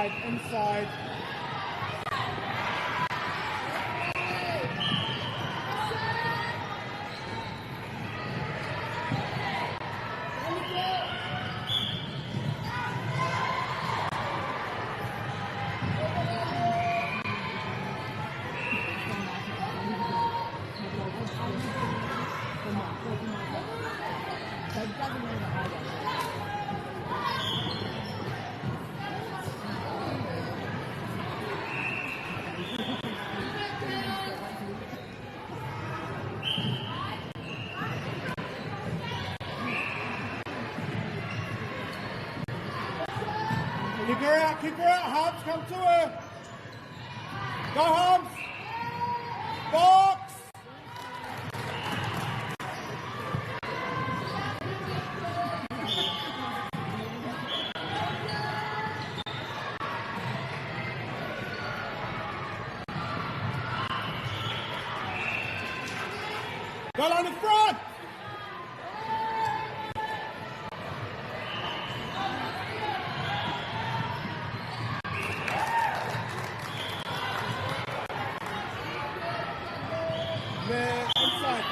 Inside, inside. Kick her out, kick her out. Hubs, come to her. Go, Hubs. Box. Go down the front. There, inside.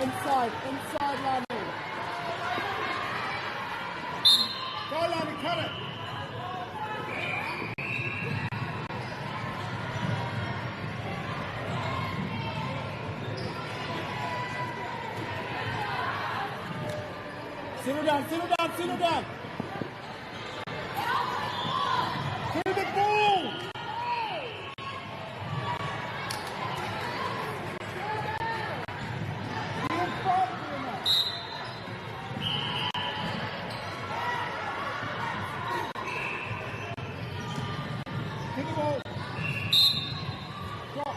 Inside, inside, Lani. Go, Lani, cut it. Settle down, settle down, settle down. To the ball. Be in front, Bruno. Kick the ball. Drop.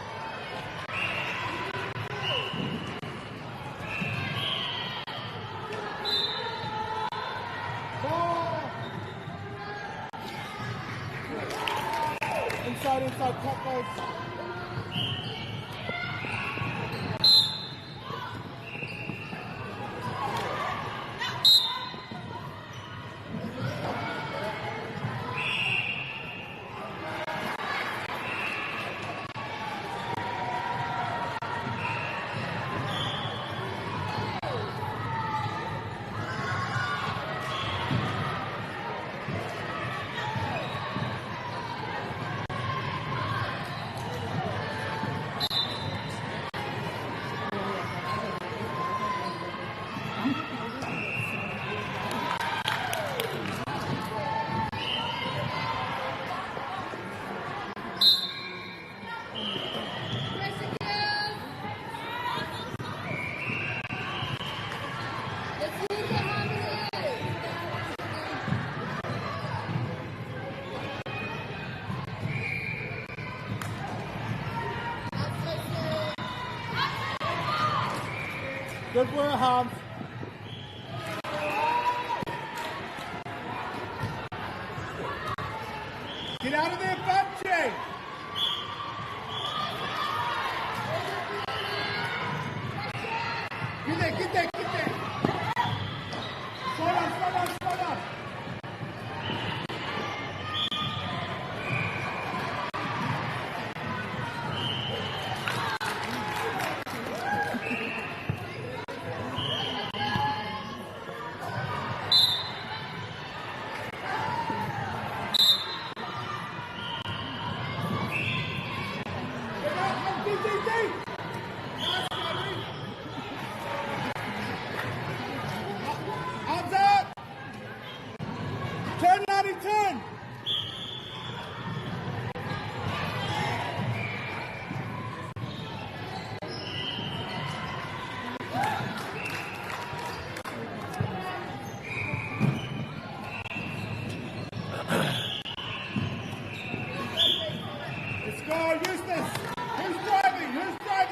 Ball. Inside, inside, cut goes. Let's use the harmony. Good work, Hans. Get out of there, Bunchy! Get there, get there, get there! Slow down, slow down, slow down! Get out, D, D, D! Nice, Gary! Arms out! Turn, Larry, turn! Let's go, Eustace! Who's driving? Who's driving?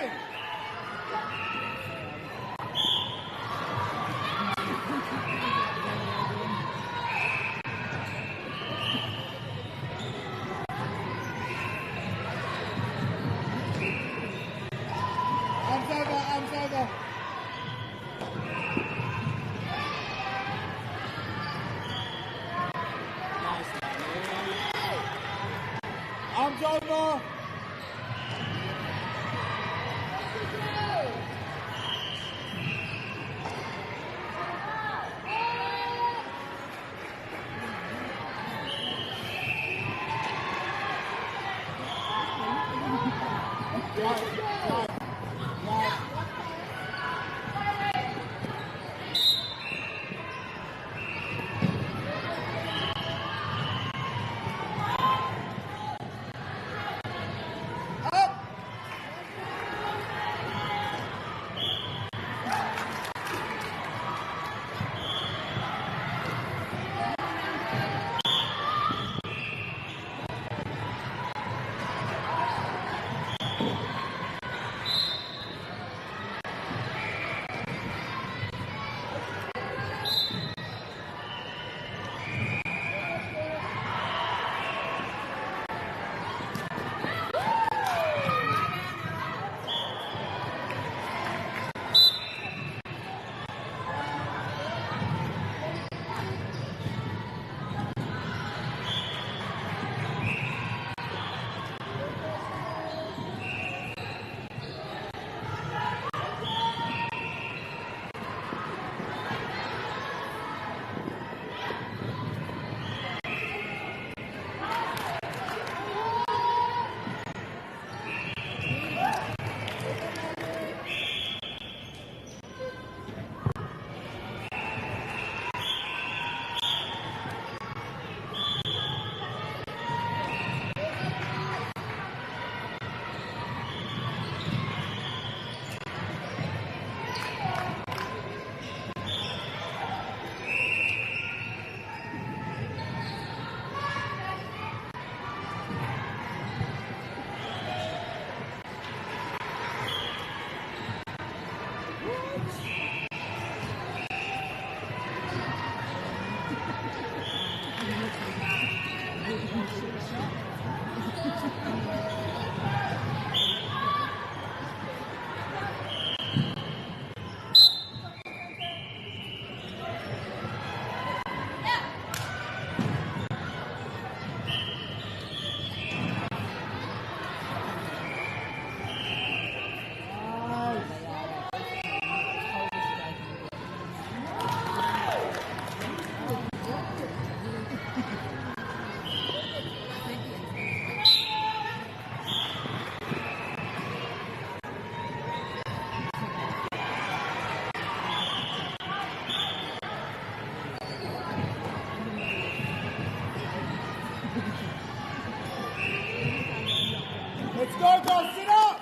Let's go, guys, sit up!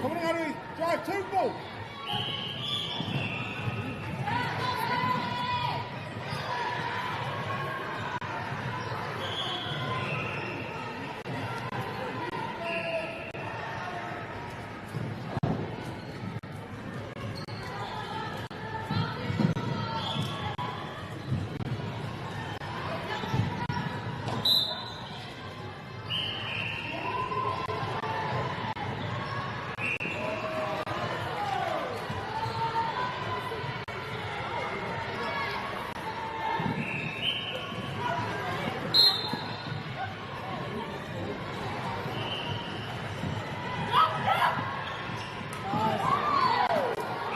Come on, Harry, drive, two ball.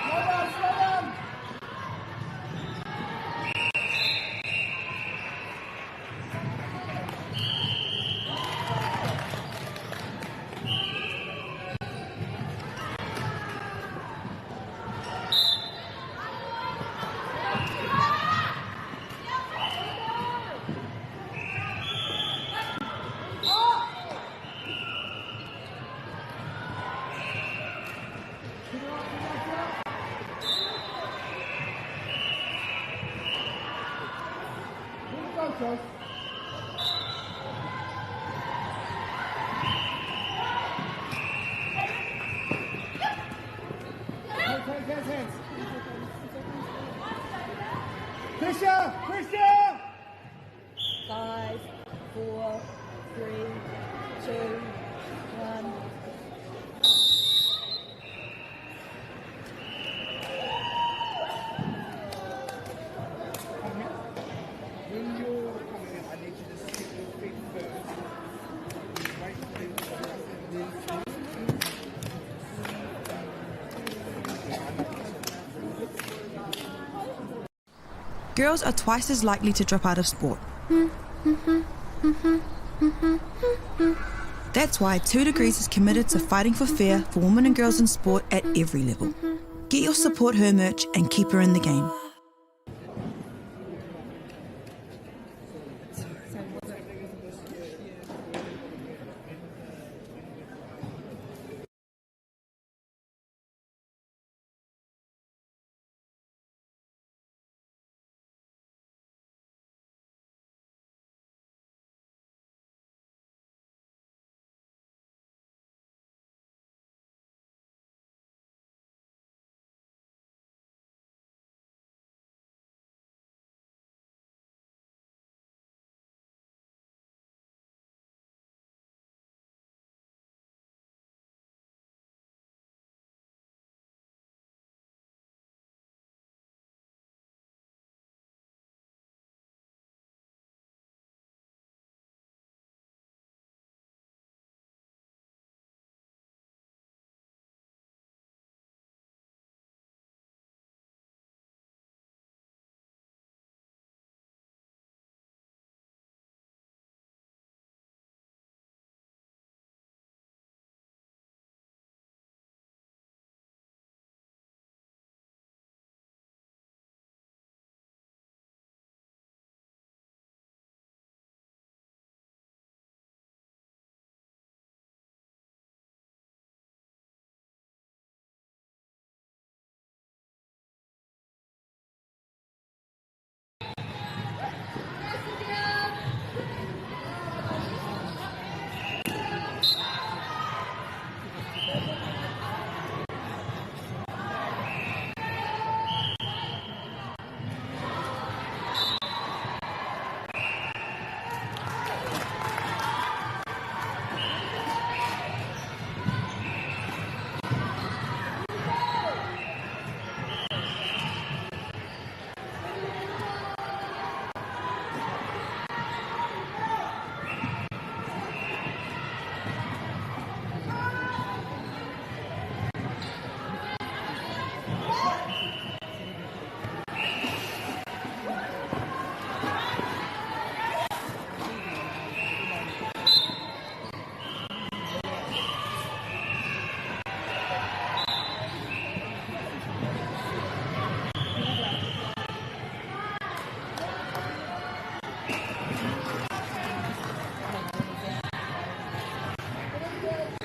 Slow down, slow down. Go, Josh. Hands, hands, hands, hands. Krisha, Krisha! 5, 4, 3, 2, 1. When you're coming in, I need you to step your feet first. Wait for them to then step. Girls are twice as likely to drop out of sport. That's why 2 Degrees is committed to fighting for fair for women and girls in sport at every level. Get your Support Her merch and keep her in the game.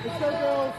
Let's go, girls.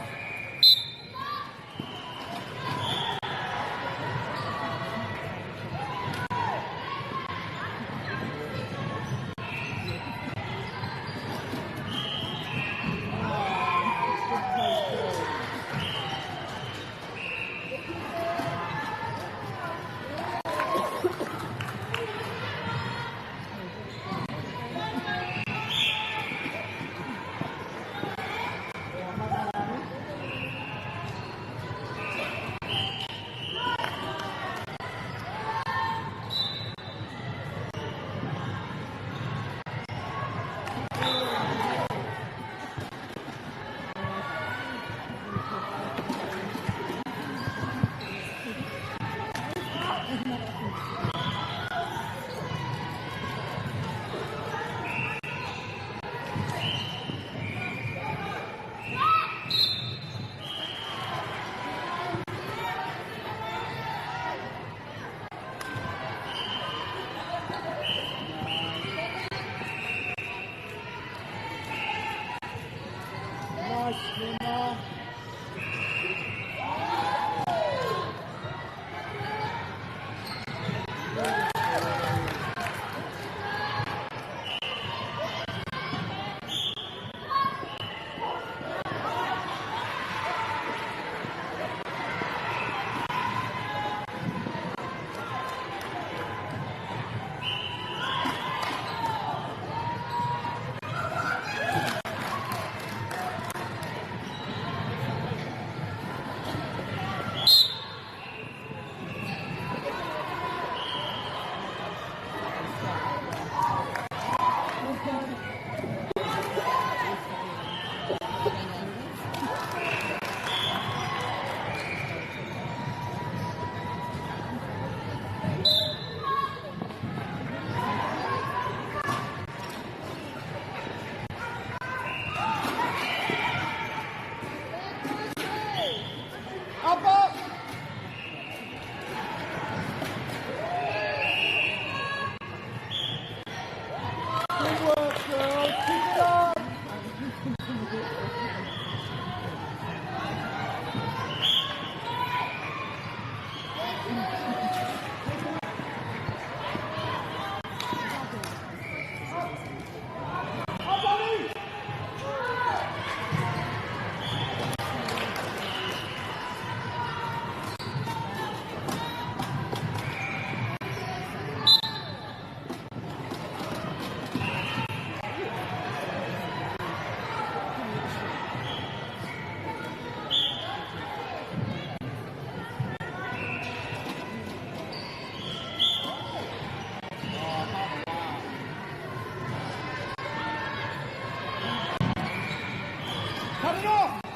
Cut it off.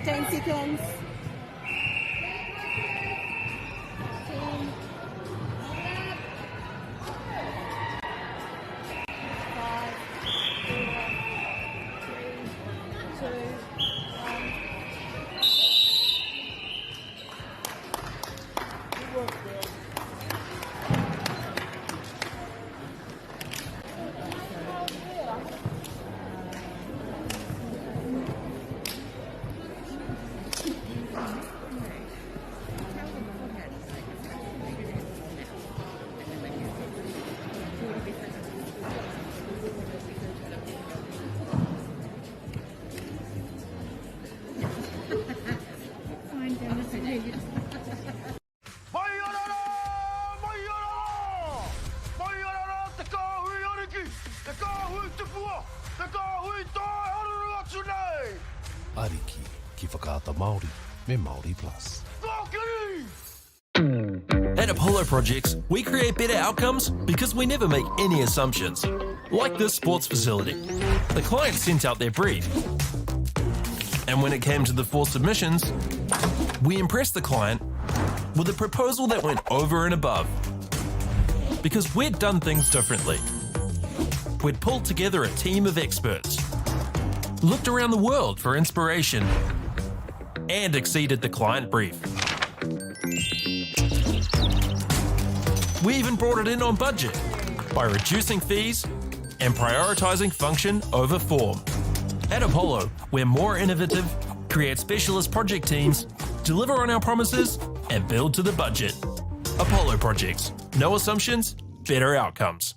15 seconds. 10. 5, 4, 3, 2, 1. Good work, girls. Mai ana rā! Mai ana rā! Mai ana rā te kāhui ariki, te kāhui tupua, te kāhui tae haruru atu nei! Ariki ki Whakaata Māori me Māori Plus. Kōkiri! At Apollo Projects, we create better outcomes because we never make any assumptions. Like this sports facility. The client sent out their brief. And when it came to the 4 submissions, we impressed the client with a proposal that went over and above. Because we'd done things differently. We'd pulled together a team of experts, looked around the world for inspiration, and exceeded the client brief. We even brought it in on budget by reducing fees and prioritising function over form. At Apollo, we're more innovative, create specialist project teams, deliver on our promises, and build to the budget. Apollo Projects. No assumptions, better outcomes.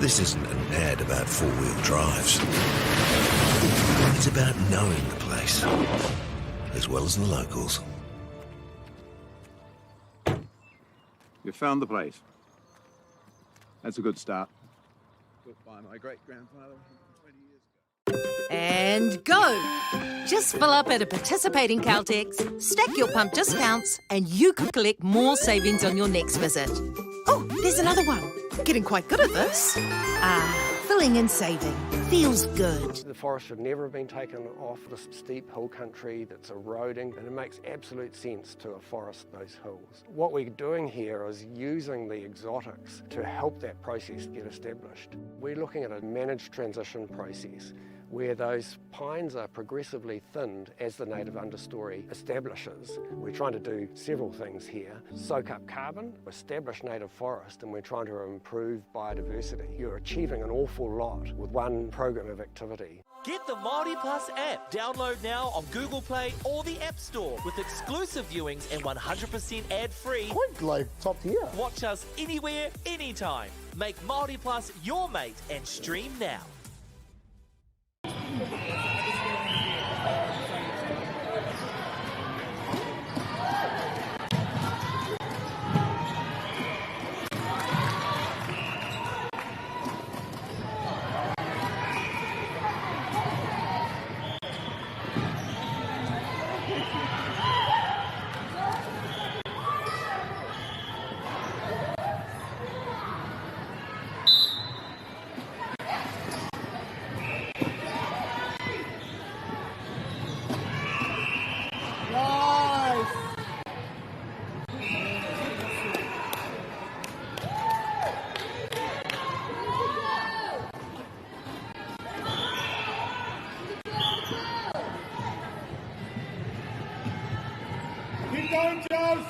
This isn't an ad about four-wheel drives. It's about knowing the place, as well as the locals. You found the place. That's a good start. Built by my great-grandfather 20 years ago. And go! Just fill up at a participating Caltex, stack your pump discounts, and you could collect more savings on your next visit. Oh, there's another one. Getting quite good at this. Ah, filling and saving. Feels good. The forest should never have been taken off this steep hill country that's eroding, and it makes absolute sense to afforest those hills. What we're doing here is using the exotics to help that process get established. We're looking at a managed transition process where those pines are progressively thinned as the native understory establishes. We're trying to do several things here. Soak up carbon, establish native forest, and we're trying to improve biodiversity. You're achieving an awful lot with one program of activity. Get the Māori Plus app. Download now on Google Play or the App Store with exclusive viewings and 100% ad-free. Quite like top tier. Watch us anywhere, anytime. Make Māori Plus your mate and stream now. Nice. Keep going, Joes.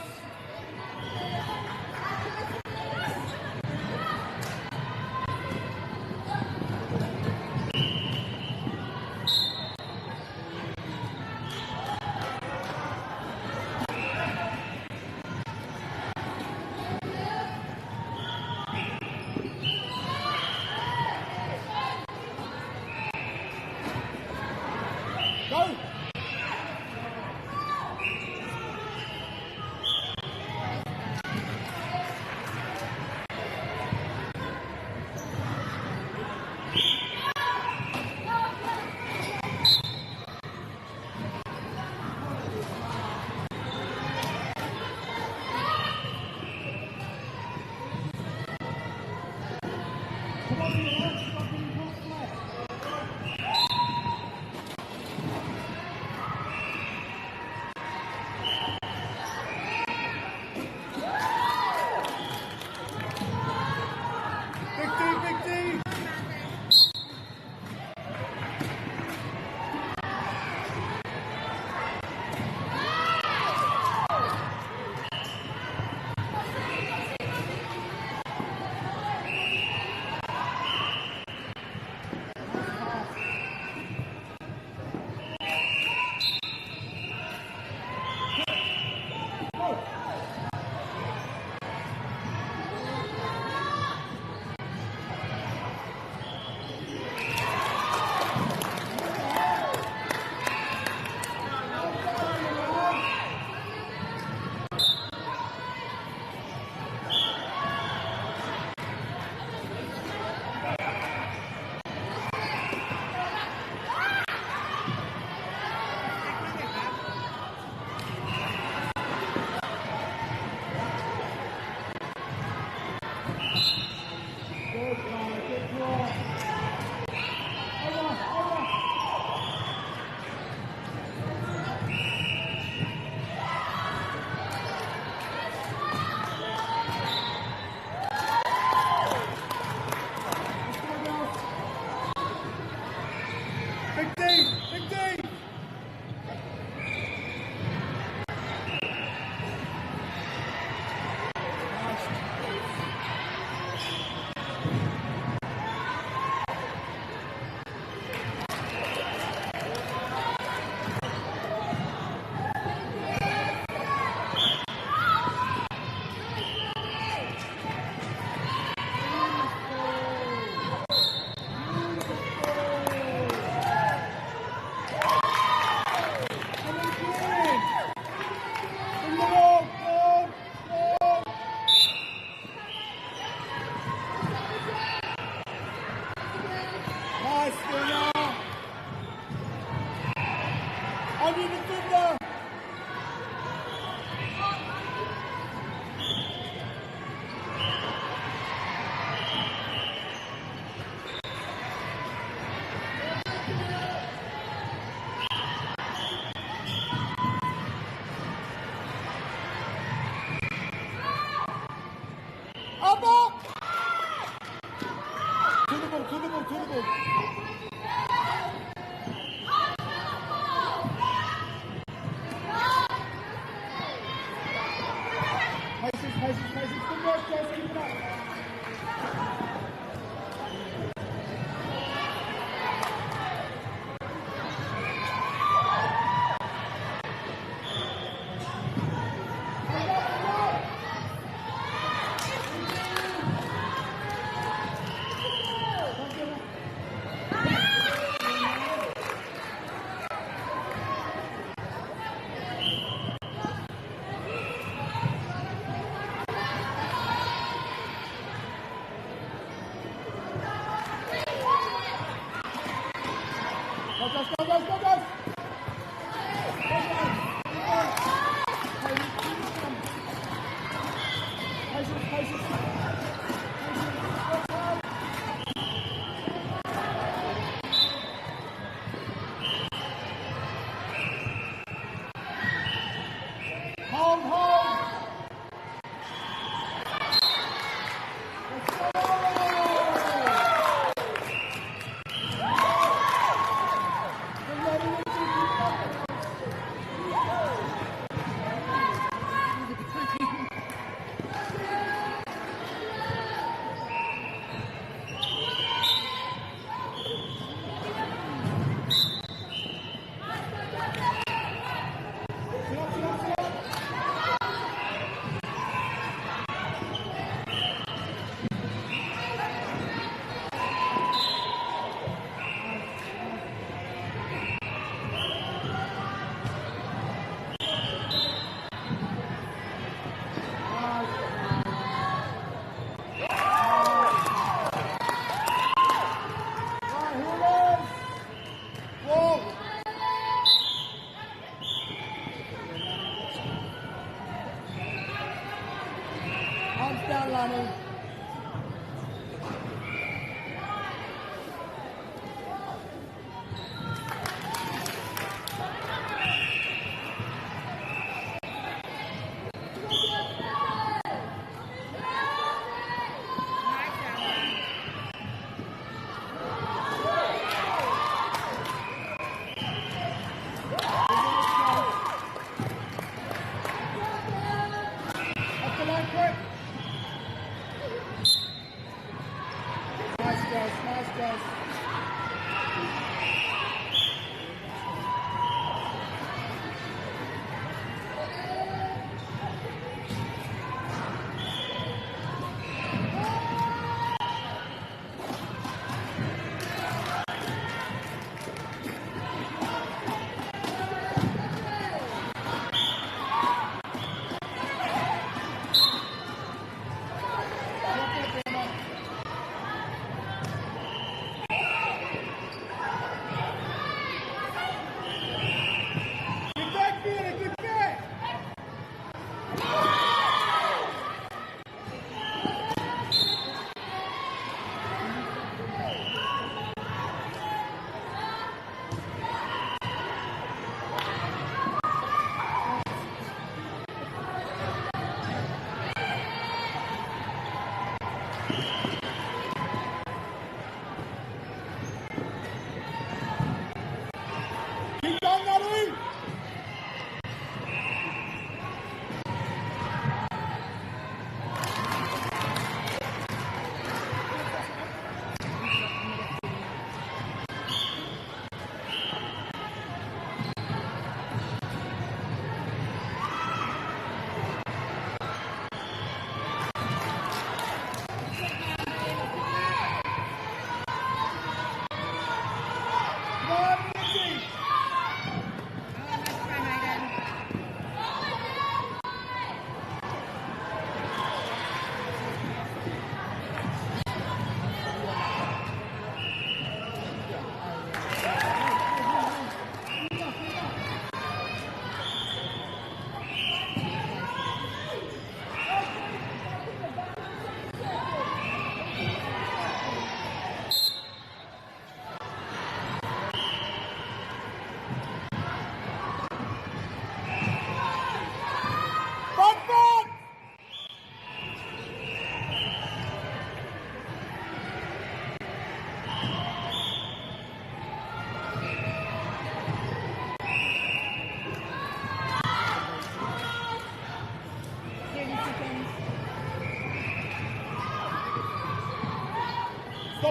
Go. On your defender. Up, up. To the ball, to the ball, to the ball. Patience, patience, patience. Good work, guys. Keep it up. Go, guys, go, guys, go, guys. Go, guys. Patience, patience. Patience. Work hard. Hold, hold. Let's go. Good ready, Lindsay. Keep it up. Sit up, sit up, sit up. Right, here it is. Whoa. Arms down, Lani. Off the line, quick.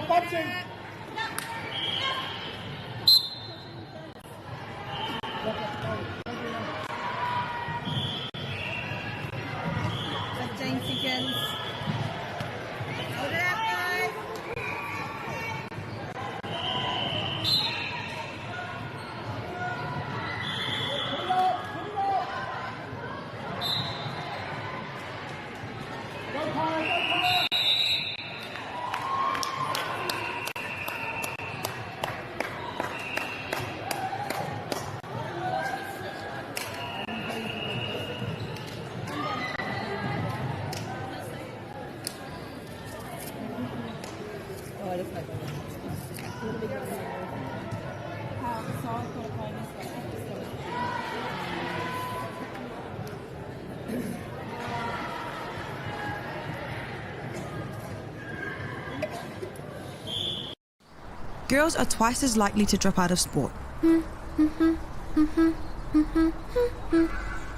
bunching. Seconds. Hold it up, guys. Put it up, put it up. Go, Kaya, go, Kaya. Oh, that's not good. Girls are twice as likely to drop out of sport.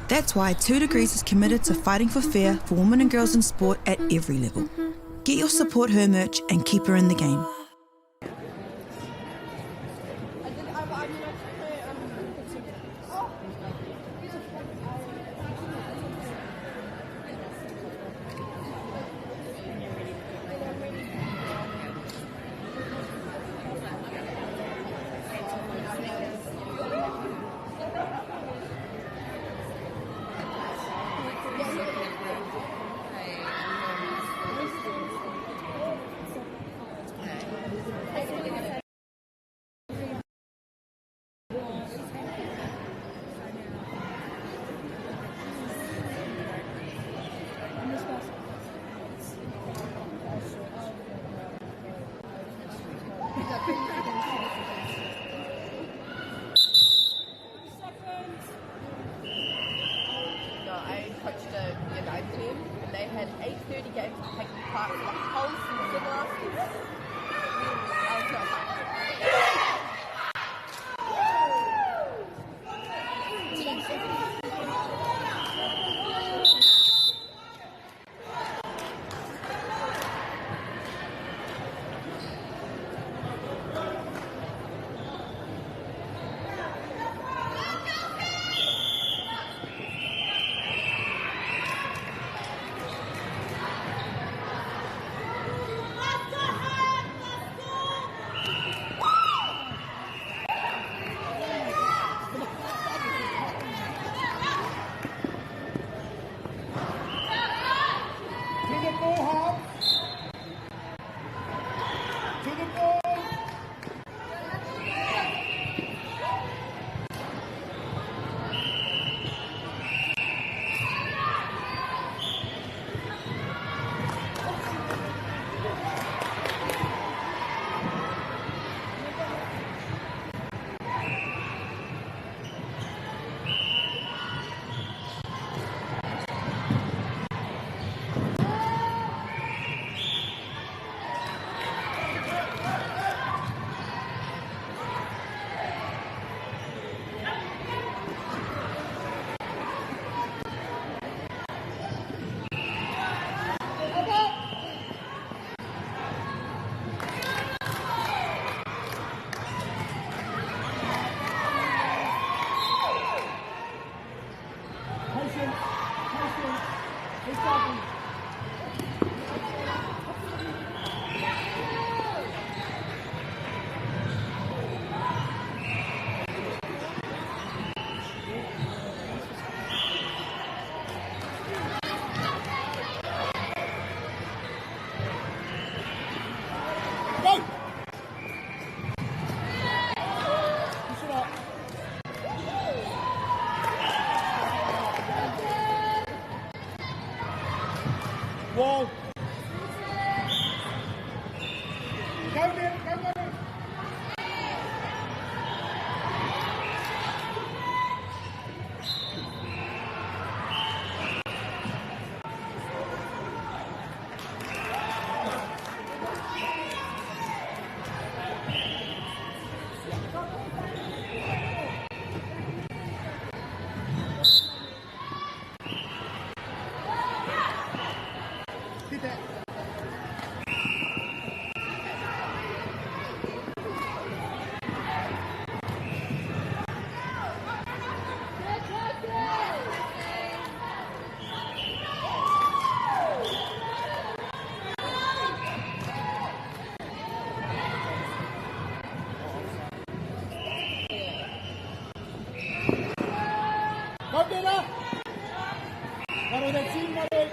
That's why 2degrees is committed to fighting for fair for women and girls in sport at every level. Get your Support Her merch and keep her in the game. No, I coached a year 9 team and they had 8:30 games to take part for the whole season last year. I was not part of it. Go, Dina. Maro, that's you, Maro.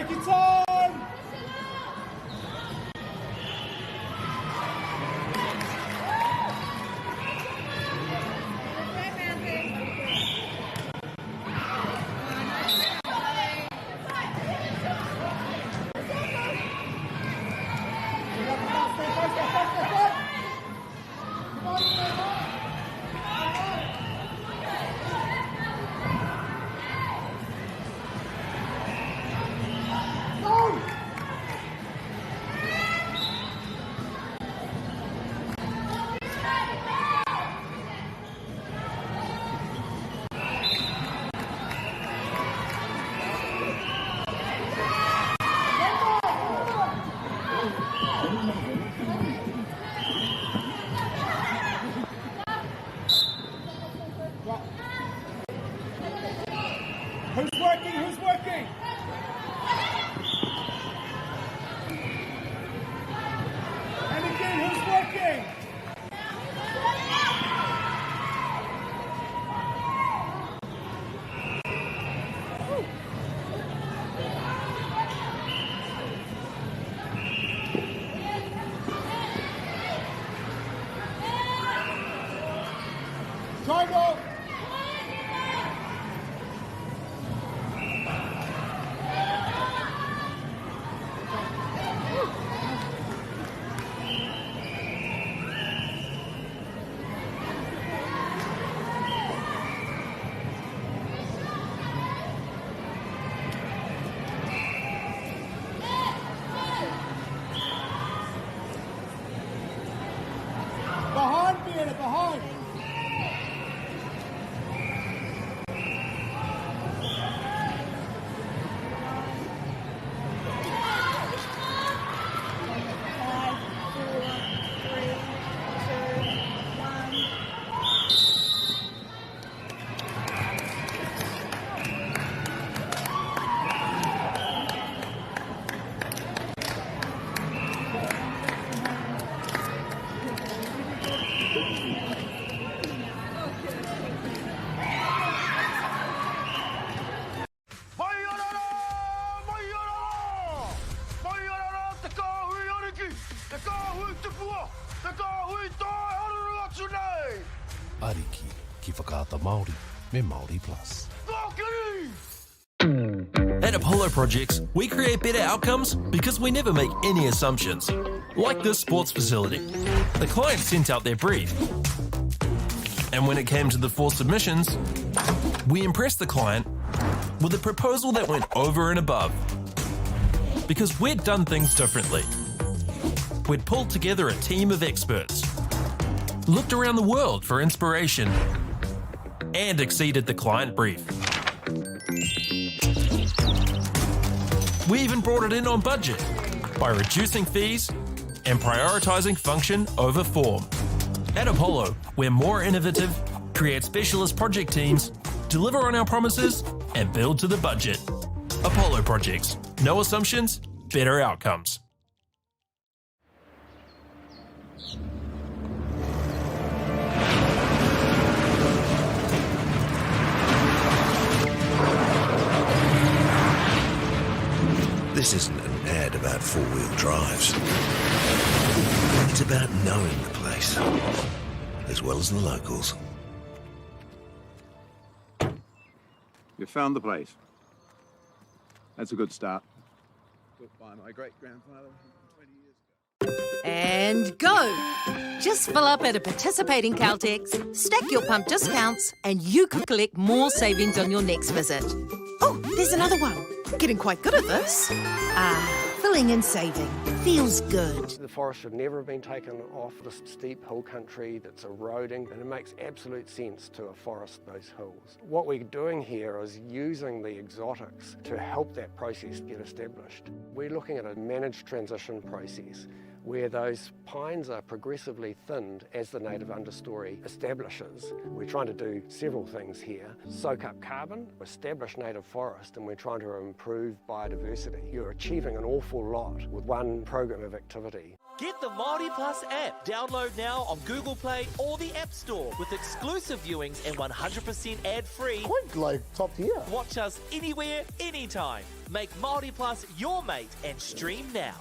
Take your time. Who's working? Who's working? And again, who's working? Triangle. Behind, Fiona, behind. Five, four, three, two, one. Mai ana rā! Mai ana rā! Mai ana rā te kāhui ariki, te kāhui tupua, te kāhui tae haruru atu nei! Ariki ki Whakaata Māori me Māori Plus. Kōkiri! At Apollo Projects, we create better outcomes because we never make any assumptions. Like this sports facility. The client sent out their brief. And when it came to the four submissions, we impressed the client with a proposal that went over and above. Because we'd done things differently. We'd pulled together a team of experts, looked around the world for inspiration, and exceeded the client brief. We even brought it in on budget by reducing fees and prioritising function over form. At Apollo, we're more innovative, create specialist project teams, deliver on our promises, and build to the budget. Apollo Projects. No assumptions, better outcomes. This isn't an ad about four-wheel drives. It's about knowing the place, as well as the locals. You found the place. That's a good start. Built by my great-grandfather 120 years ago. And go! Just fill up at a participating Caltex, stack your pump discounts, and you could collect more savings on your next visit. Oh, there's another one. I'm getting quite good at this. Ah, filling and saving. Feels good. The forest should never have been taken off this steep hill country that's eroding, and it makes absolute sense to afforest those hills. What we're doing here is using the exotics to help that process get established. We're looking at a managed transition process where those pines are progressively thinned as the native understory establishes. We're trying to do several things here. Soak up carbon, establish native forest, and we're trying to improve biodiversity. You're achieving an awful lot with one program of activity. Get the Māori Plus app. Download now on Google Play or the App Store with exclusive viewings and 100% ad-free. Quite like top tier. Watch us anywhere, anytime. Make Māori Plus your mate and stream now.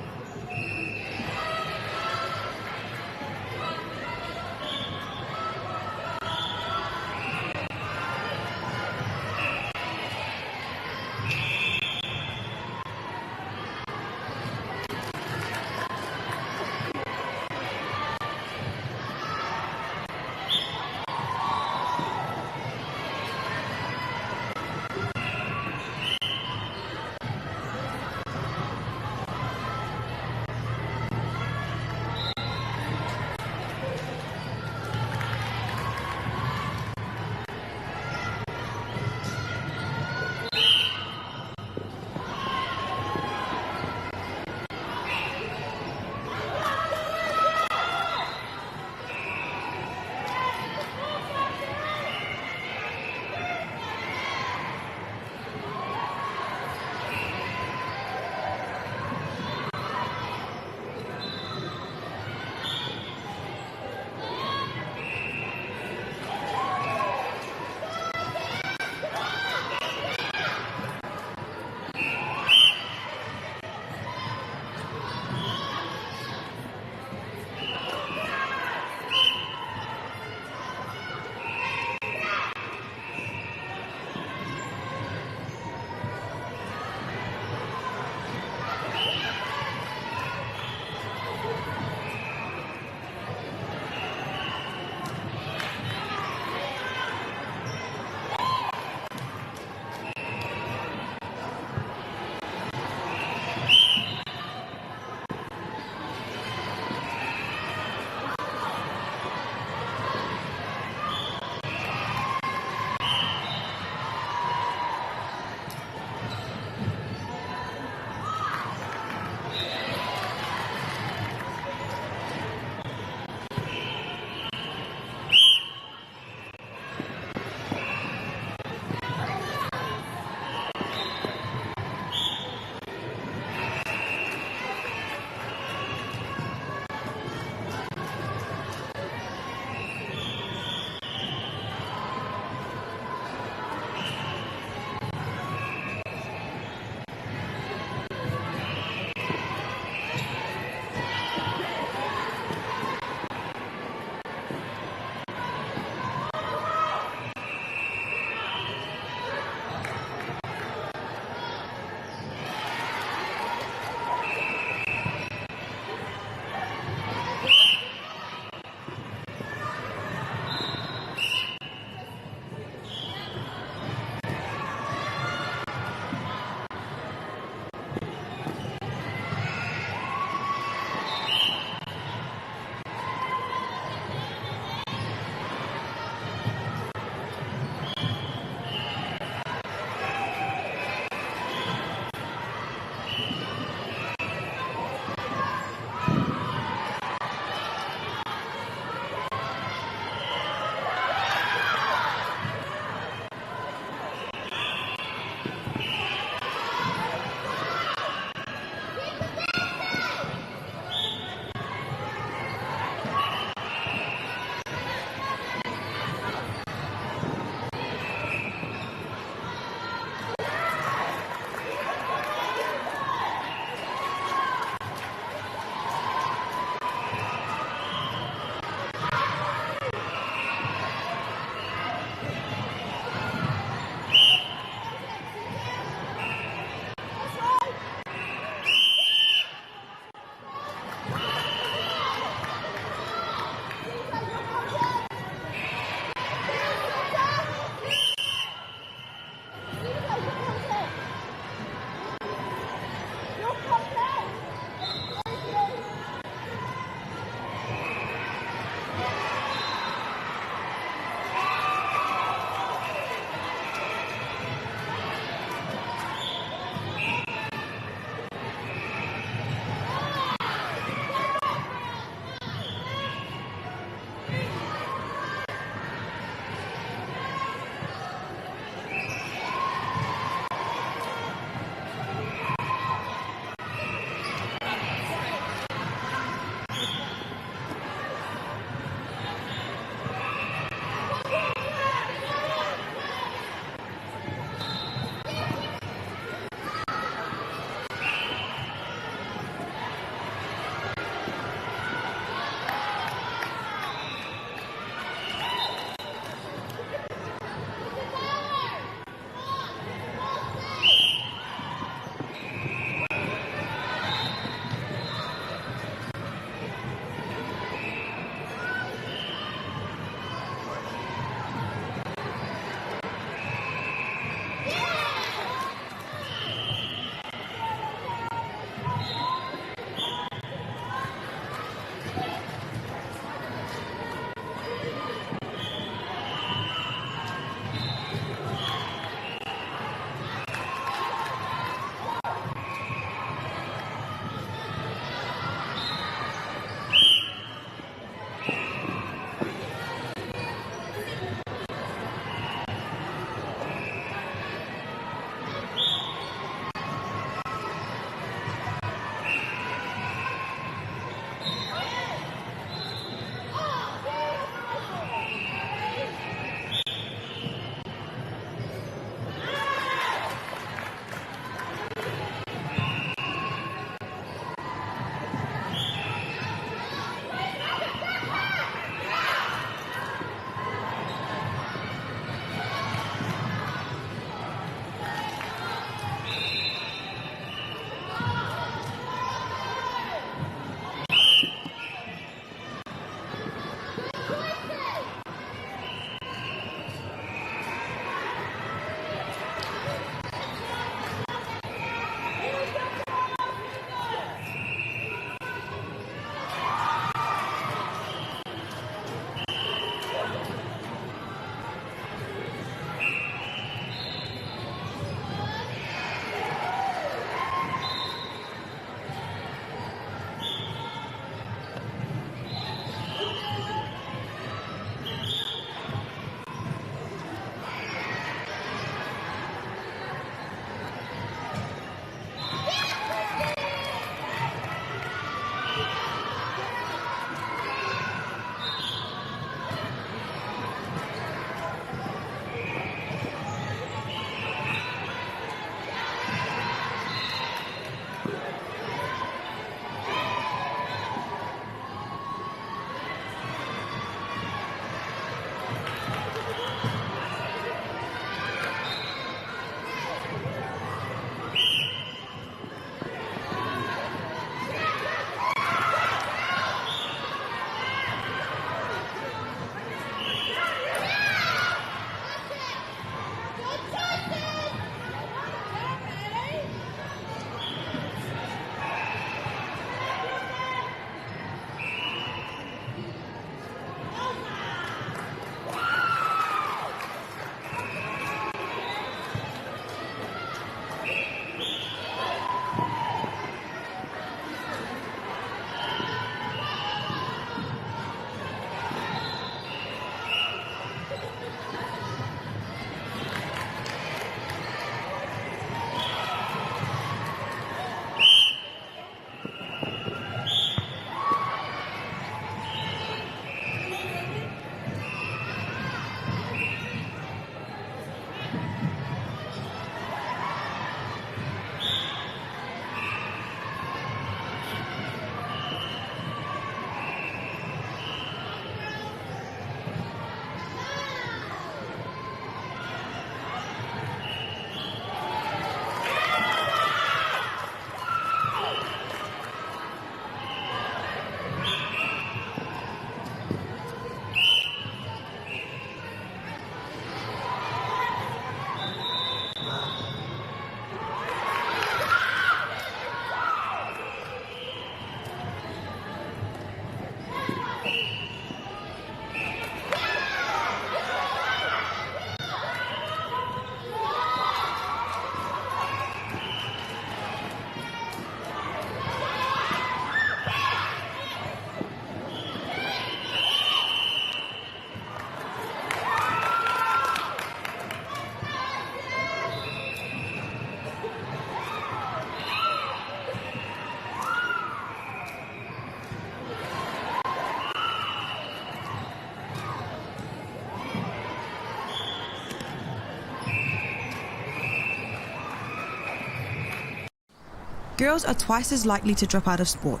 Girls are twice as likely to drop out of sport.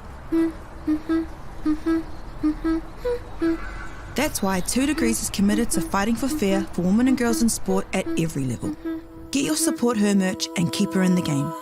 That's why 2 Degrees is committed to fighting for fair for women and girls in sport at every level. Get your Support Her merch and keep her in the game.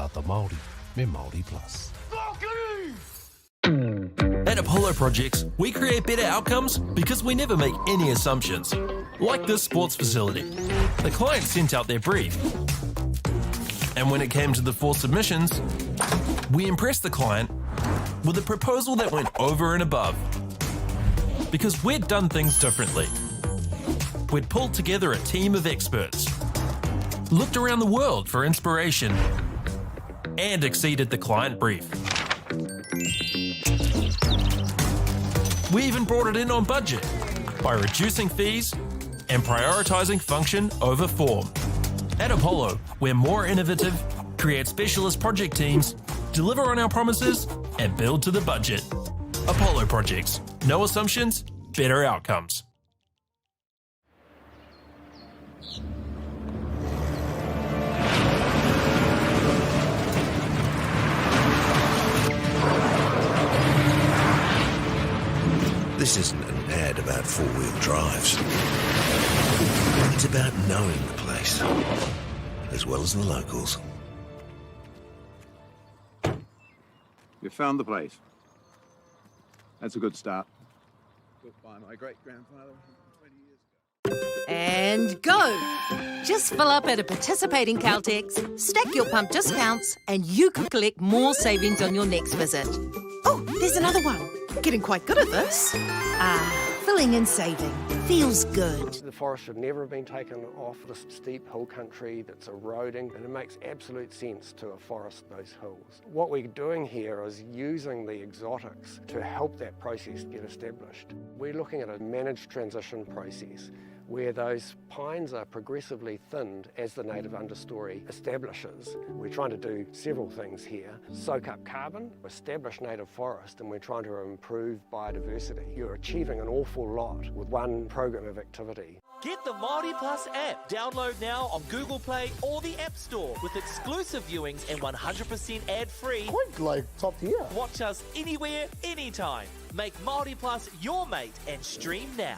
Whakaata Māori me Māori Plus. At Apollo Projects, we create better outcomes because we never make any assumptions. Like this sports facility. The client sent out their brief. And when it came to the four submissions, we impressed the client with a proposal that went over and above. Because we'd done things differently. We'd pulled together a team of experts, looked around the world for inspiration, and exceeded the client brief. We even brought it in on budget by reducing fees and prioritising function over form. At Apollo, we're more innovative, create specialist project teams, deliver on our promises, and build to the budget. Apollo Projects. No assumptions, better outcomes. This isn't an ad about four-wheel drives. It's about knowing the place, as well as the locals. You found the place. That's a good start. Built by my great-grandfather 120 years ago. And go! Just fill up at a participating Caltex, stack your pump discounts, and you could collect more savings on your next visit. Oh, there's another one. Getting quite good at this. Ah, filling and saving. Feels good. The forest should never have been taken off this steep hill country that's eroding, and it makes absolute sense to afforest those hills. What we're doing here is using the exotics to help that process get established. We're looking at a managed transition process where those pines are progressively thinned as the native understory establishes. We're trying to do several things here. Soak up carbon, establish native forest, and we're trying to improve biodiversity. You're achieving an awful lot with one program of activity. Get the Māori Plus app. Download now on Google Play or the App Store with exclusive viewings and 100% ad-free. Quite like top tier. Watch us anywhere, anytime. Make Māori Plus your mate and stream now.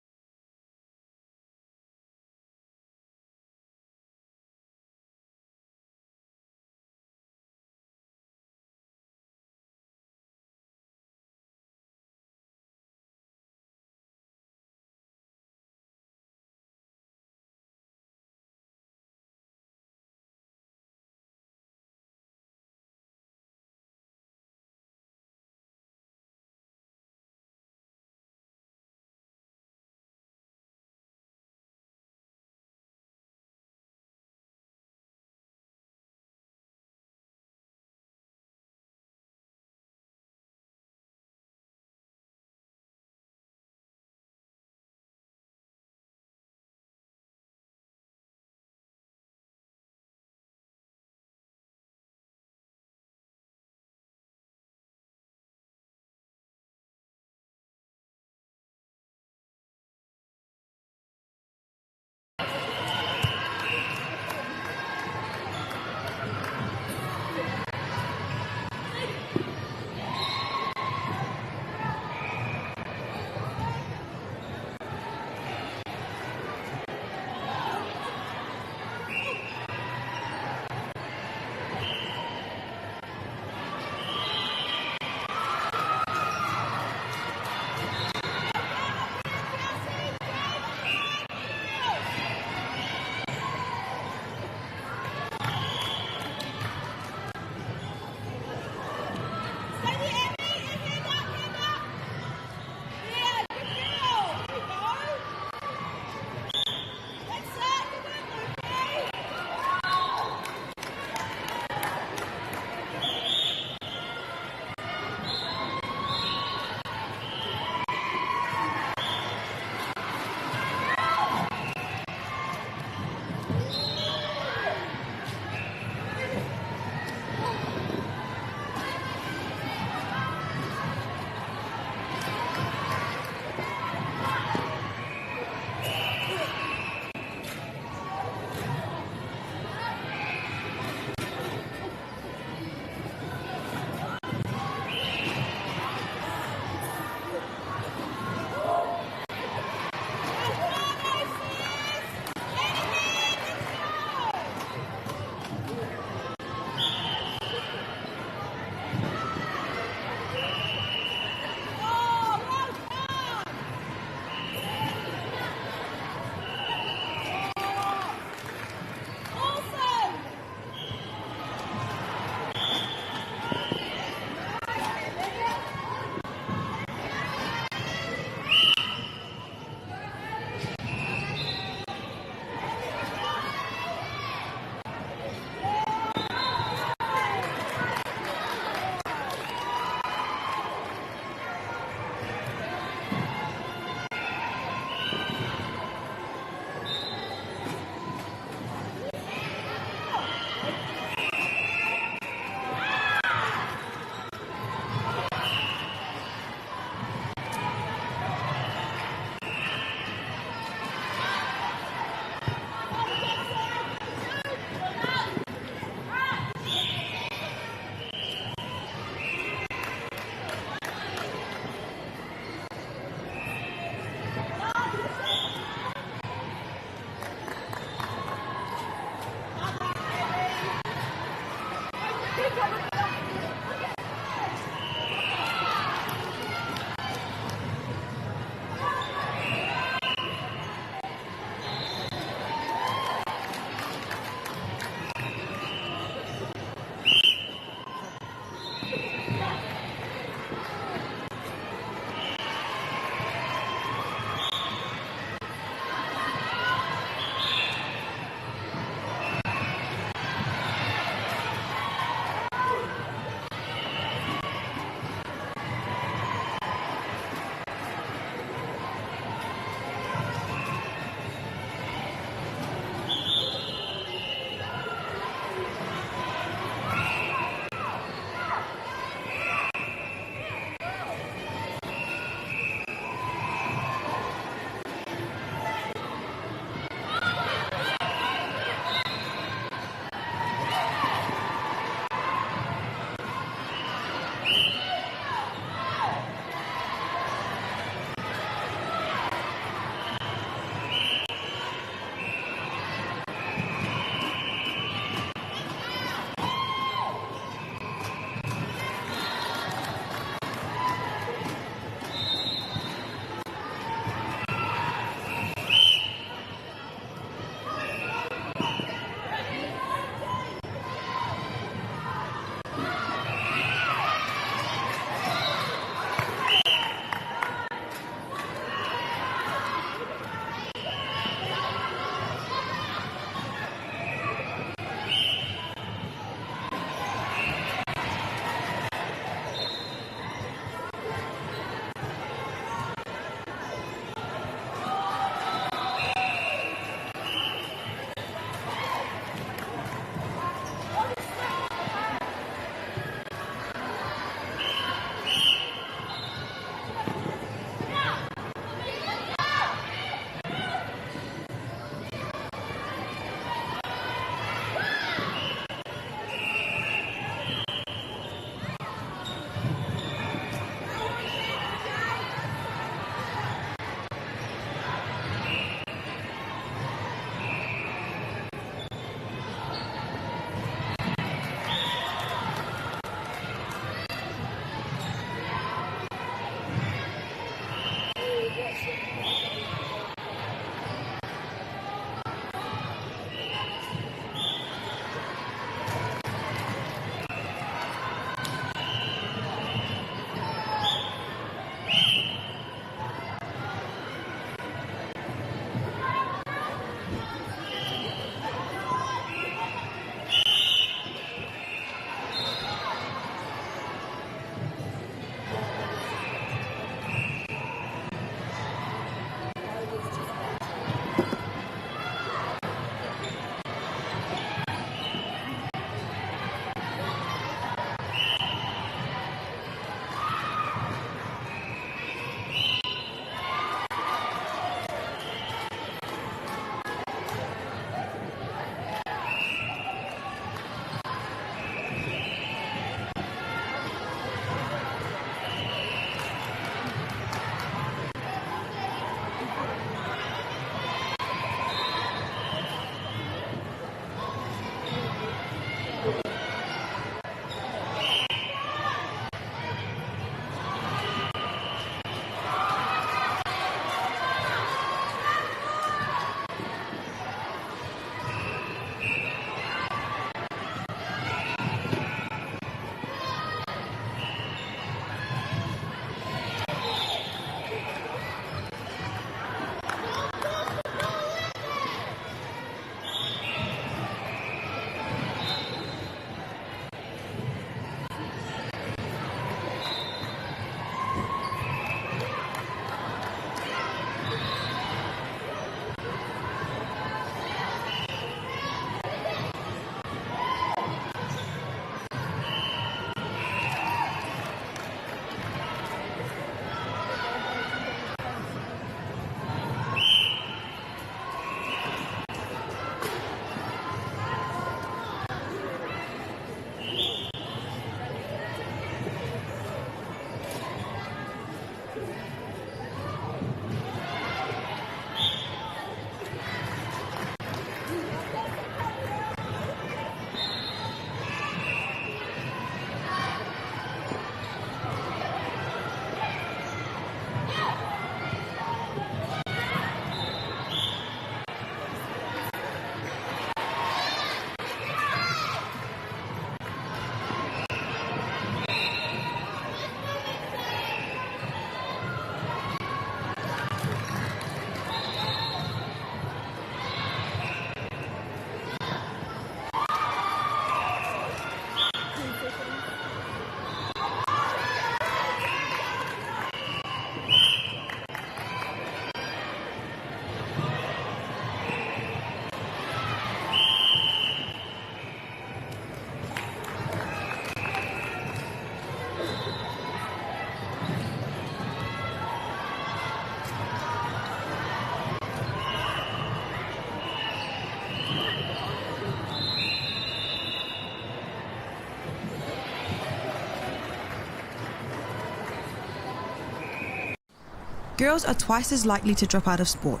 Girls are twice as likely to drop out of sport.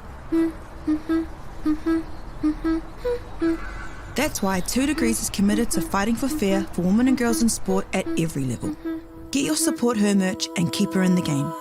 That's why 2 Degrees is committed to fighting for fair for women and girls in sport at every level. Get your Support Her merch and keep her in the game.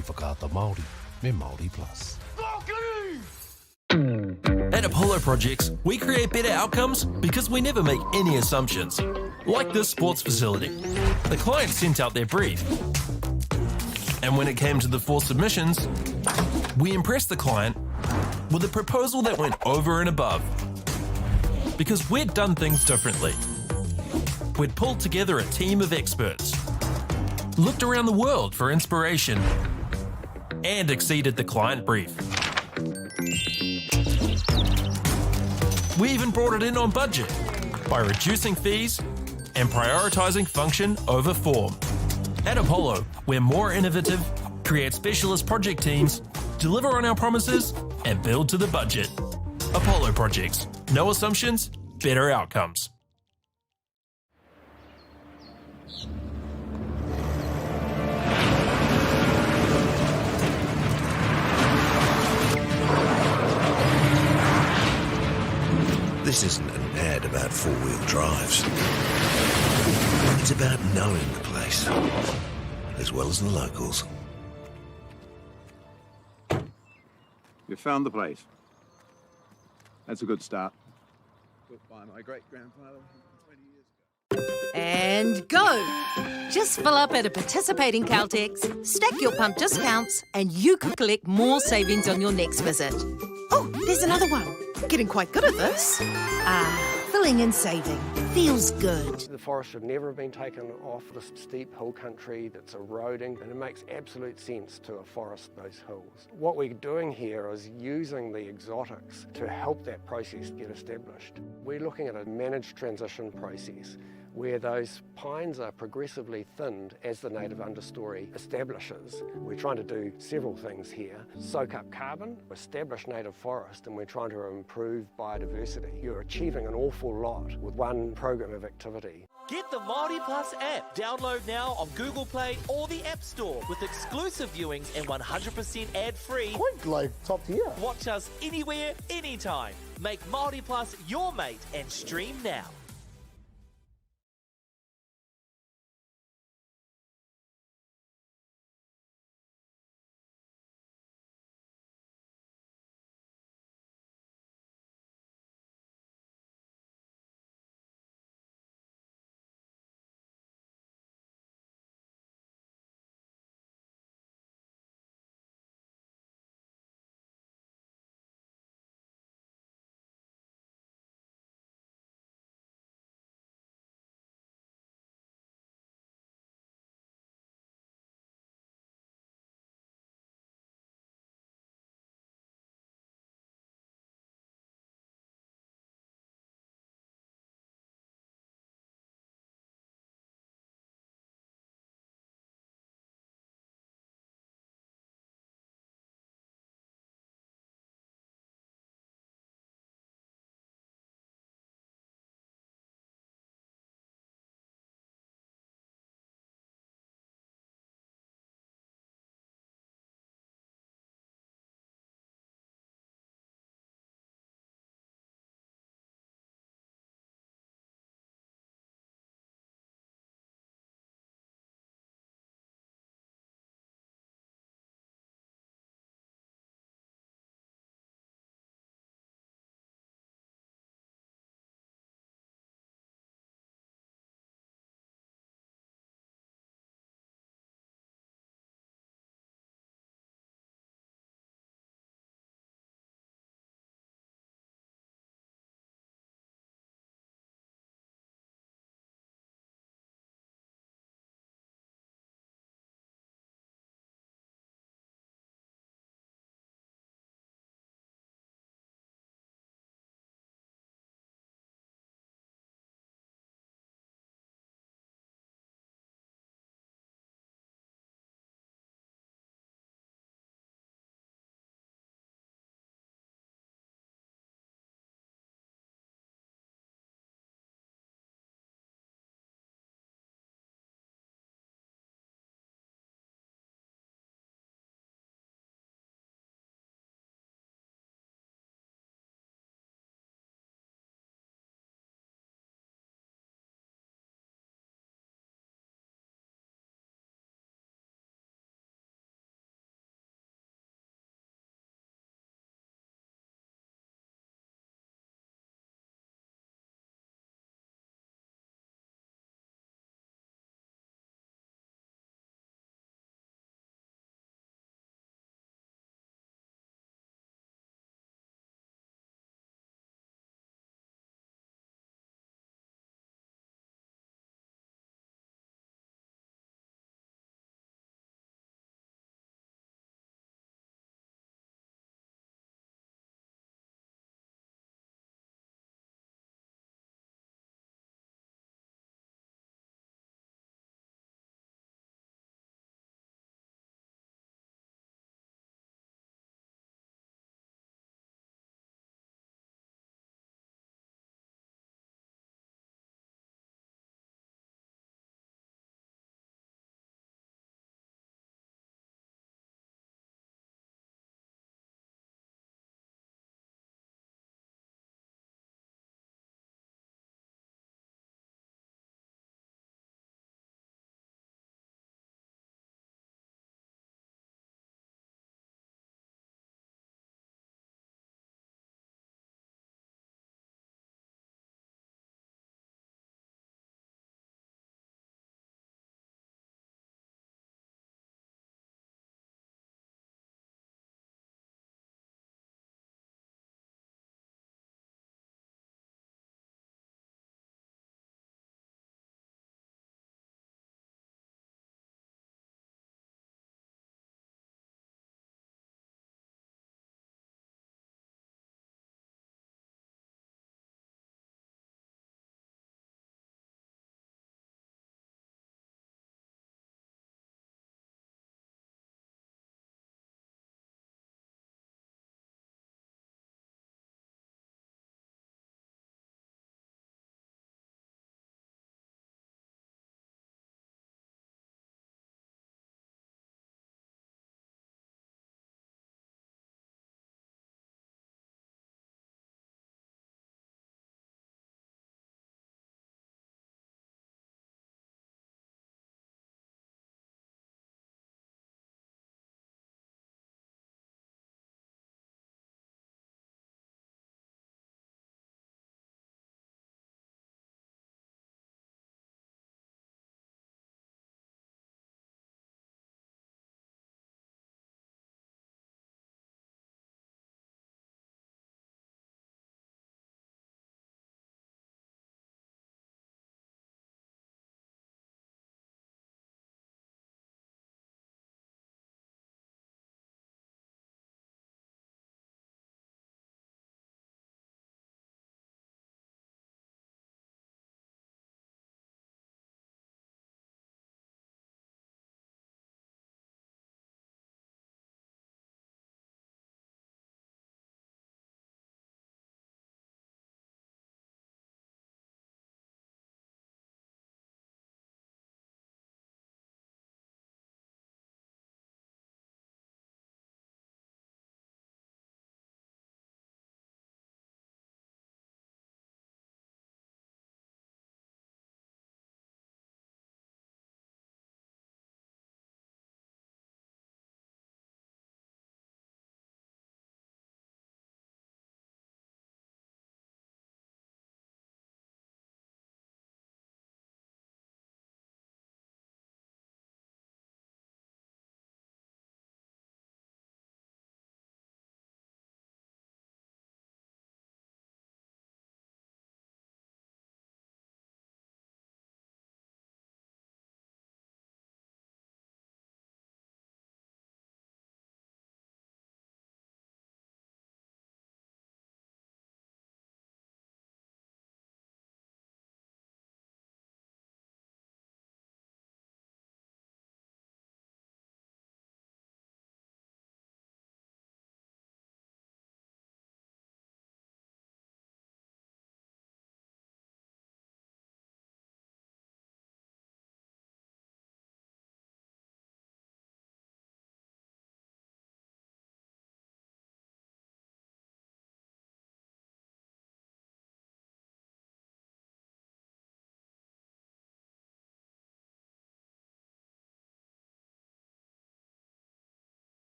Ki Whakaata Māori me Māori Plus. At Apollo Projects, we create better outcomes because we never make any assumptions. Like this sports facility. The client sent out their brief. And when it came to the four submissions, we impressed the client with a proposal that went over and above. Because we'd done things differently. We'd pulled together a team of experts, looked around the world for inspiration, and exceeded the client brief. We even brought it in on budget by reducing fees and prioritising function over form. At Apollo, we're more innovative, create specialist project teams, deliver on our promises, and build to the budget. Apollo Projects. No assumptions, better outcomes. This isn't an ad about four-wheel drives. It's about knowing the place, as well as the locals. You found the place. That's a good start. Built by my great-grandfather 120 years ago. And go! Just fill up at a participating Caltex, stack your pump discounts, and you could collect more savings on your next visit. Oh, there's another one. Getting quite good at this. Ah, filling and saving. Feels good. The forest should never have been taken off this steep hill country that's eroding, and it makes absolute sense to afforest those hills. What we're doing here is using the exotics to help that process get established. We're looking at a managed transition process where those pines are progressively thinned as the native understory establishes. We're trying to do several things here. Soak up carbon, establish native forest, and we're trying to improve biodiversity. You're achieving an awful lot with one program of activity. Get the Māori Plus app. Download now on Google Play or the App Store with exclusive viewings and 100% ad-free. Quite like top tier. Watch us anywhere, anytime. Make Māori Plus your mate and stream now.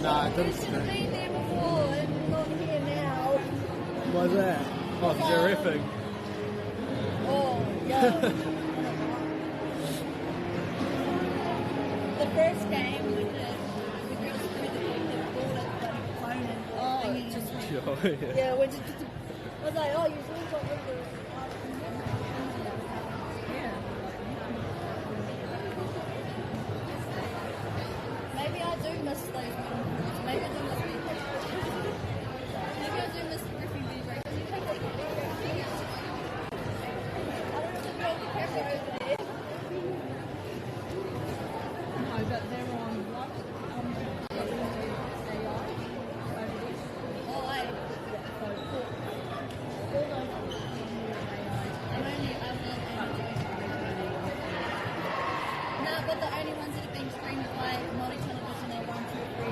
no, it didn't Should scream. have been there before and not here now. Why's that? Oh, 'cause they're reffing. Oh, yeah. the first game with the girls threw the ball at the bloody phone and oh, thingy. Just Oh, yeah. yeah, when just, I was like, oh, you all got rid of the. Yeah. Maybe I do miss those moments. Maybe I do miss being Maybe I do miss the Griffin V break. You take the I don't know if the camera over there. No, but they're on what? AI over there. Oh, I. Yeah, so all those are AI. I'm only, I'm not only doing No, but the only ones that have been streamed by Māori television are 1, 2, 3,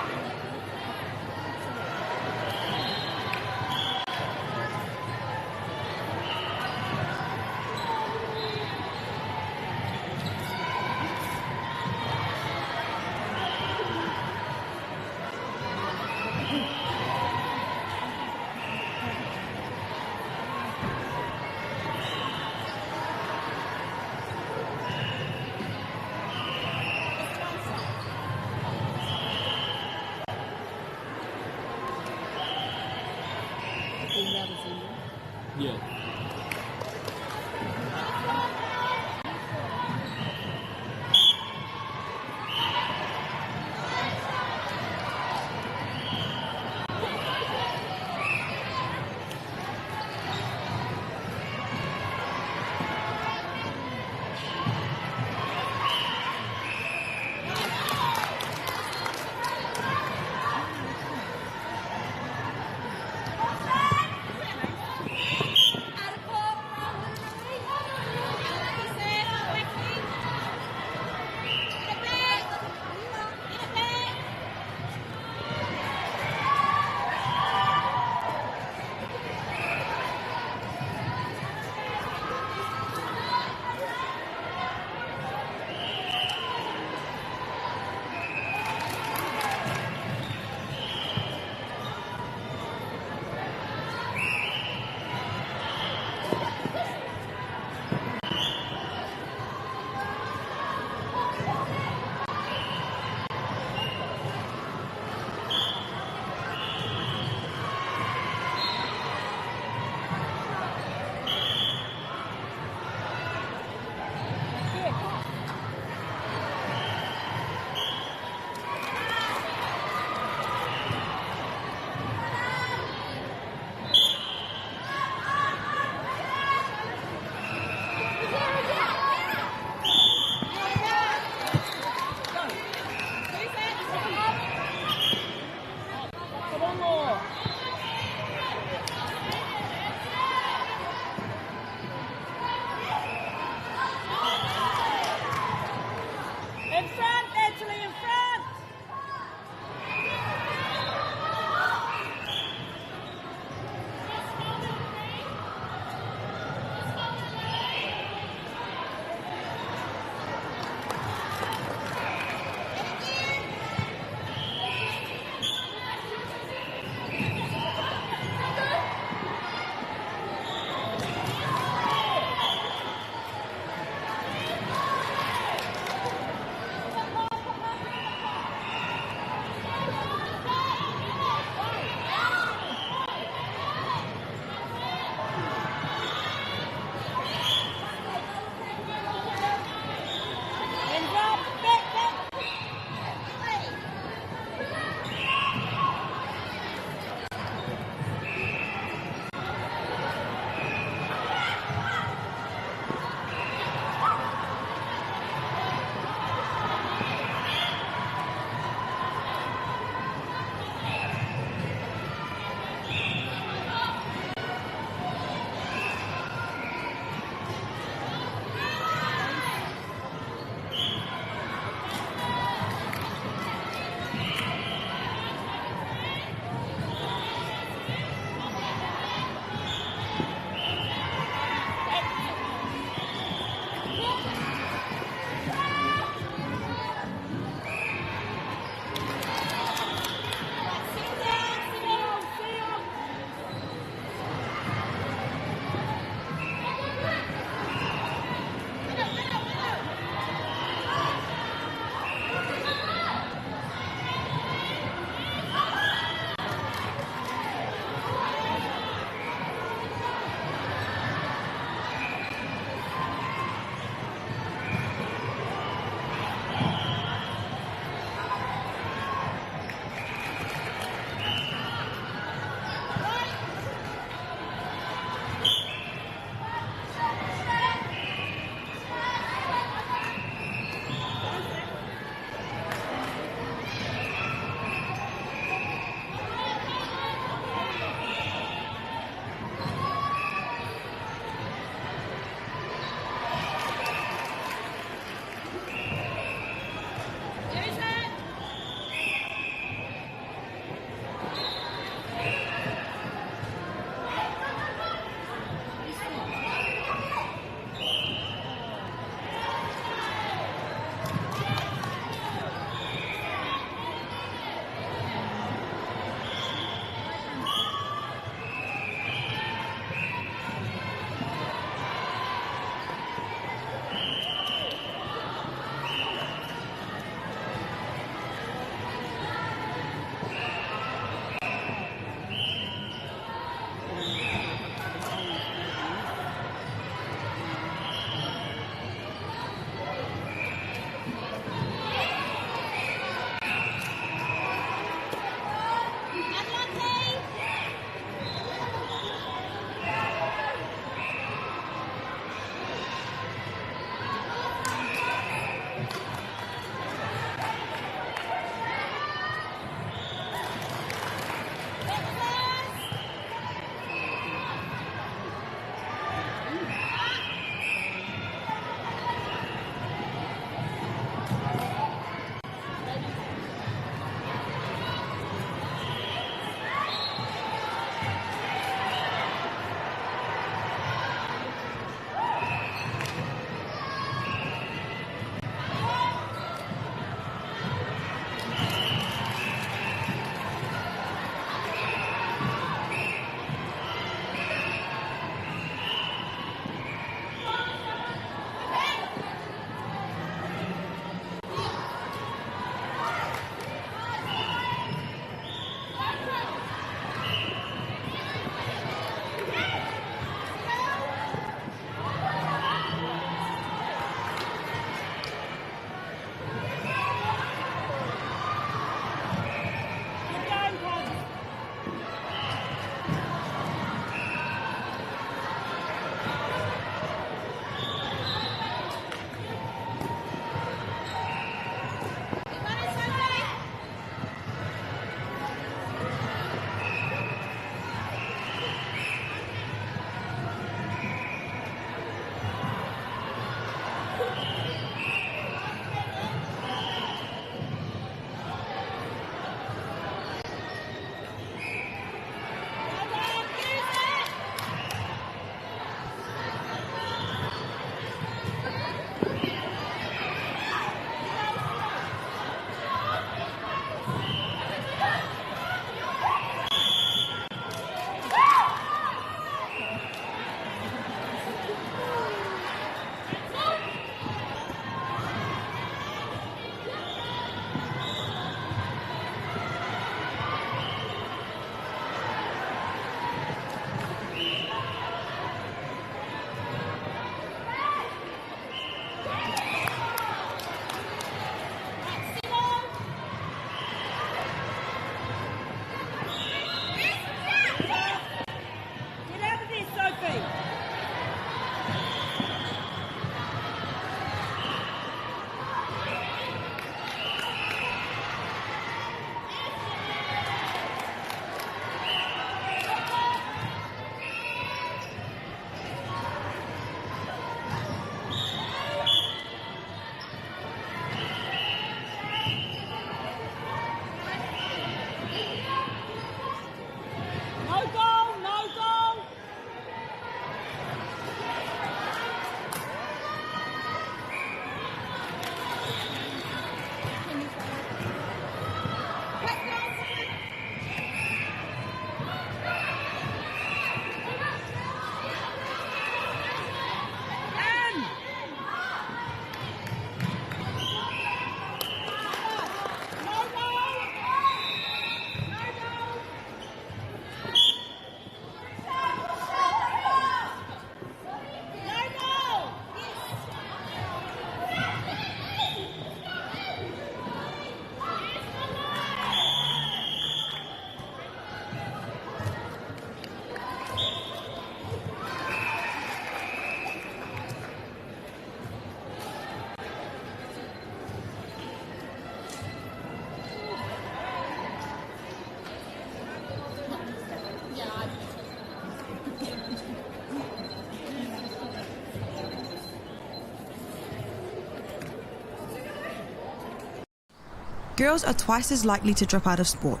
Girls are twice as likely to drop out of sport.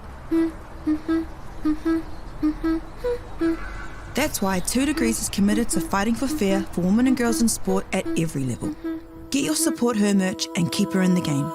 That's why 2 Degrees is committed to fighting for fair for women and girls in sport at every level. Get your Support Her merch and keep her in the game.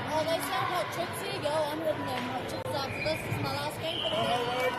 Oh, they sound hot chips. Here you go. I'm having them hot chips after this. This is my last game for the day.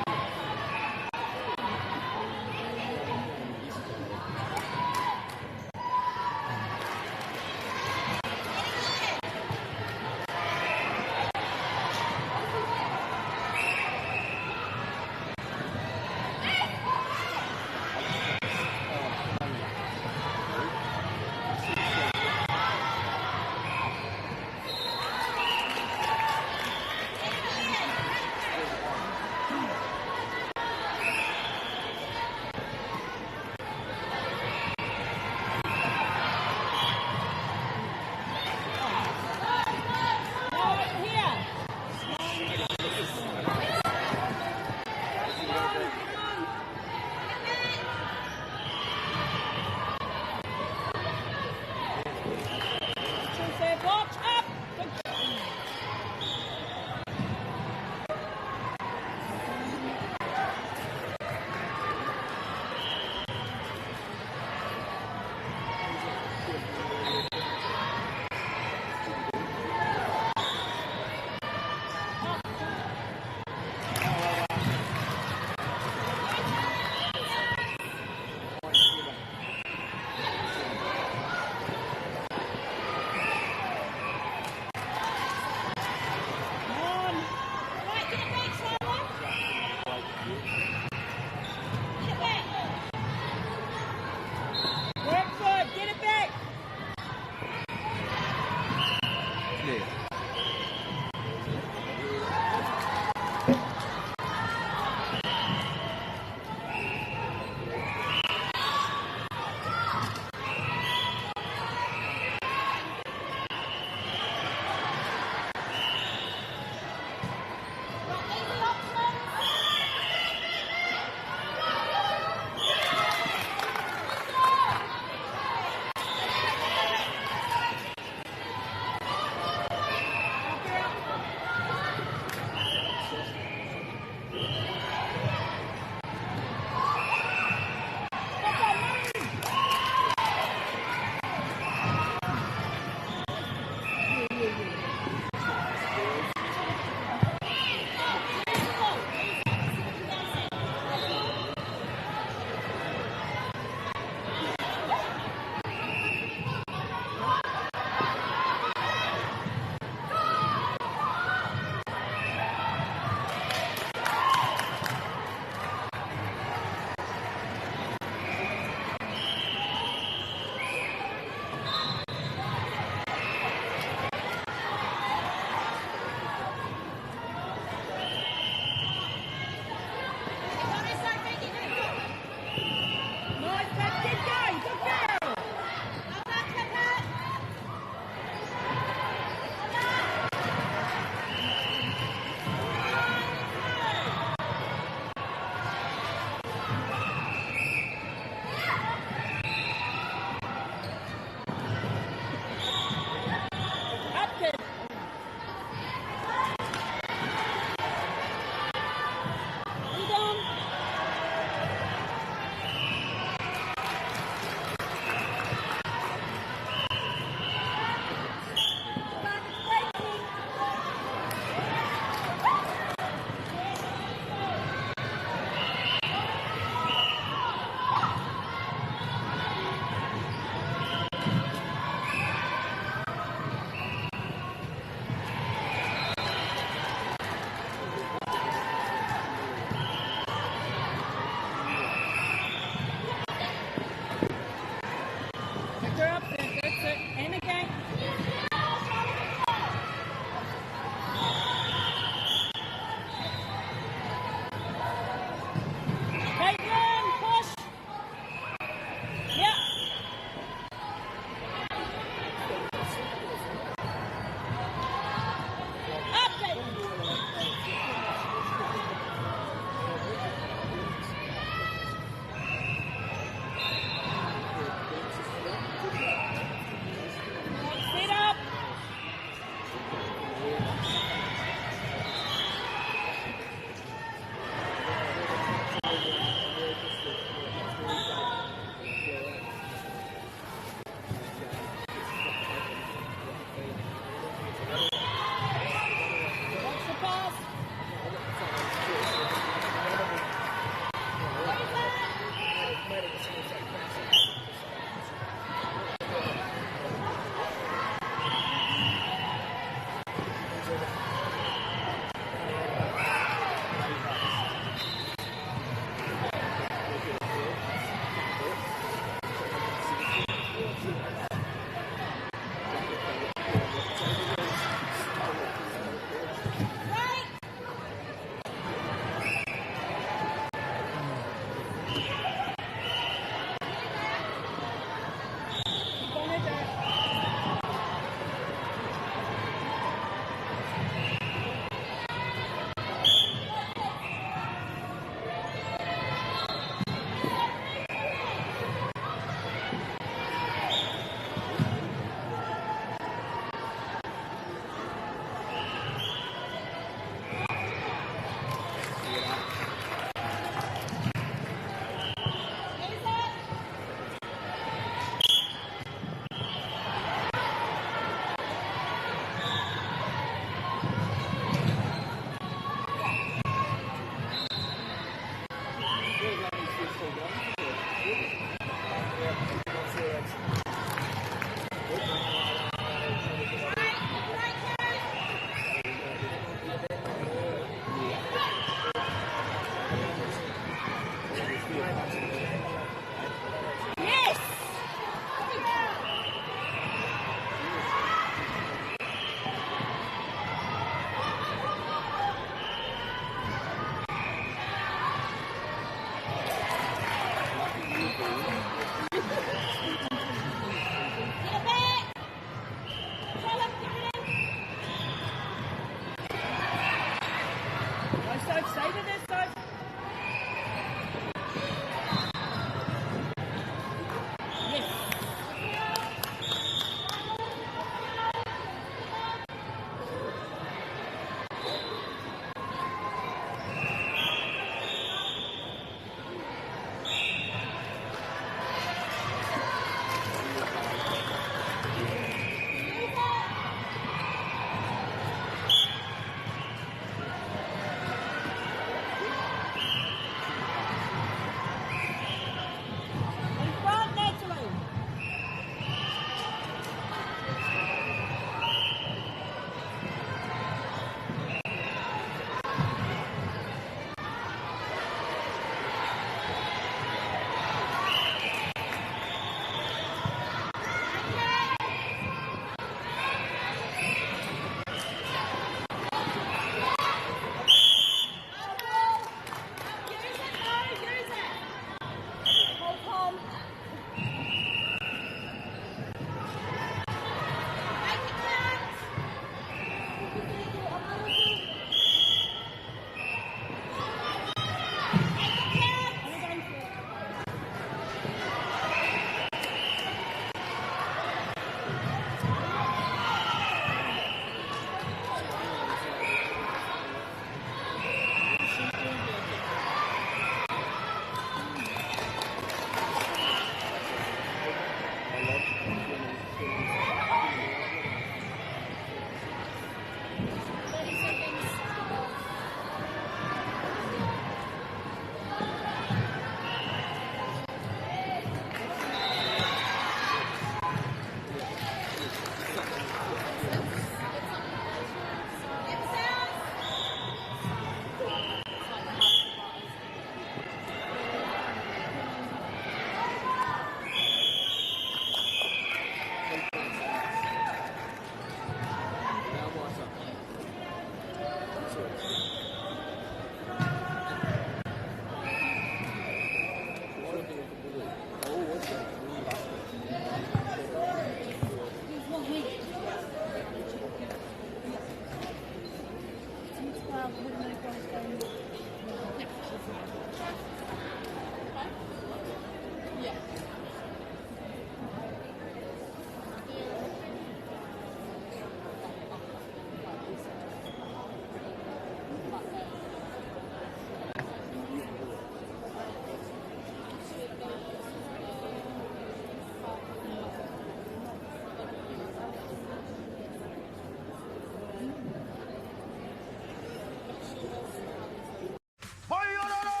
Mai ana rā!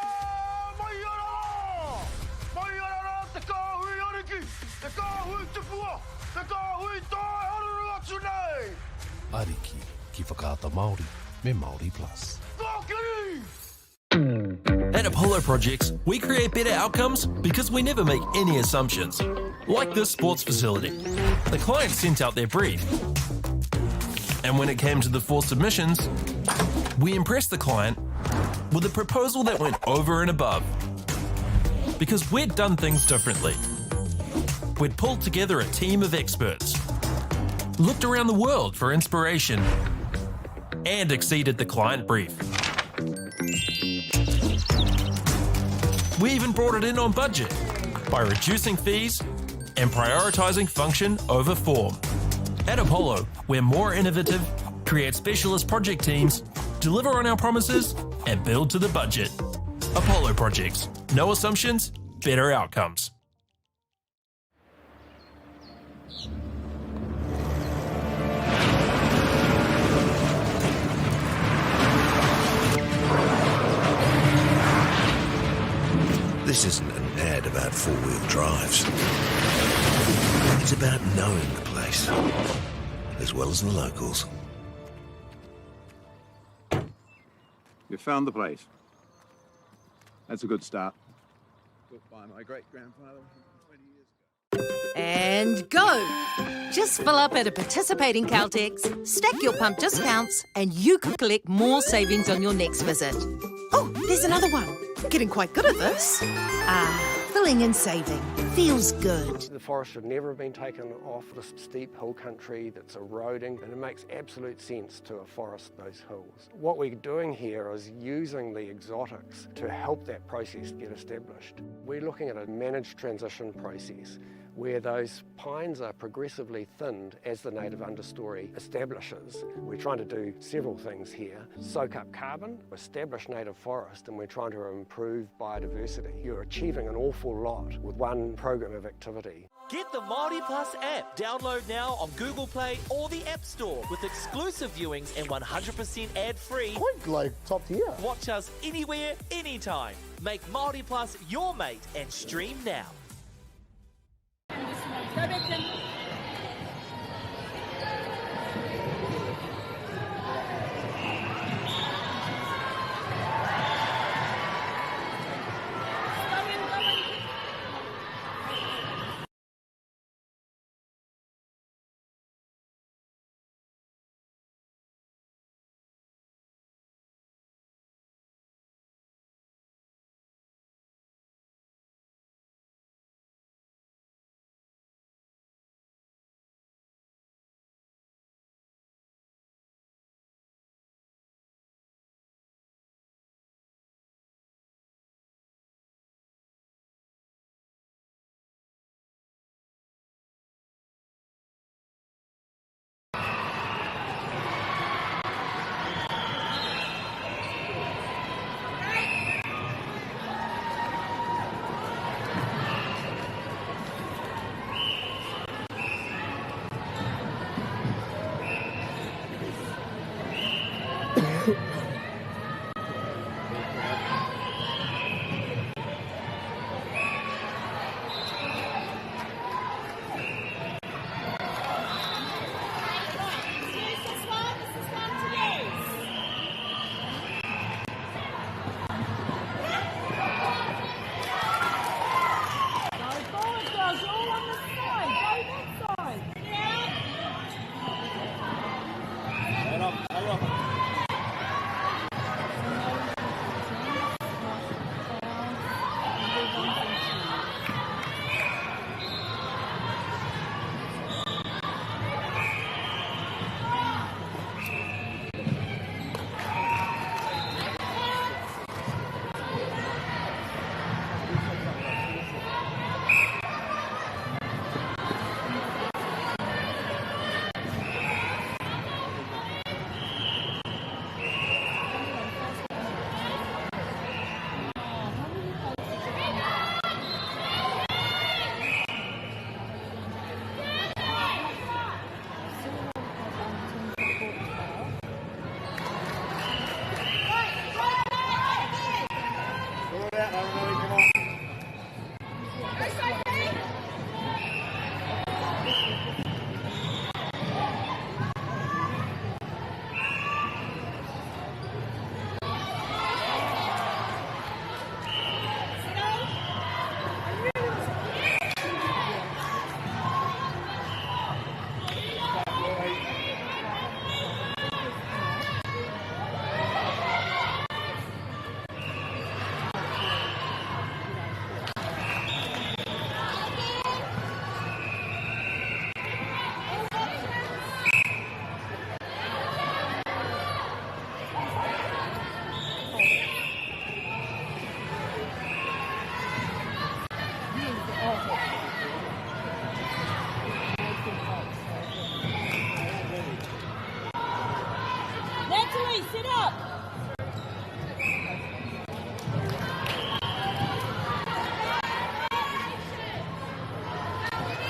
Mai ana rā! Mai ana rā te kāhui ariki, te kāhui tupua, te kāhui tae haruru atu nei! Ariki ki Whakaata Māori me Māori Plus. Kōkiri! At Apollo Projects, we create better outcomes because we never make any assumptions. Like this sports facility. The client sent out their brief. And when it came to the four submissions, we impressed the client with a proposal that went over and above. Because we'd done things differently. We'd pulled together a team of experts, looked around the world for inspiration, and exceeded the client brief. We even brought it in on budget by reducing fees and prioritising function over form. At Apollo, we're more innovative, create specialist project teams, deliver on our promises, and build to the budget. Apollo Projects. No assumptions, better outcomes. This isn't an ad about four-wheel drives. It's about knowing the place, as well as the locals. You found the place. That's a good start. Built by my great-grandfather 120 years ago. And go! Just fill up at a participating Caltex, stack your pump discounts, and you could collect more savings on your next visit. Oh, there's another one. Getting quite good at this. Ah, filling and saving. Feels good. The forest should never have been taken off this steep hill country that's eroding, and it makes absolute sense to afforest those hills. What we're doing here is using the exotics to help that process get established. We're looking at a managed transition process where those pines are progressively thinned as the native understory establishes. We're trying to do several things here. Soak up carbon, establish native forest, and we're trying to improve biodiversity. You're achieving an awful lot with one program of activity. Get the Māori Plus app. Download now on Google Play or the App Store with exclusive viewings and 100% ad-free. Quite like top tier. Watch us anywhere, anytime. Make Māori Plus your mate and stream now. Go back in. Go in, go in. Use this one, this is one to use. Go forward, girls, you're all on this side. Go that side. Yeah. Ellie, sit up.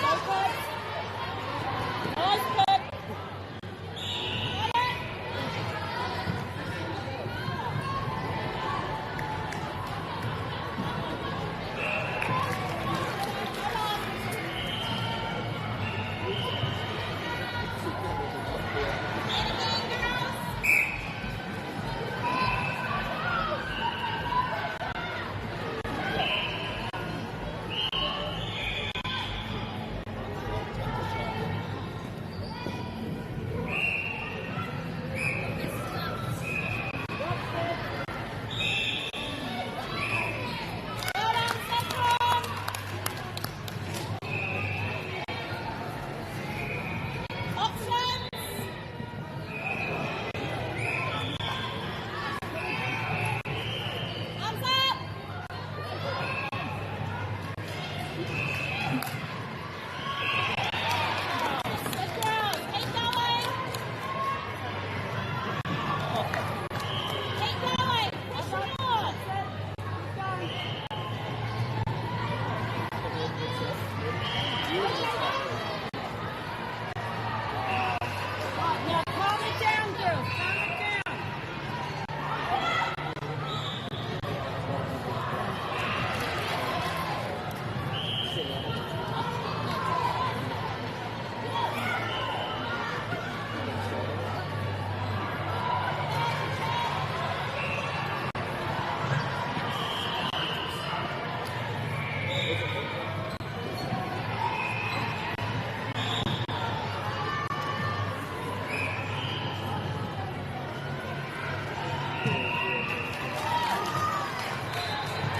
Go, Pip. Nice, Pip. Well done, Saffron. Options. Arms up. Good girls. Keep going. Keep going. Push more. Right, now calm it down, girls. Calm it down.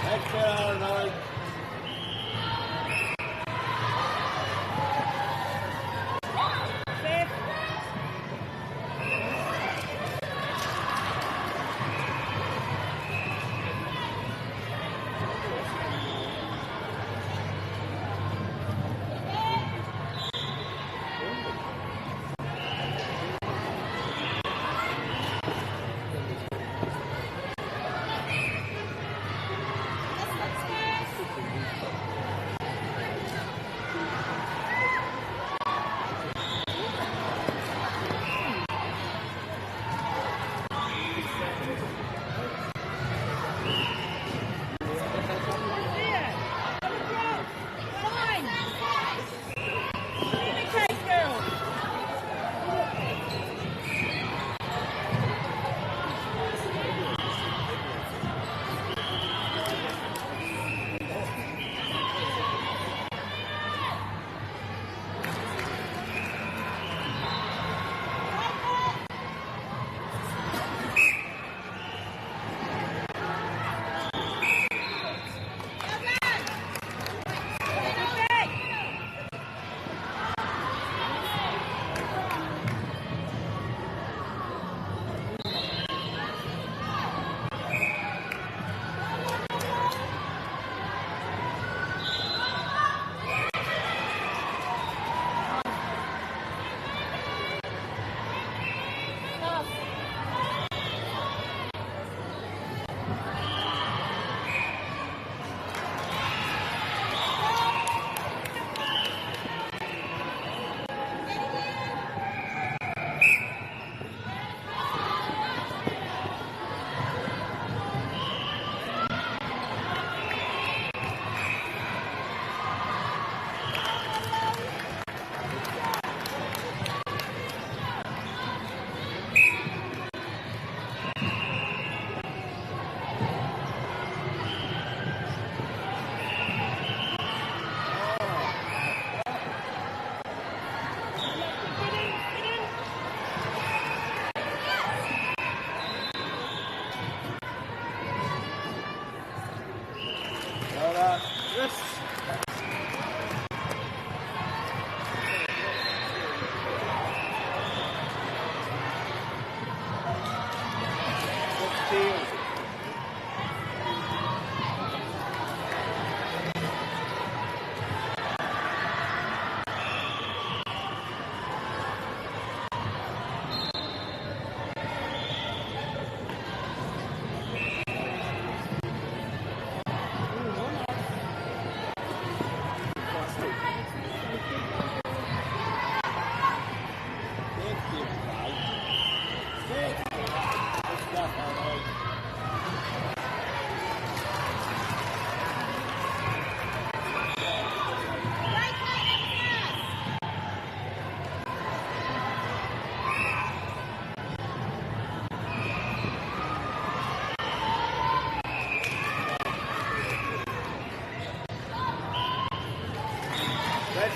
That's better, Ollie. Fifth.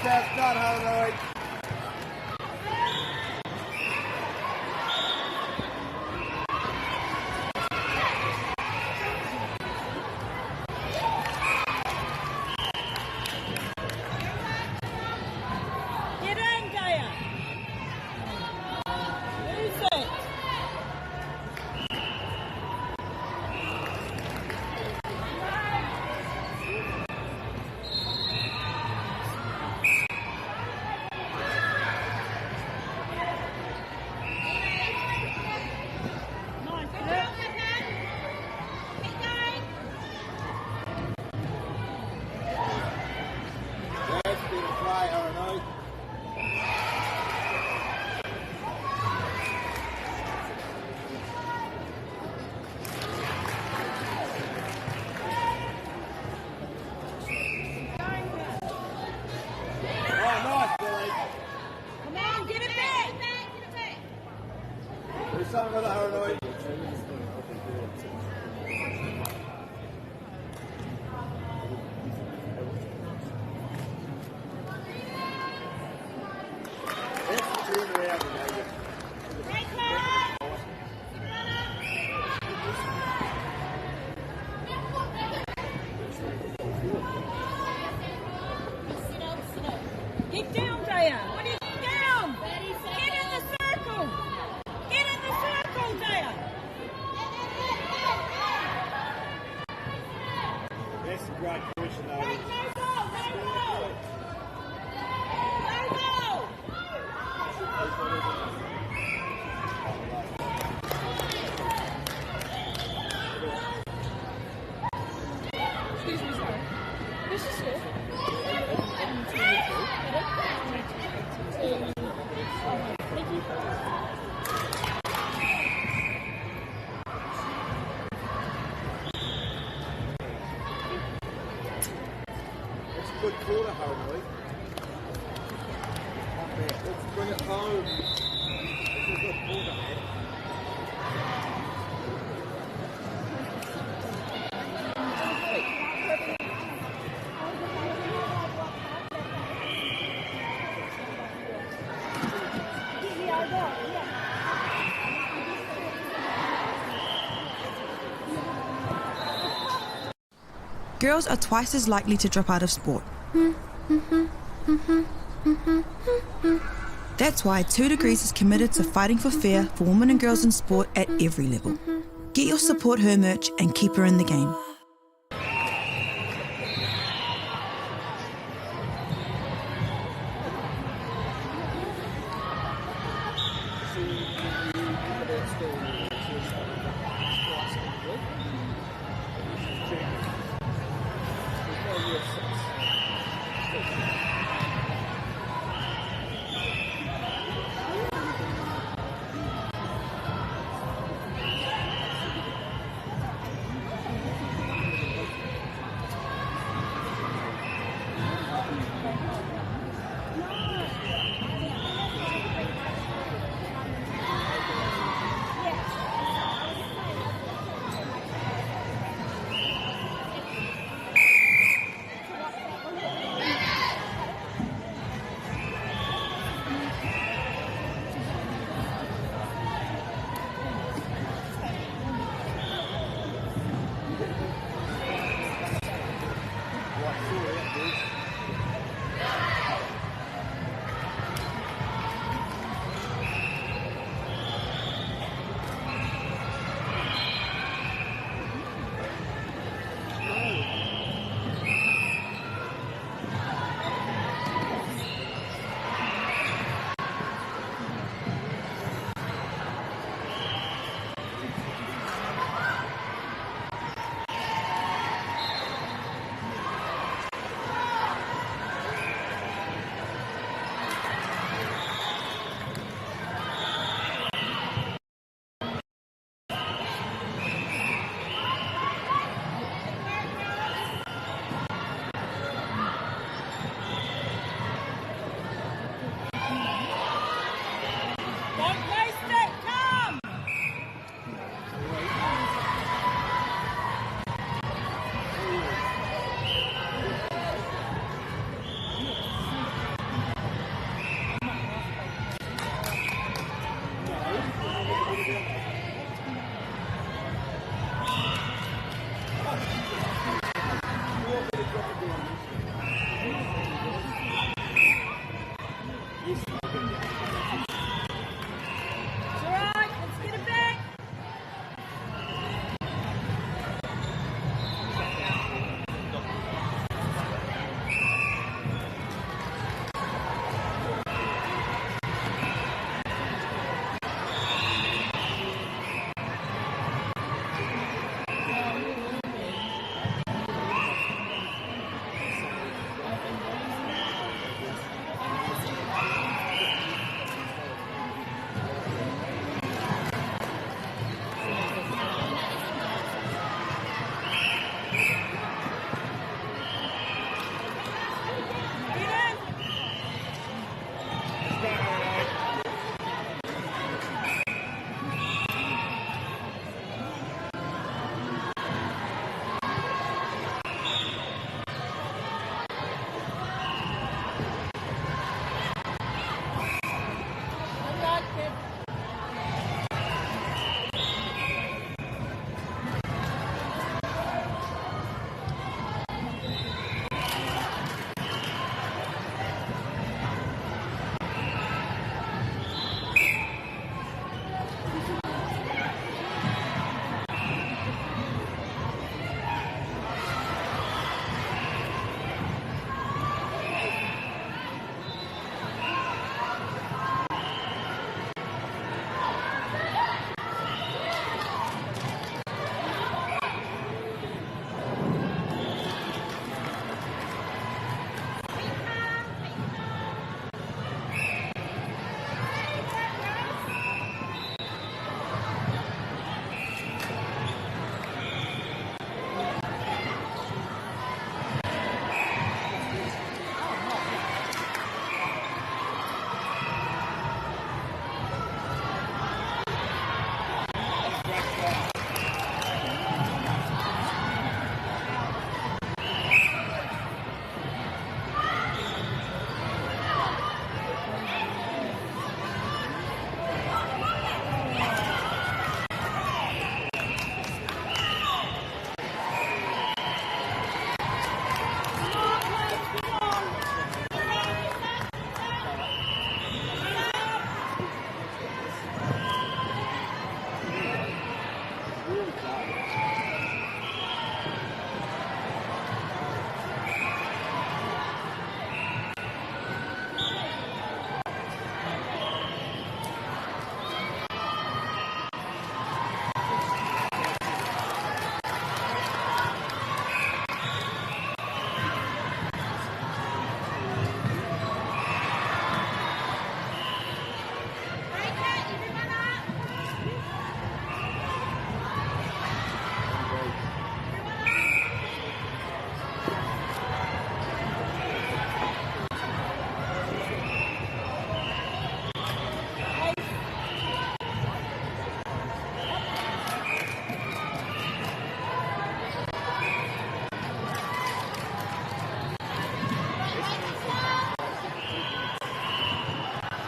First half done, Aranui. Get in, Daya. Lose it. Nice. That's been a try, Aranui. Oh, nice, Billy. Come on, get it back. Do something with it, Aranui. That's the turnaround, mate. Get down, Daya. What are you down? Get in the circle. Get in the circle, Daya. That's a great question, though. No goal, no goal. No goal. Excuse me, sorry. Who's the score? Thank you. It's a good quarter, Aranui. Let's bring it home. It's a good quarter, man. Girls are twice as likely to drop out of sport. That's why 2 Degrees is committed to fighting for fair for women and girls in sport at every level. Get your Support Her merch and keep her in the game.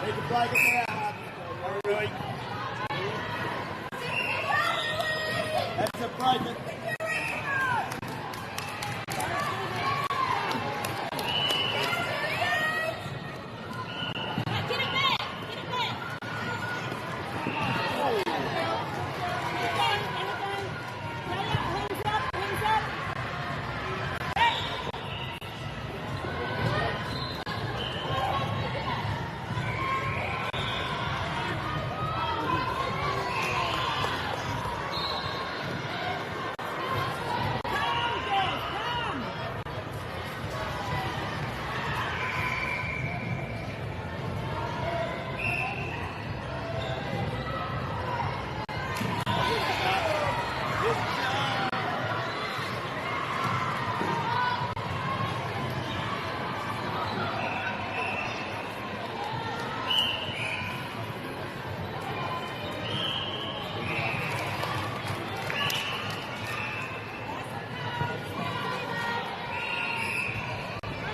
Need to break it now, Really. That's a break it. Get it back! Get it back! Keep going, keep going. Hands up, hands up. Hey! Come, girls, come!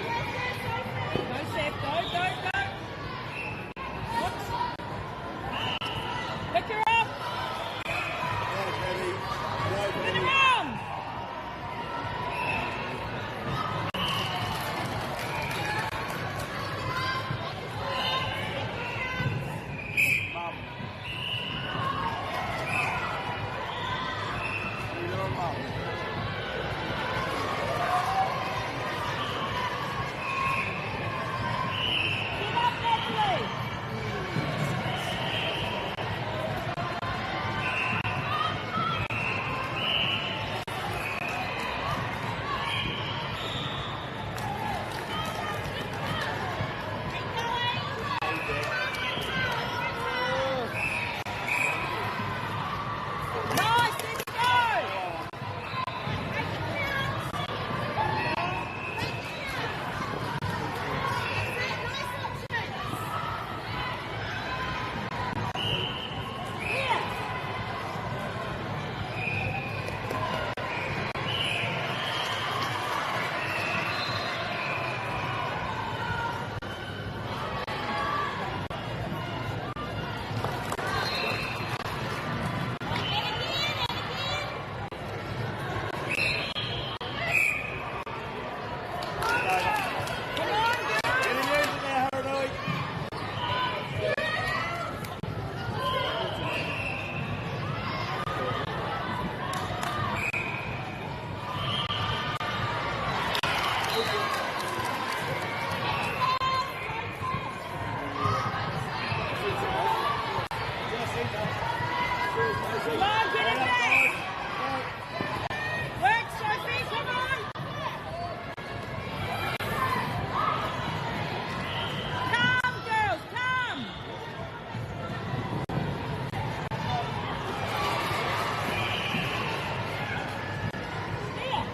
Go, Seth. Go, go, go. Whoops. Pick her up. Spin around. Get up, Natalie. Nice, let's go. Here. Come on, girls. Get it in now, Haranui. Come on, get it back. Work, Sophie, come on. Come, girls, come. There.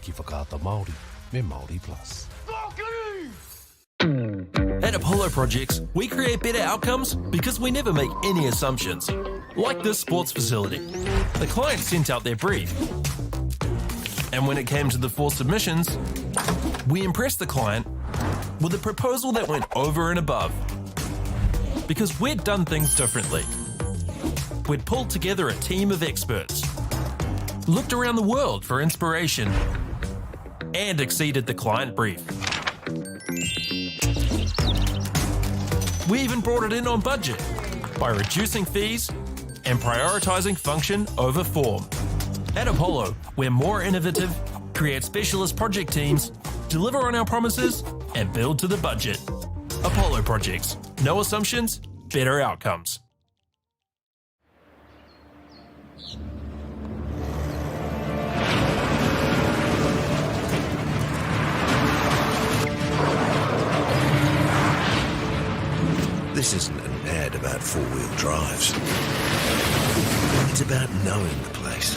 Ki Whakaata Māori me Māori Plus. At Apollo Projects, we create better outcomes because we never make any assumptions. Like this sports facility. The client sent out their brief. And when it came to the four submissions, we impressed the client with a proposal that went over and above. Because we'd done things differently. We'd pulled together a team of experts, looked around the world for inspiration, and exceeded the client brief. We even brought it in on budget by reducing fees and prioritising function over form. At Apollo, we're more innovative, create specialist project teams, deliver on our promises, and build to the budget. Apollo Projects. No assumptions, better outcomes. This isn't an ad about four-wheel drives. It's about knowing the place,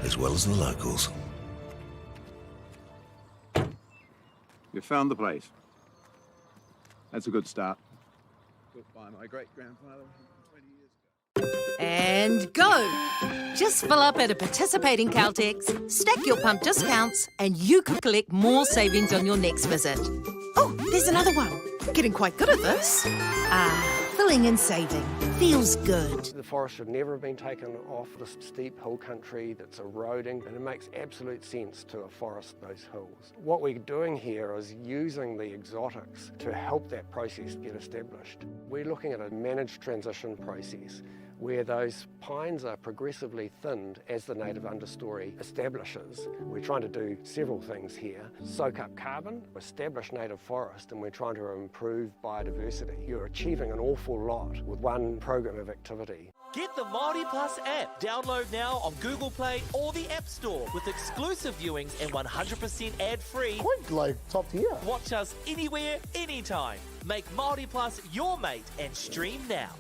as well as the locals. You found the place. That's a good start. Built by my great-grandfather 120 years ago. And go! Just fill up at a participating Caltex, stack your pump discounts, and you could collect more savings on your next visit. Oh, there's another one. Getting quite good at this. Ah, filling and saving. Feels good. The forest should never have been taken off this steep hill country that's eroding, and it makes absolute sense to afforest those hills. What we're doing here is using the exotics to help that process get established. We're looking at a managed transition process where those pines are progressively thinned as the native understory establishes. We're trying to do several things here. Soak up carbon, establish native forest, and we're trying to improve biodiversity. You're achieving an awful lot with one program of activity. Get the Māori Plus app. Download now on Google Play or the App Store with exclusive viewings and 100% ad-free. Quite like top tier. Watch us anywhere, anytime. Make Māori Plus your mate and stream now.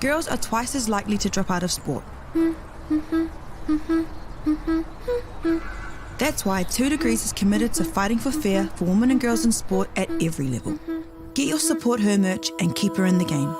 Girls are twice as likely to drop out of sport. That's why 2 Degrees is committed to fighting for fair for women and girls in sport at every level. Get your Support Her merch and keep her in the game.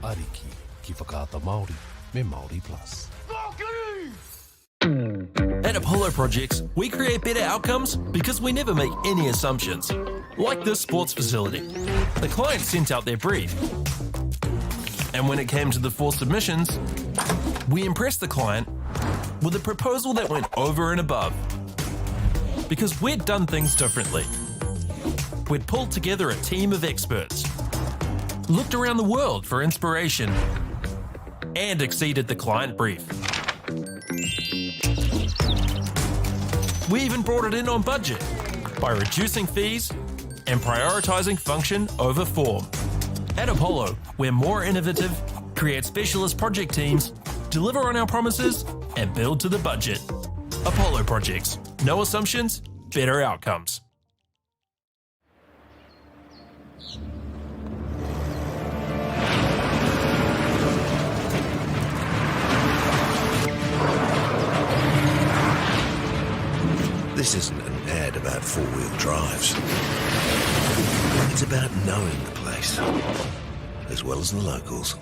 Ariki ki Whakaata Māori me Māori Plus. At Apollo Projects, we create better outcomes because we never make any assumptions. Like this sports facility. The client sent out their brief. And when it came to the four submissions, we impressed the client with a proposal that went over and above. Because we'd done things differently. We'd pulled together a team of experts, looked around the world for inspiration, and exceeded the client brief. We even brought it in on budget by reducing fees and prioritising function over form. At Apollo, we're more innovative, create specialist project teams, deliver on our promises, and build to the budget. Apollo Projects. No assumptions, better outcomes. This isn't an ad about four wheel drives. It's about knowing the place, as well as the locals.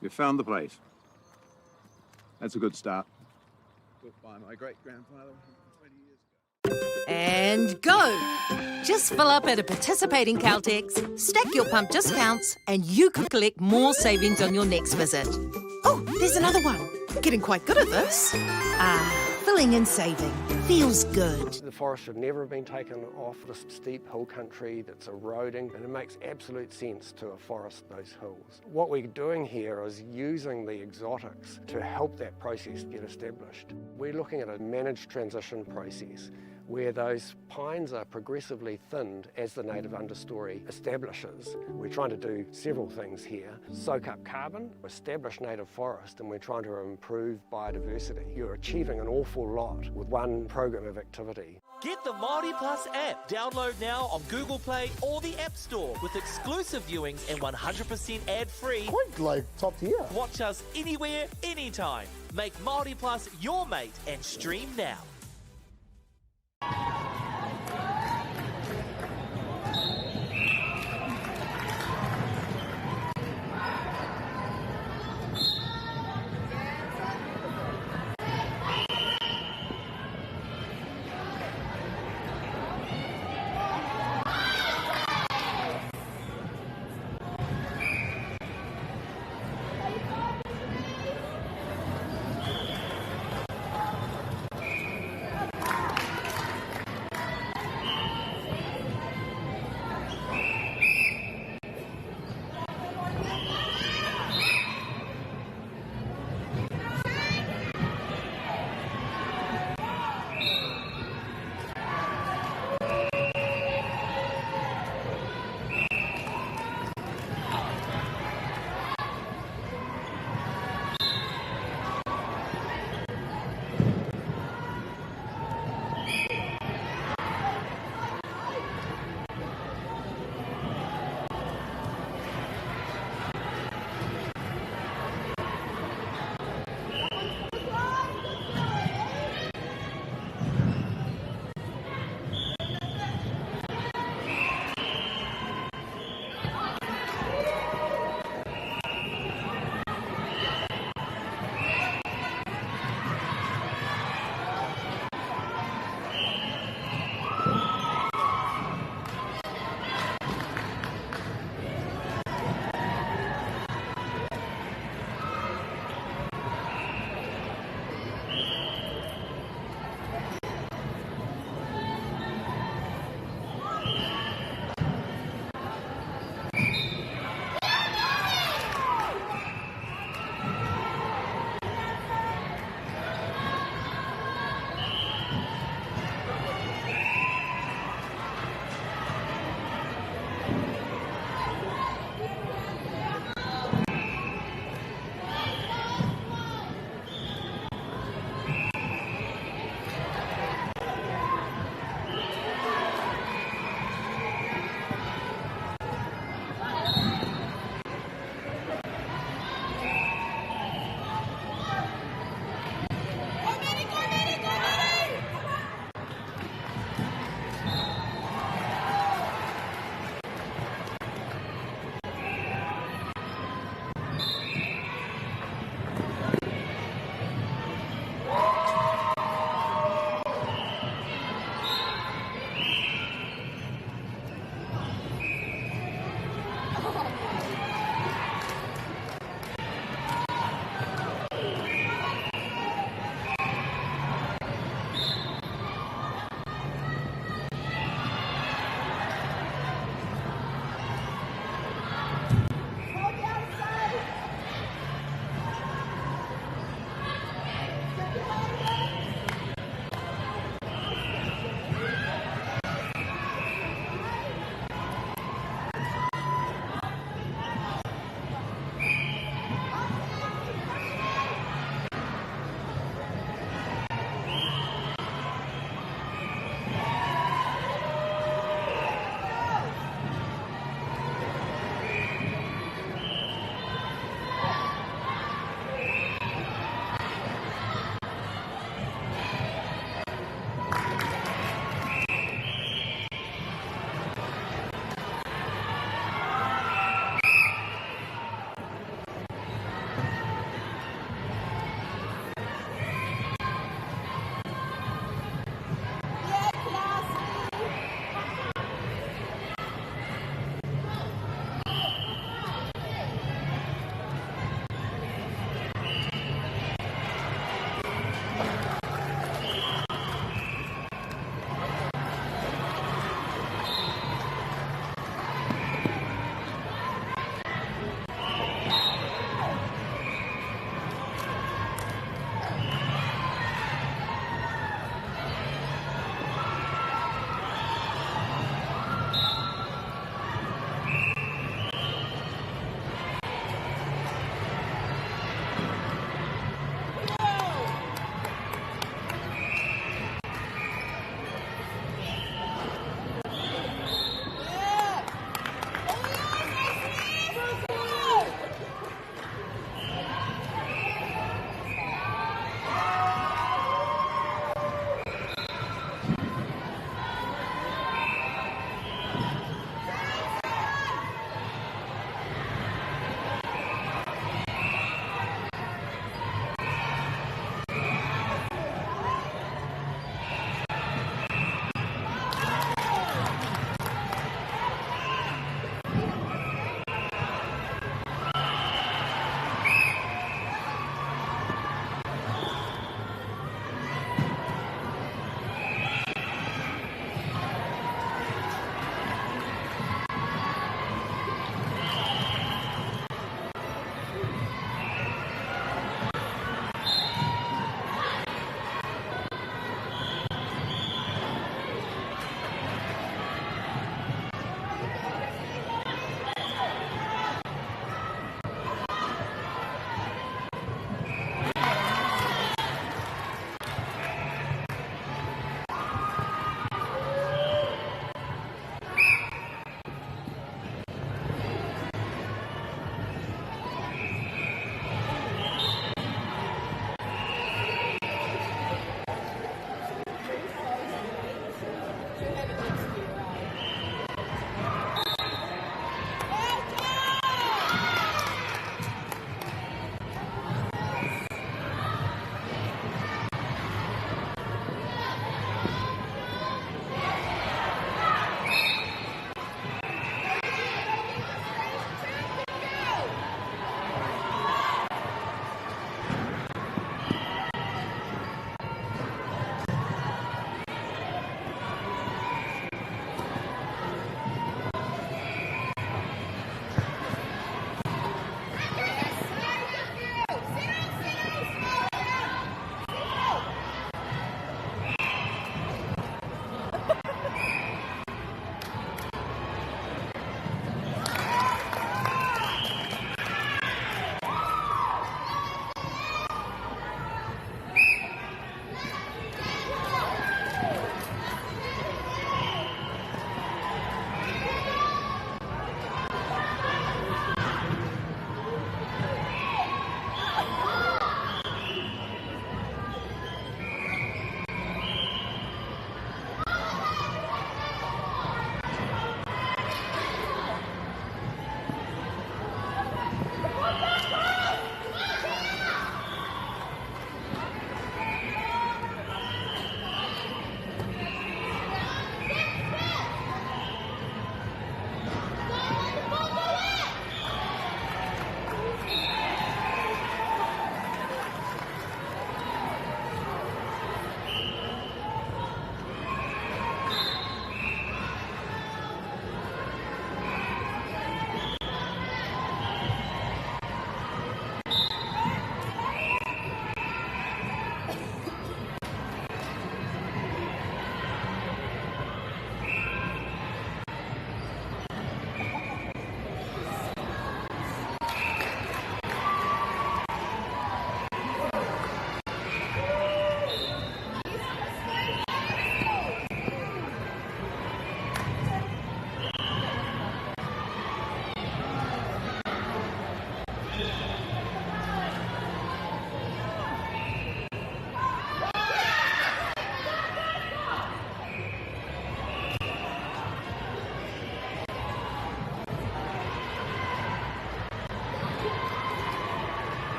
You found the place. That's a good start. Built by my great grandfather 120 years ago. And go! Just fill up at a participating Caltex, stack your pump discounts, and you could collect more savings on your next visit. Oh, there's another one. Getting quite good at this. Ah, filling and saving. Feels good. The forest should never have been taken off this steep hill country that's eroding, and it makes absolute sense to afforest those hills. What we're doing here is using the exotics to help that process get established. We're looking at a managed transition process where those pines are progressively thinned as the native understory establishes. We're trying to do several things here. Soak up carbon, establish native forest, and we're trying to improve biodiversity. You're achieving an awful lot with one program of activity. Get the Māori Plus app. Download now on Google Play or the App Store with exclusive viewings and 100% ad-free. Quite like top tier. Watch us anywhere, anytime. Make Māori Plus your mate and stream now.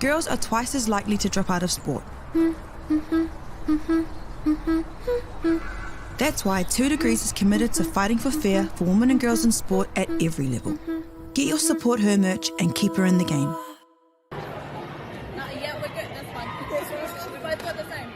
Girls are twice as likely to drop out of sport. That's why 2 Degrees is committed to fighting for fair for women and girls in sport at every level. Get your support her merch and keep her in the game. No, yeah, we're good. That's fine. We both got the same.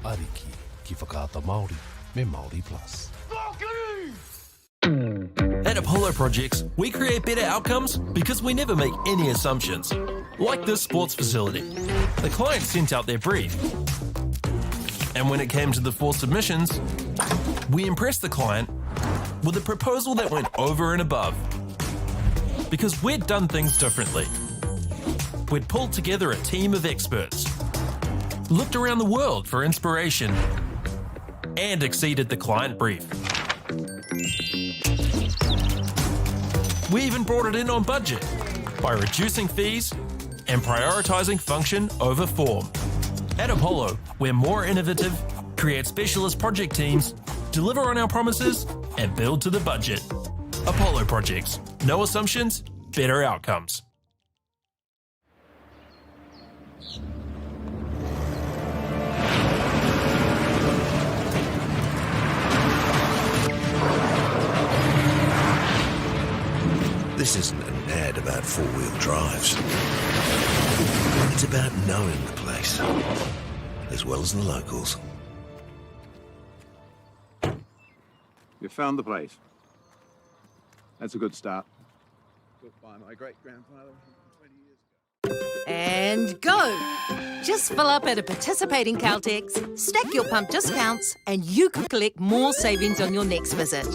Ariki ki Whakaata Māori me Māori Plus. At Apollo Projects, we create better outcomes because we never make any assumptions. Like this sports facility. The client sent out their brief. And when it came to the four submissions, we impressed the client with a proposal that went over and above. Because we'd done things differently. We'd pulled together a team of experts, looked around the world for inspiration, and exceeded the client brief. We even brought it in on budget by reducing fees and prioritising function over form. At Apollo, we're more innovative, create specialist project teams, deliver on our promises, and build to the budget. Apollo Projects. No assumptions, better outcomes. This isn't an ad about four-wheel drives. It's about knowing the place, as well as the locals. You found the place. That's a good start. Built by my great-grandfather 120 years ago. And go! Just fill up at a participating Caltex, stack your pump discounts, and you could collect more savings on your next visit.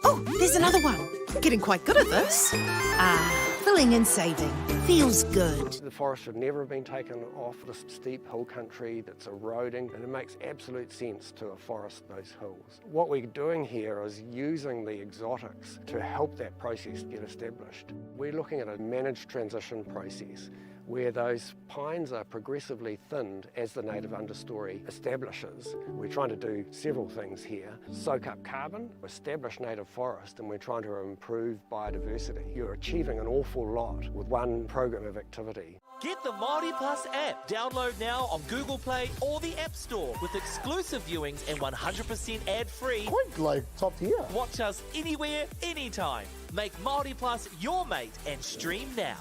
Oh, there's another one. Getting quite good at this. Ah, filling and saving. Feels good. The forest should never have been taken off this steep hill country that's eroding, and it makes absolute sense to afforest those hills. What we're doing here is using the exotics to help that process get established. We're looking at a managed transition process where those pines are progressively thinned as the native understory establishes. We're trying to do several things here. Soak up carbon, establish native forest, and we're trying to improve biodiversity. You're achieving an awful lot with one program of activity. Get the Māori Plus app. Download now on Google Play or the App Store with exclusive viewings and 100% ad-free. Quite like top tier. Watch us anywhere, anytime. Make Māori Plus your mate and stream now.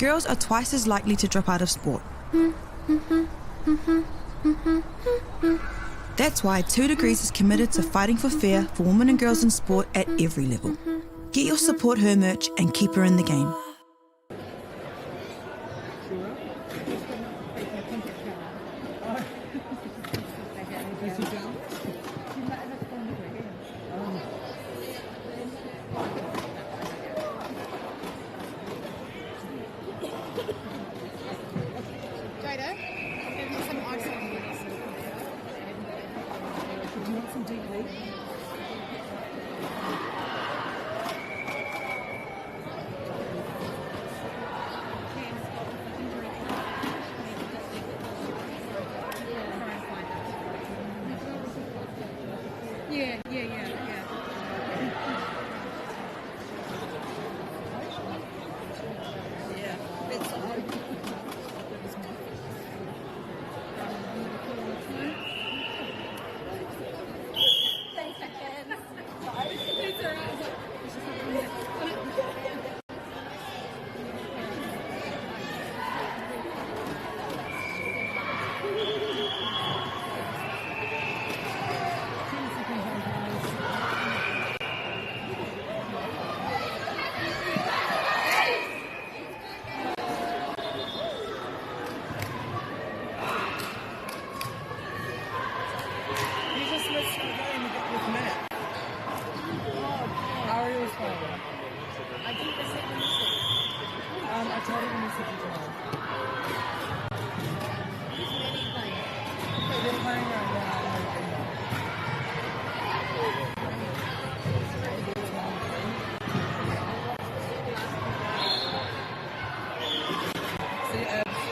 Girls are twice as likely to drop out of sport. That's why 2 Degrees is committed to fighting for fair for women and girls in sport at every level. Get your Support Her merch and keep her in the game. Jada, give me some ice on this. Do you want some DP? Yeah. Yeah, that's the hope. 30 seconds. Sorry. It's alright. You just missed the game with Matt. Ari was playing. I didn't receive the message. I told him to message you tomorrow. Who's Maddie playing? They're playing right now. See you, Abs.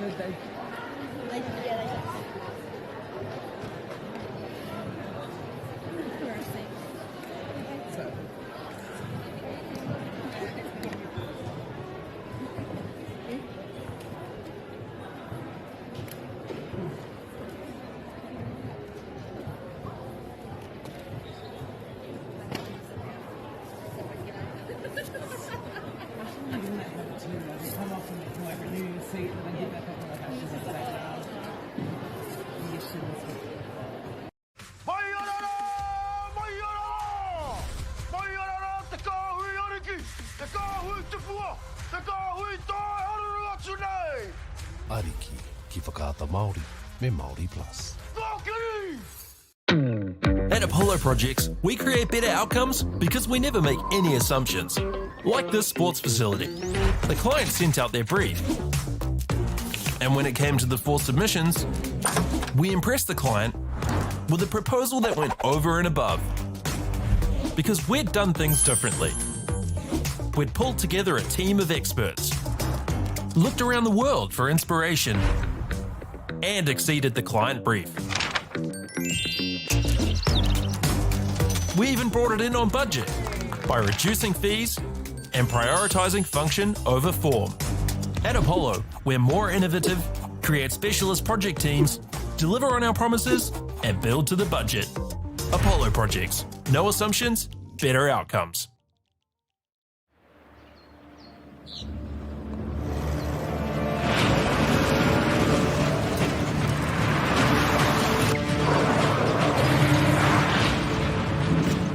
Did they? They, yeah, they did. Embarrassing. So. I shouldn't be doing that habit too. Like, you come off and like renew your seat and then get back up and like, I shouldn't have sat down. You shouldn't have. Mai arara! Mai arara! Mai arara te kāhui ariki, te kāhui tupua, te kāhui tae haruru atu nei! Ariki ki Whakaata Māori me Māori Plus. Kōkiri! At Apollo Projects, we create better outcomes because we never make any assumptions. Like this sports facility. The client sent out their brief. And when it came to the 4 submissions, we impressed the client with a proposal that went over and above. Because we'd done things differently. We'd pulled together a team of experts, looked around the world for inspiration, and exceeded the client brief. We even brought it in on budget by reducing fees and prioritising function over form. At Apollo, we're more innovative, create specialist project teams, deliver on our promises, and build to the budget. Apollo Projects. No assumptions, better outcomes.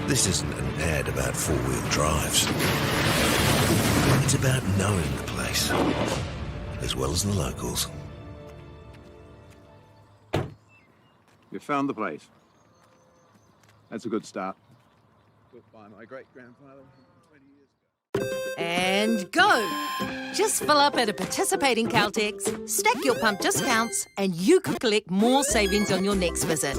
This isn't an ad about four-wheel drives. It's about knowing the place, as well as the locals. You found the place. That's a good start. Built by my great-grandfather 120 years ago. And go! Just fill up at a participating Caltex, stack your pump discounts, and you could collect more savings on your next visit.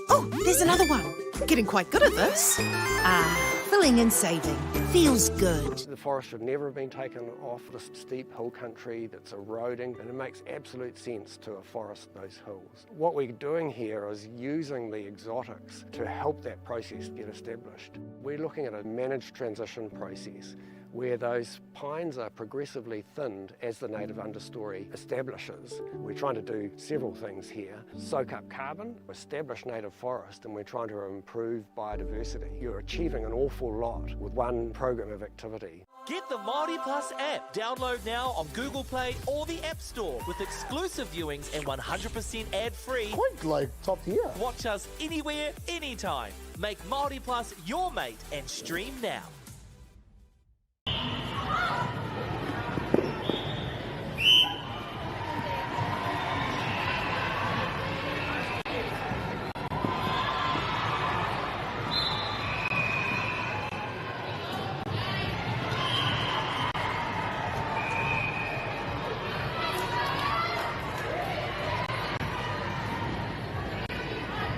Oh, there's another one. Getting quite good at this. Ah, filling and saving. Feels good. The forest should never have been taken off this steep hill country that's eroding, and it makes absolute sense to afforest those hills. What we're doing here is using the exotics to help that process get established. We're looking at a managed transition process where those pines are progressively thinned as the native understory establishes. We're trying to do several things here. Soak up carbon, establish native forest, and we're trying to improve biodiversity. You're achieving an awful lot with one program of activity. Get the Māori Plus app. Download now on Google Play or the App Store with exclusive viewings and 100% ad-free. Quite like top tier. Watch us anywhere, anytime. Make Māori Plus your mate and stream now.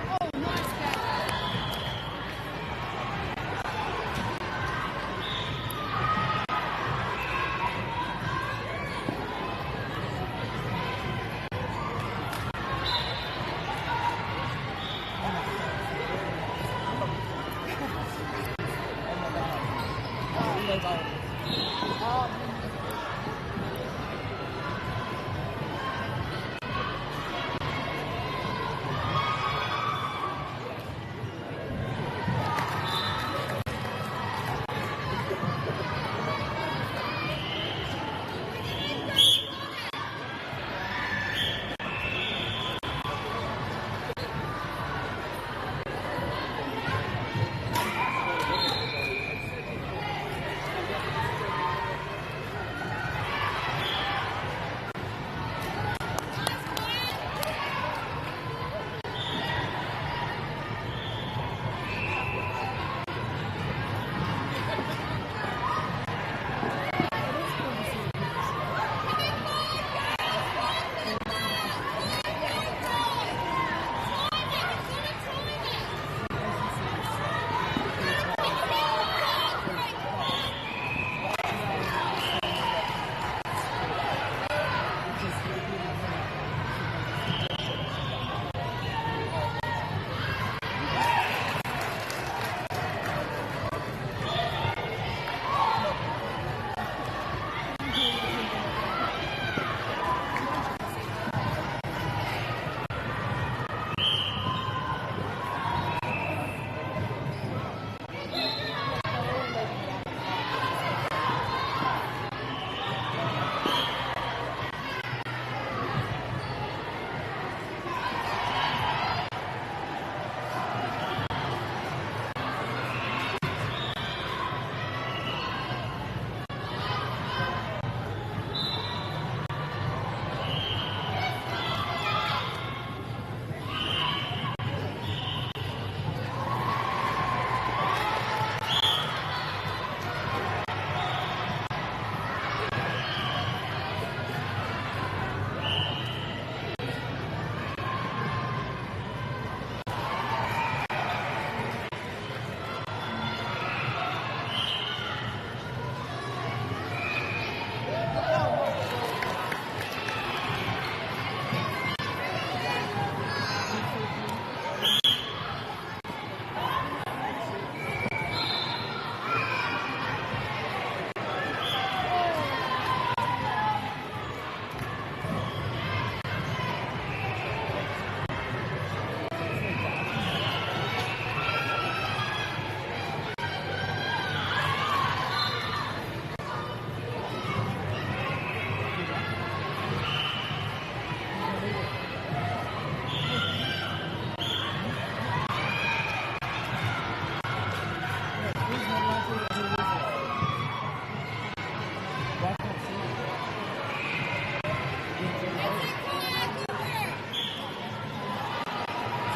Oh, nice catch.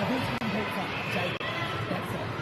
So this one picks up Jake. That's it.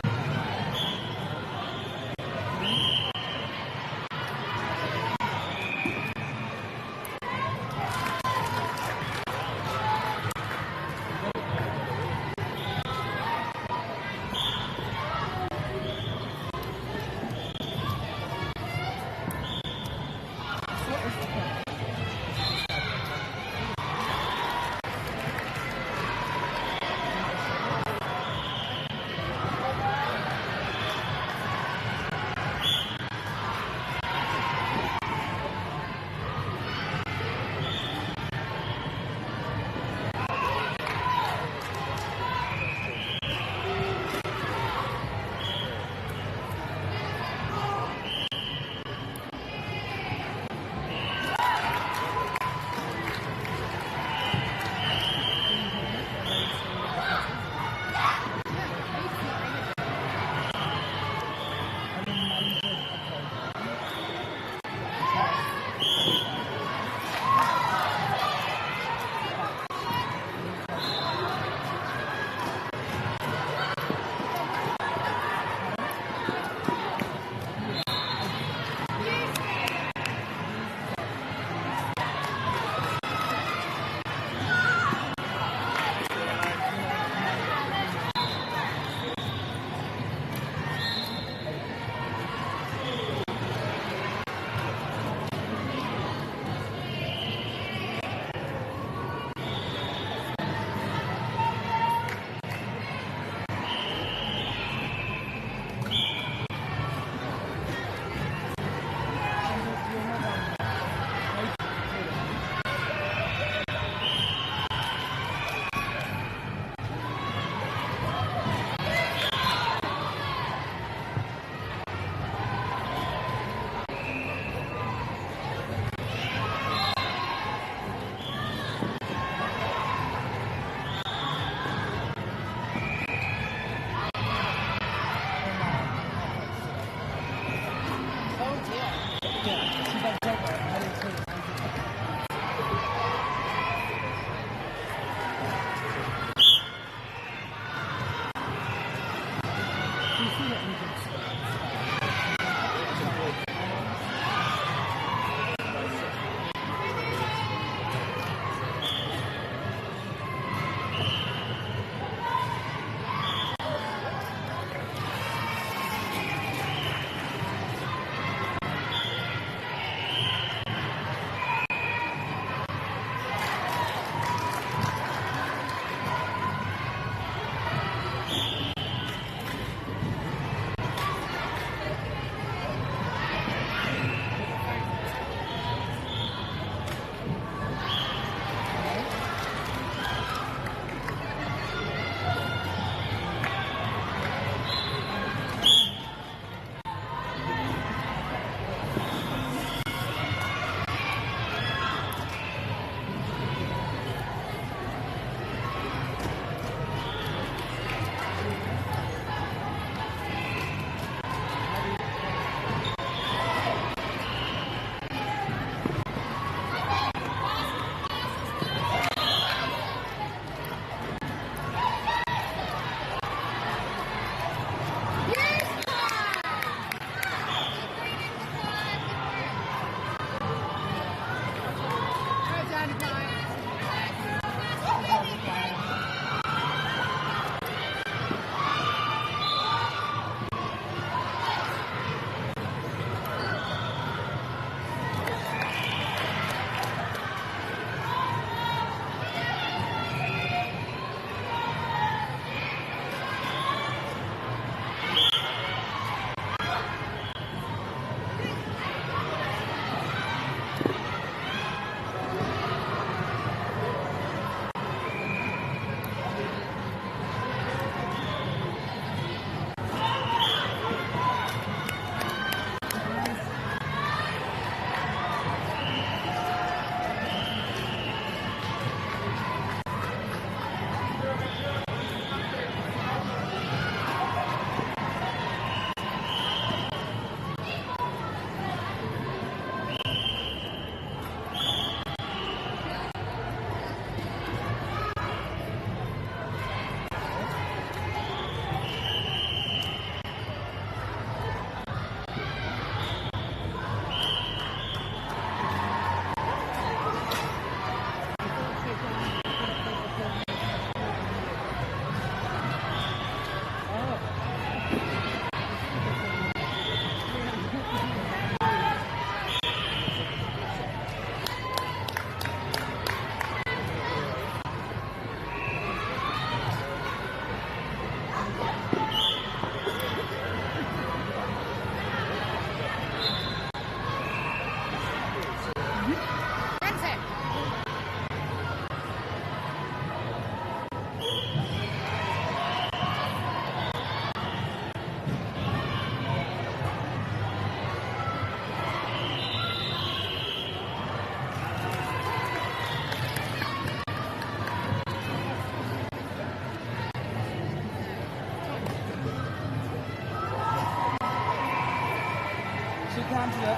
Punted it.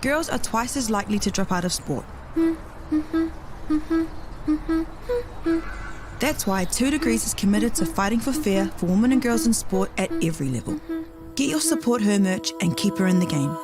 Girls are twice as likely to drop out of sport. That's why 2 Degrees is committed to fighting for fair for women and girls in sport at every level. Get your Support Her merch and keep her in the game.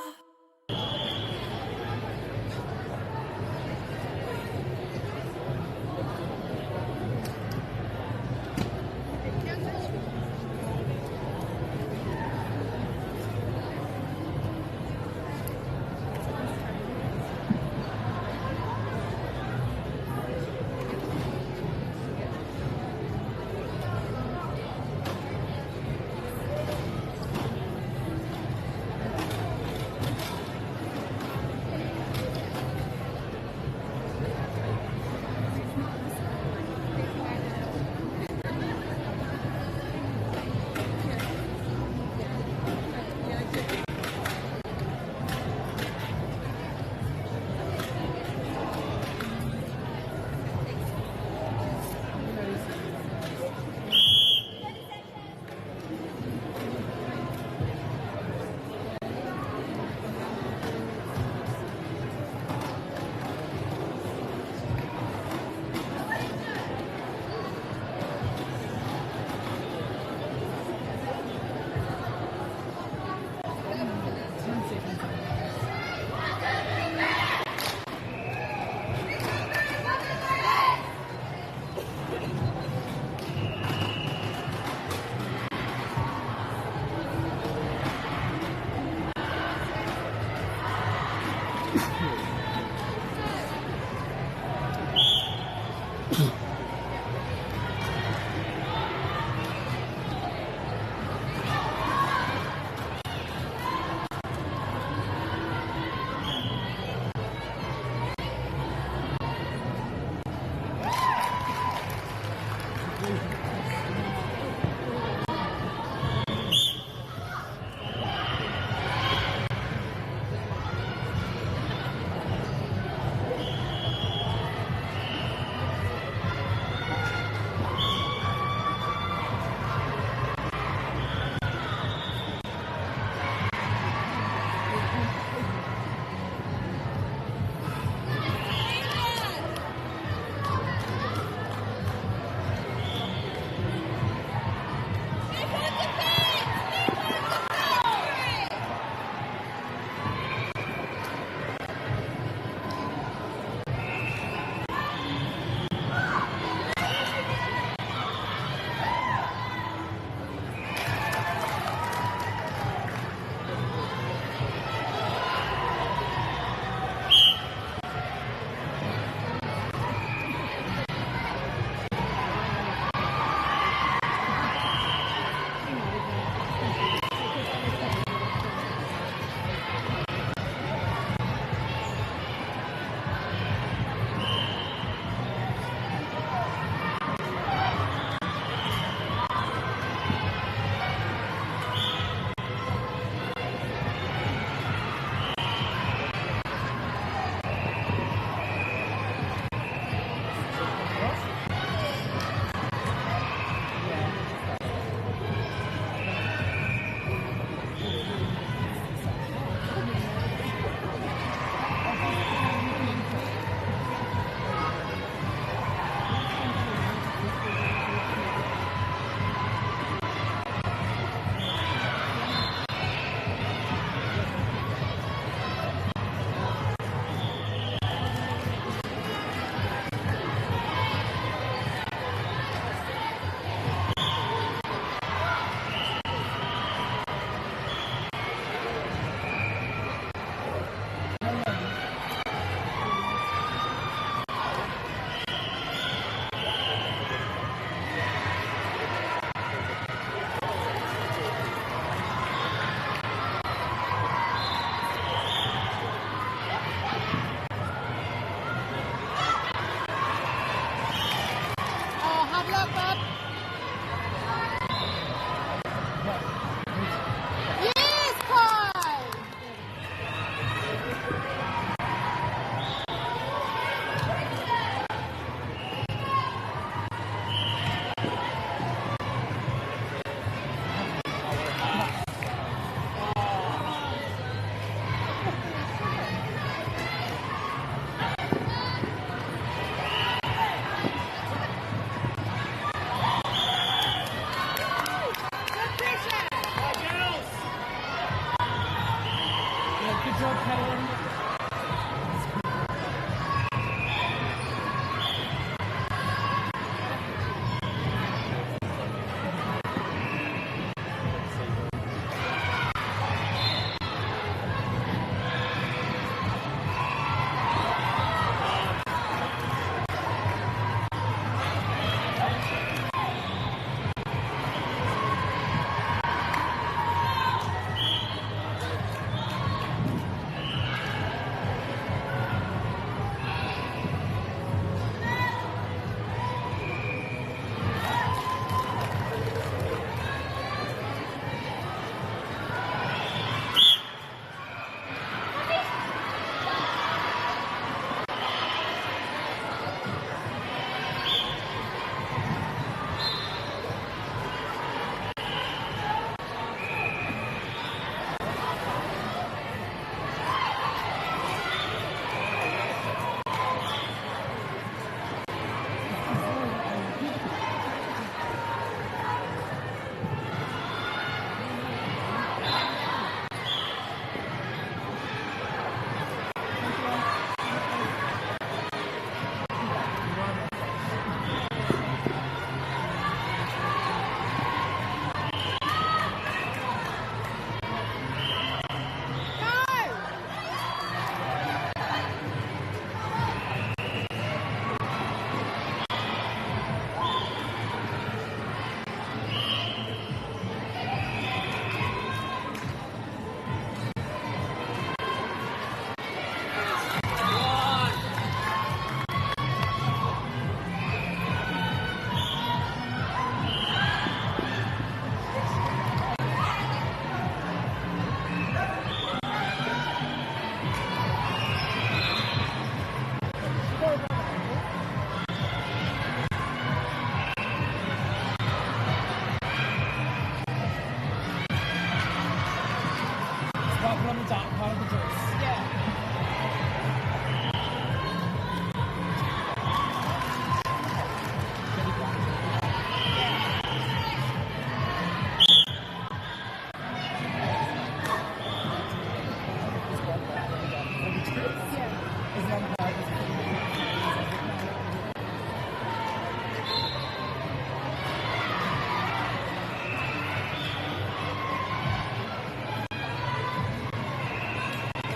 part of the dress. Yeah.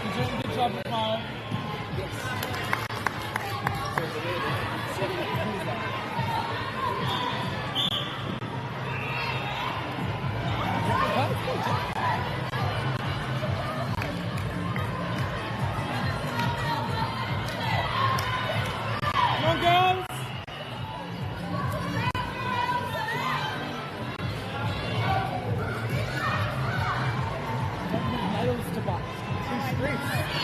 You're doing a good job, Kyle. Yes. Come on, girls. Don't have nails to bite. Too stressed.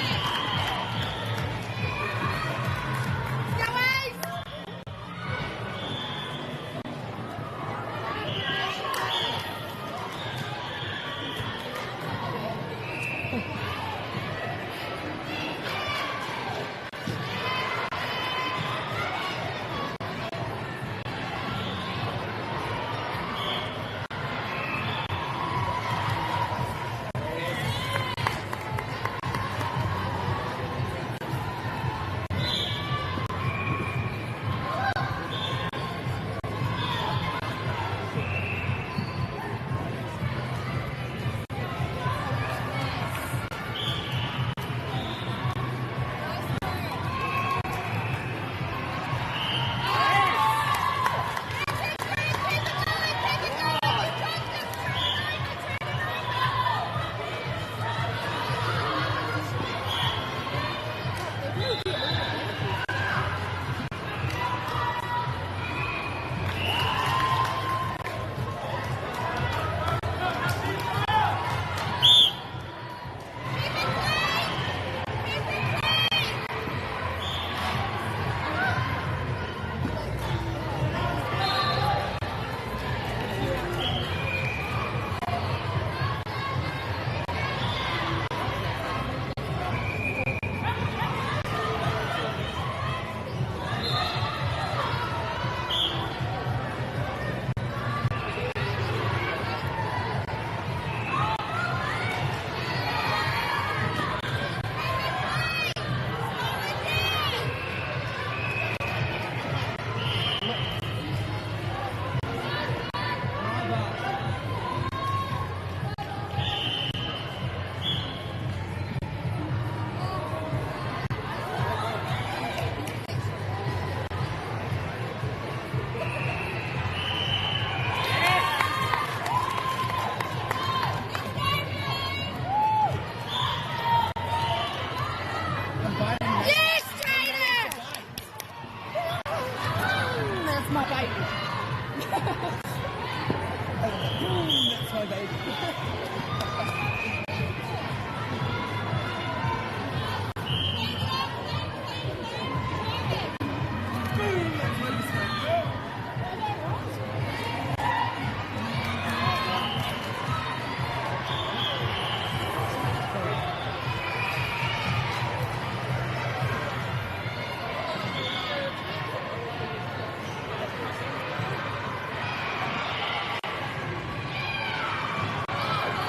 Yes, Trainer! That's my baby. That's my baby. Boom, that's my girl. Yes!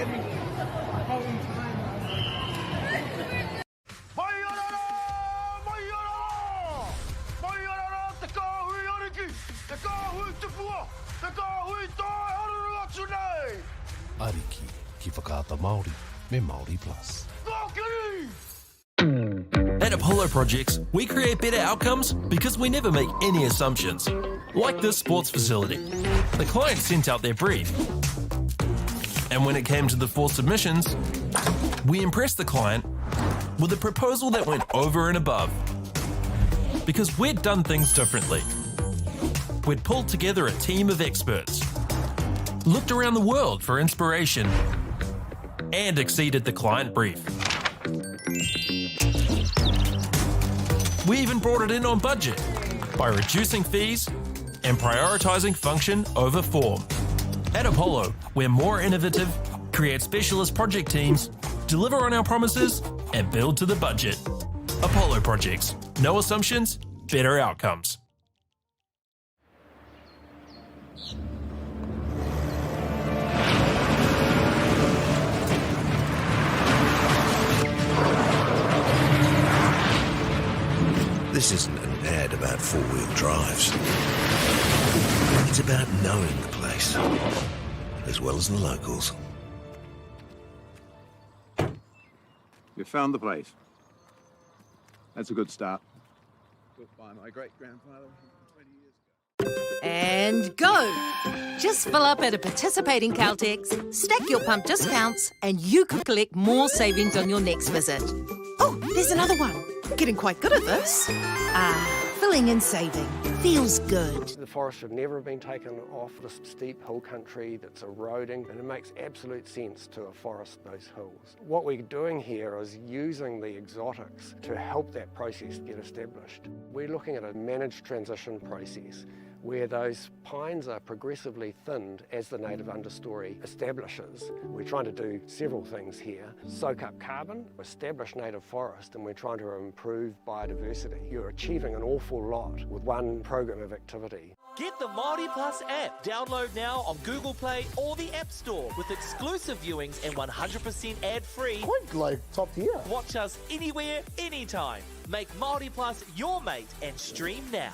had me holding time. I was like, Mai ana rā! Mai ana rā! Mai ana rā te kāhui ariki, te kāhui tupua, te kāhui toi haruru atu nei! Ariki ki Whakaata Māori me Māori Plus. Kōkiri! At Apollo Projects, we create better outcomes because we never make any assumptions. Like this sports facility. The client sent out their brief. And when it came to the four submissions, we impressed the client with a proposal that went over and above. Because we'd done things differently. We'd pulled together a team of experts, looked around the world for inspiration, and exceeded the client brief. We even brought it in on budget by reducing fees and prioritising function over form. At Apollo, we're more innovative, create specialist project teams, deliver on our promises, and build to the budget. Apollo Projects. No assumptions, better outcomes. This isn't an ad about four-wheel drives. It's about knowing the place, as well as the locals. You found the place. That's a good start. Built by my great-grandfather 120 years ago. And go! Just fill up at a participating Caltex, stack your pump discounts, and you could collect more savings on your next visit. Oh, there's another one. Getting quite good at this. Ah, filling and saving. Feels good. The forest should never have been taken off this steep hill country that's eroding, and it makes absolute sense to afforest those hills. What we're doing here is using the exotics to help that process get established. We're looking at a managed transition process where those pines are progressively thinned as the native understory establishes. We're trying to do several things here. Soak up carbon, establish native forest, and we're trying to improve biodiversity. You're achieving an awful lot with one program of activity. Get the Māori Plus app. Download now on Google Play or the App Store with exclusive viewings and 100% ad-free. Quite like top tier. Watch us anywhere, anytime. Make Māori Plus your mate and stream now.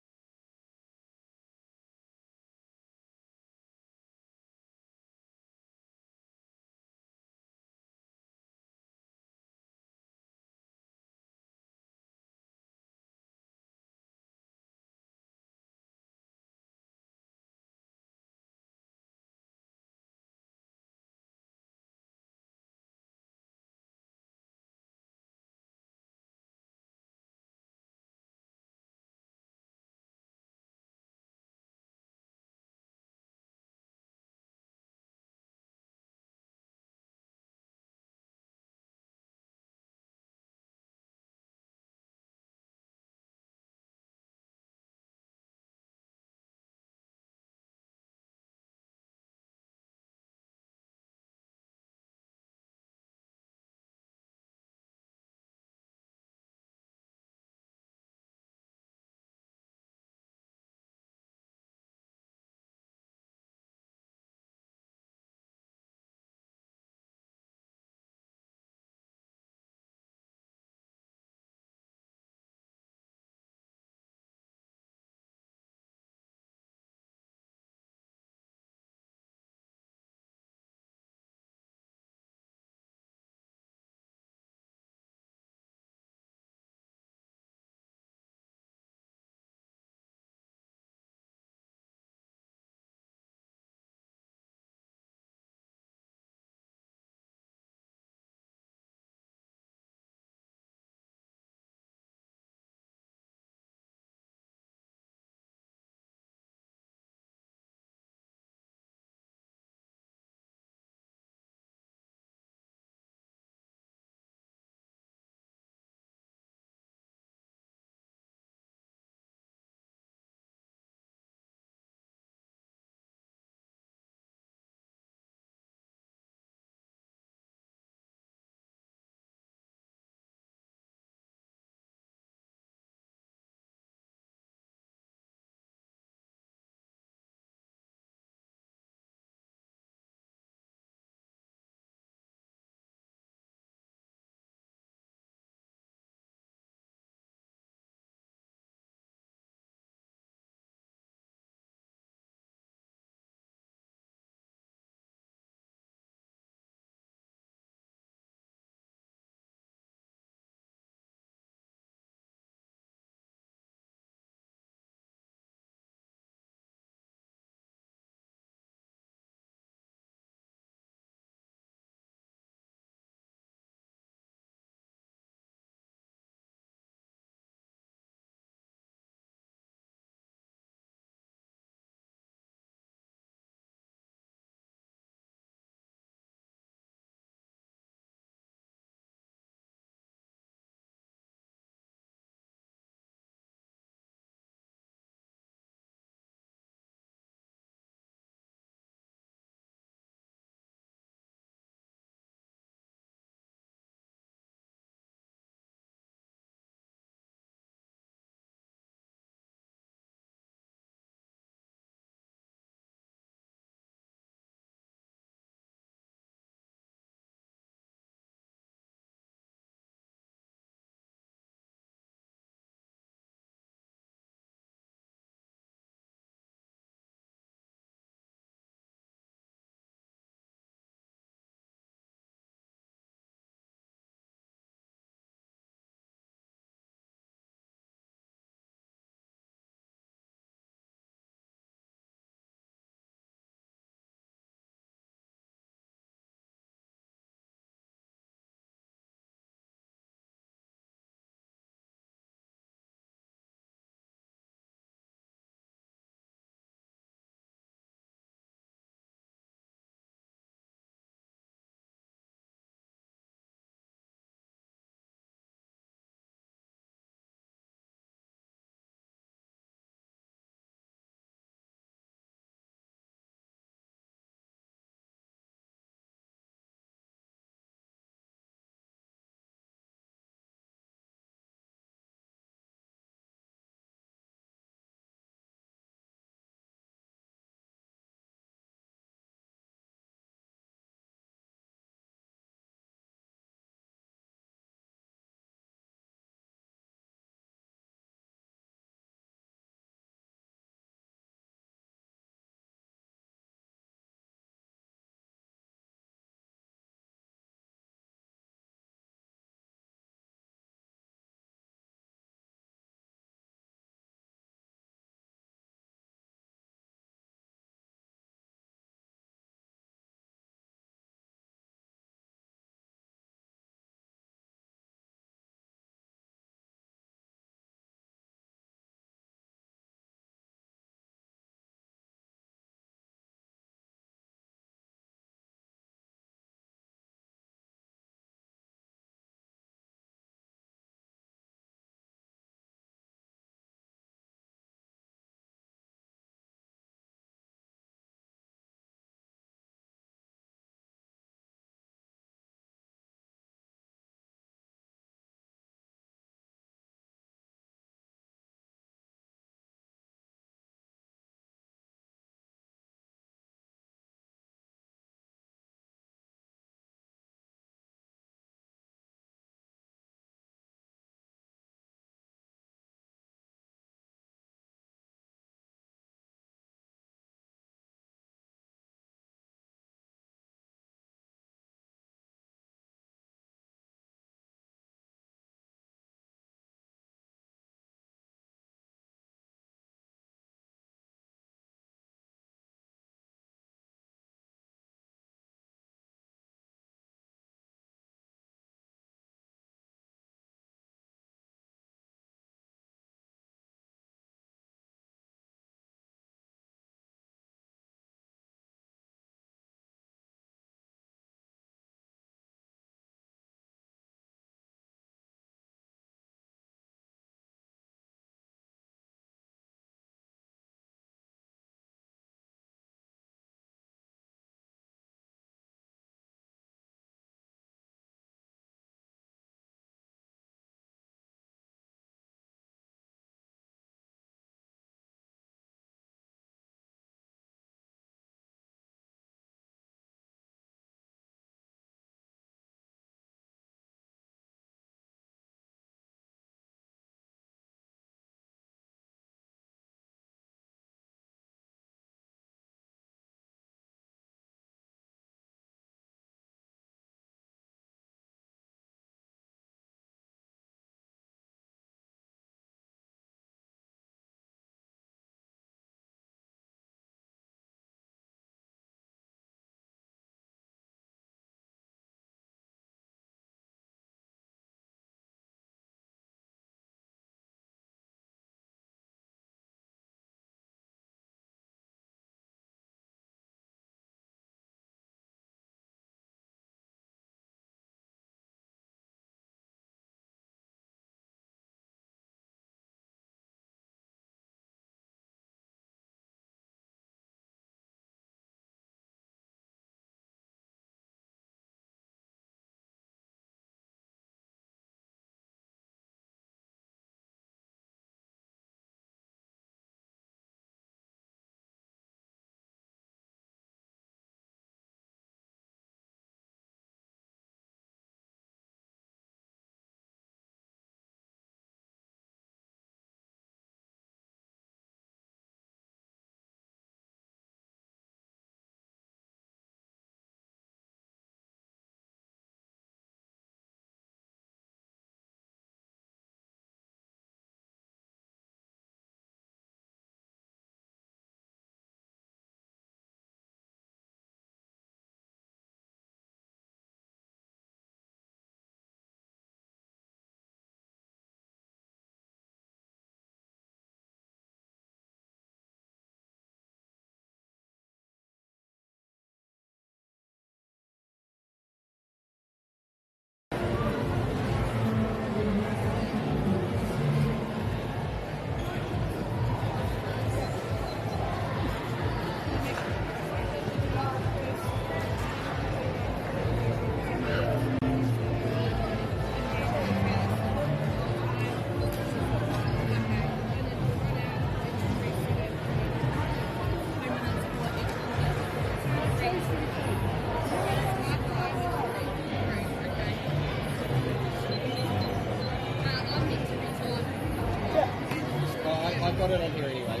I've got it on here anyway.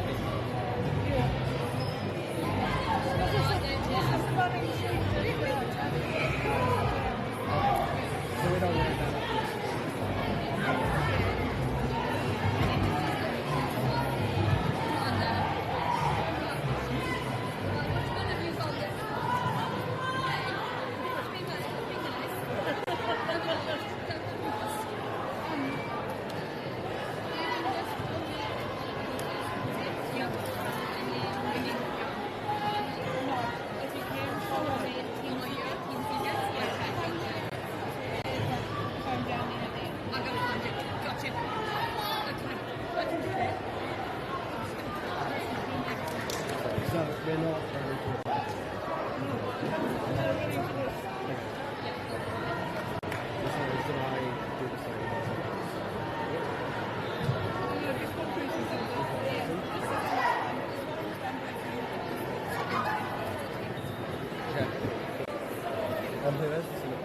So we don't worry about it. So we're not going to record that. Okay. So did I do the same? Okay. Who is this in the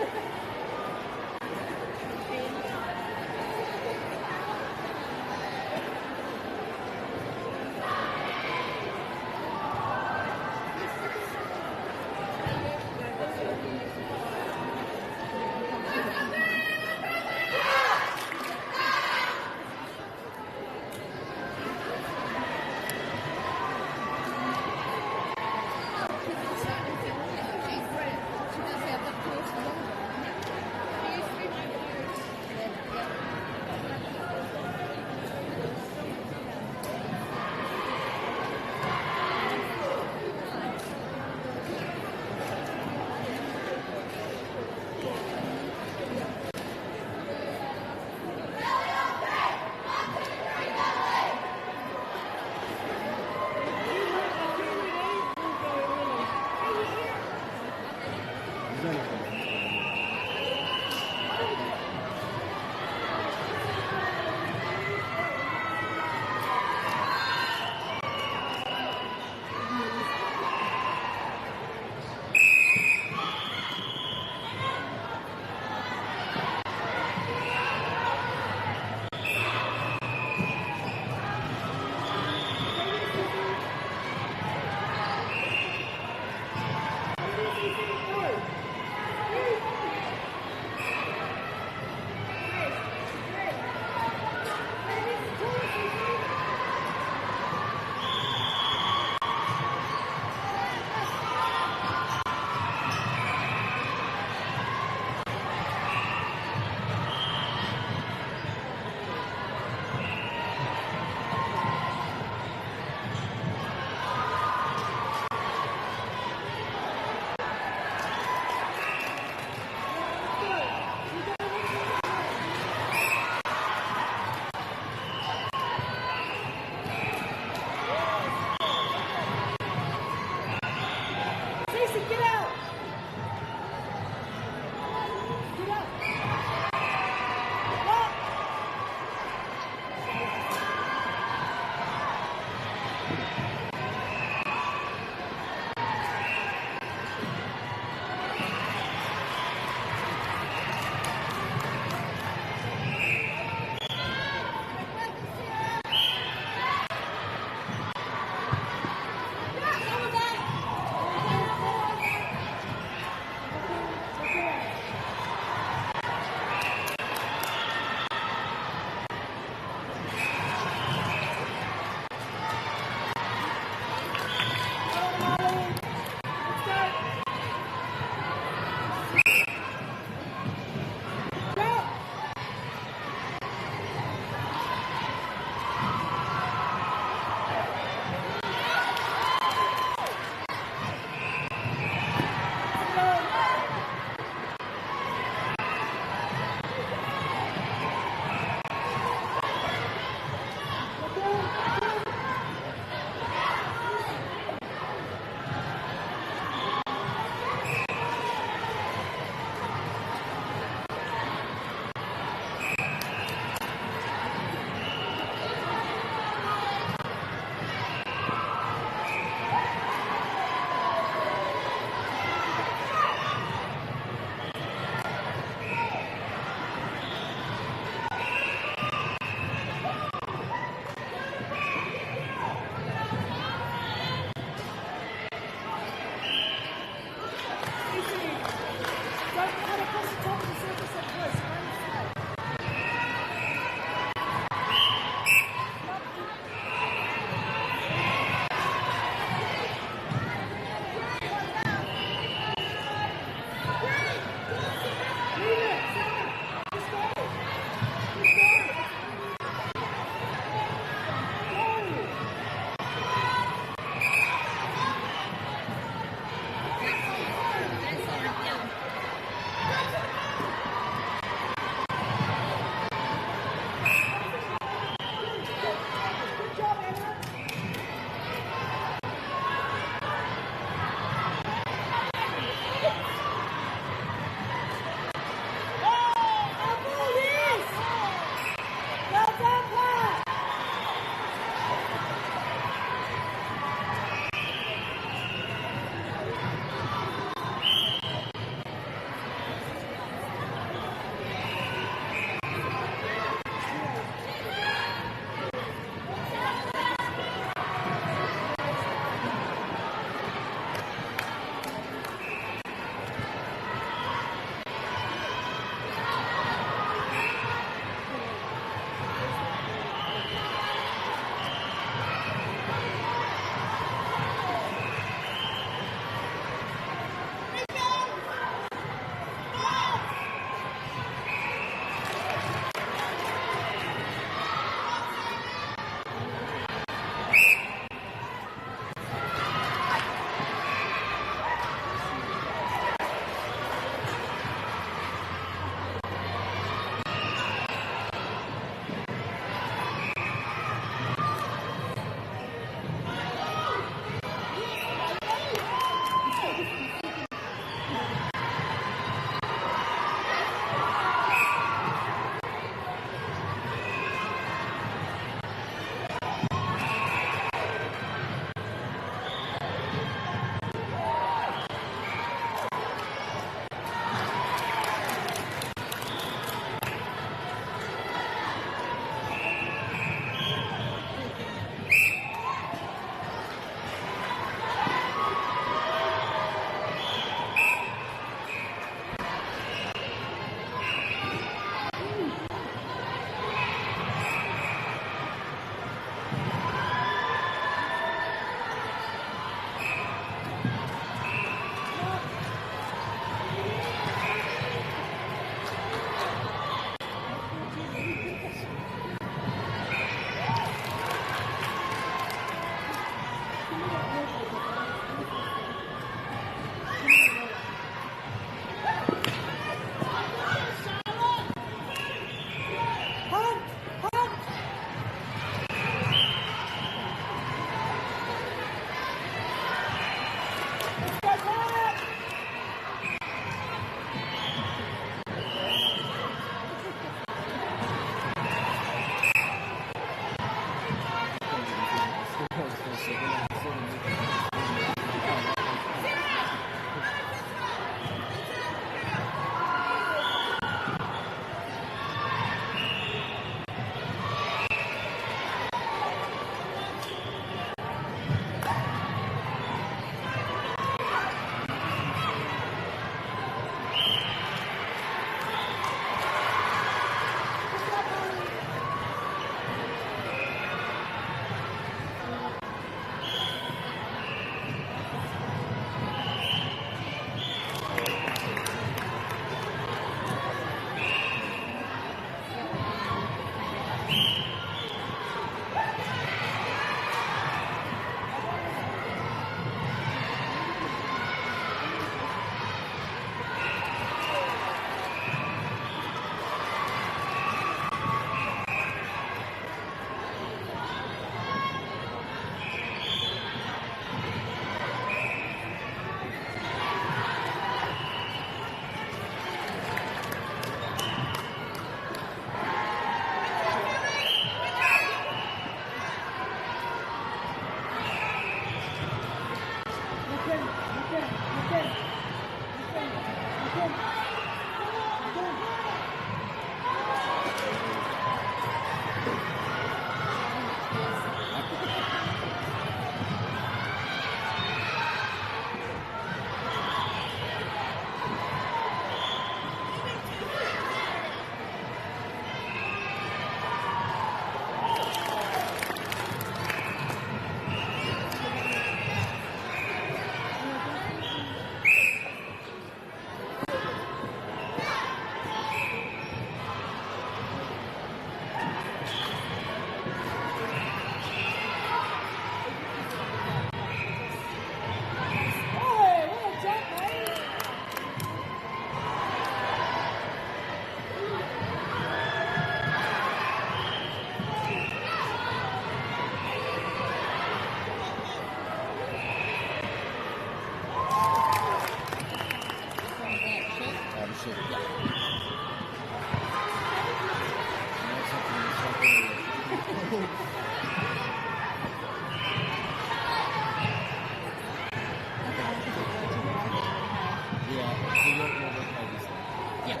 Yeah, so you're with Hades then? Yeah.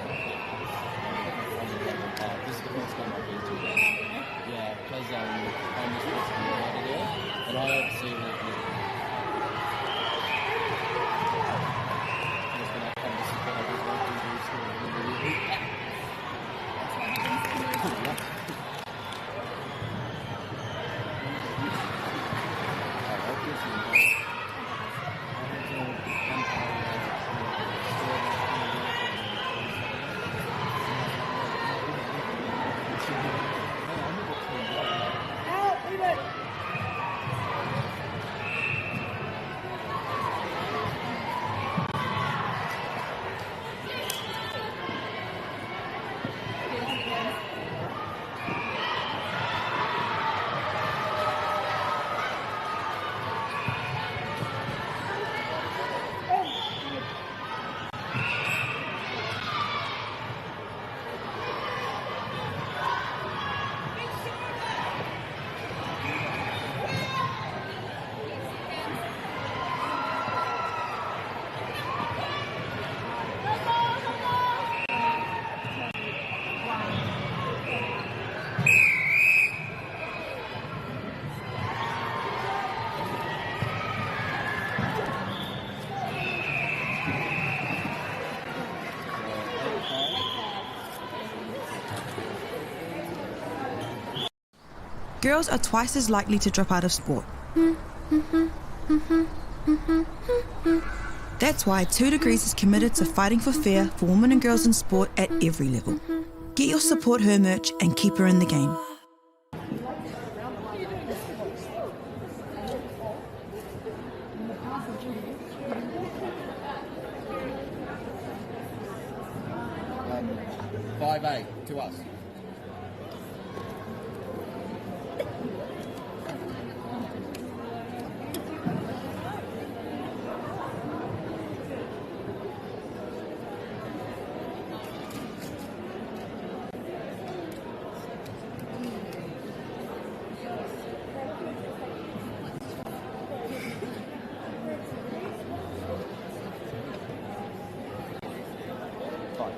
Yeah. This is the first game I've been to. Yeah, because I'm the sports coordinator there, and I obviously live near. And it's when I come to support I just want to do school every year. That's what happens. Yeah. Oh, that gives me hope. I went to umpire scored in the uniform on Saturday. And I was like, oh, no, I never turned up. Out, leave it. Girls are twice as likely to drop out of sport. That's why 2degrees is committed to fighting for fair for women and girls in sport at every level. Get your Support Her merch and keep her in the game. 5-8 to us. Five.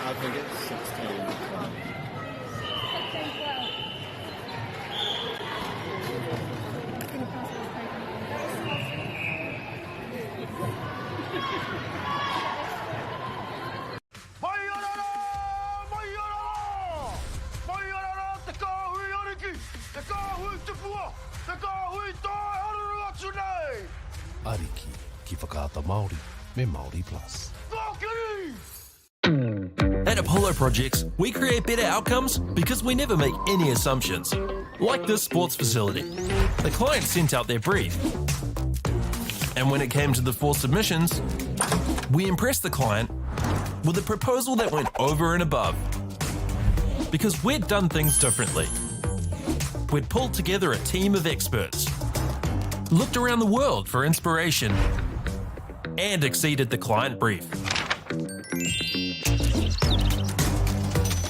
I think it's 16. Mai ana rā! Mai ana rā! Mai ana rā te kāhui ariki, te kāhui tupua, te kāhui tae haruru atu nei! Ariki ki Whakaata Māori me Māori Plus. Kōkiri! At Apollo Projects, we create better outcomes because we never make any assumptions. Like this sports facility. The client sent out their brief. And when it came to the four submissions, we impressed the client with a proposal that went over and above. Because we'd done things differently. We'd pulled together a team of experts, looked around the world for inspiration, and exceeded the client brief.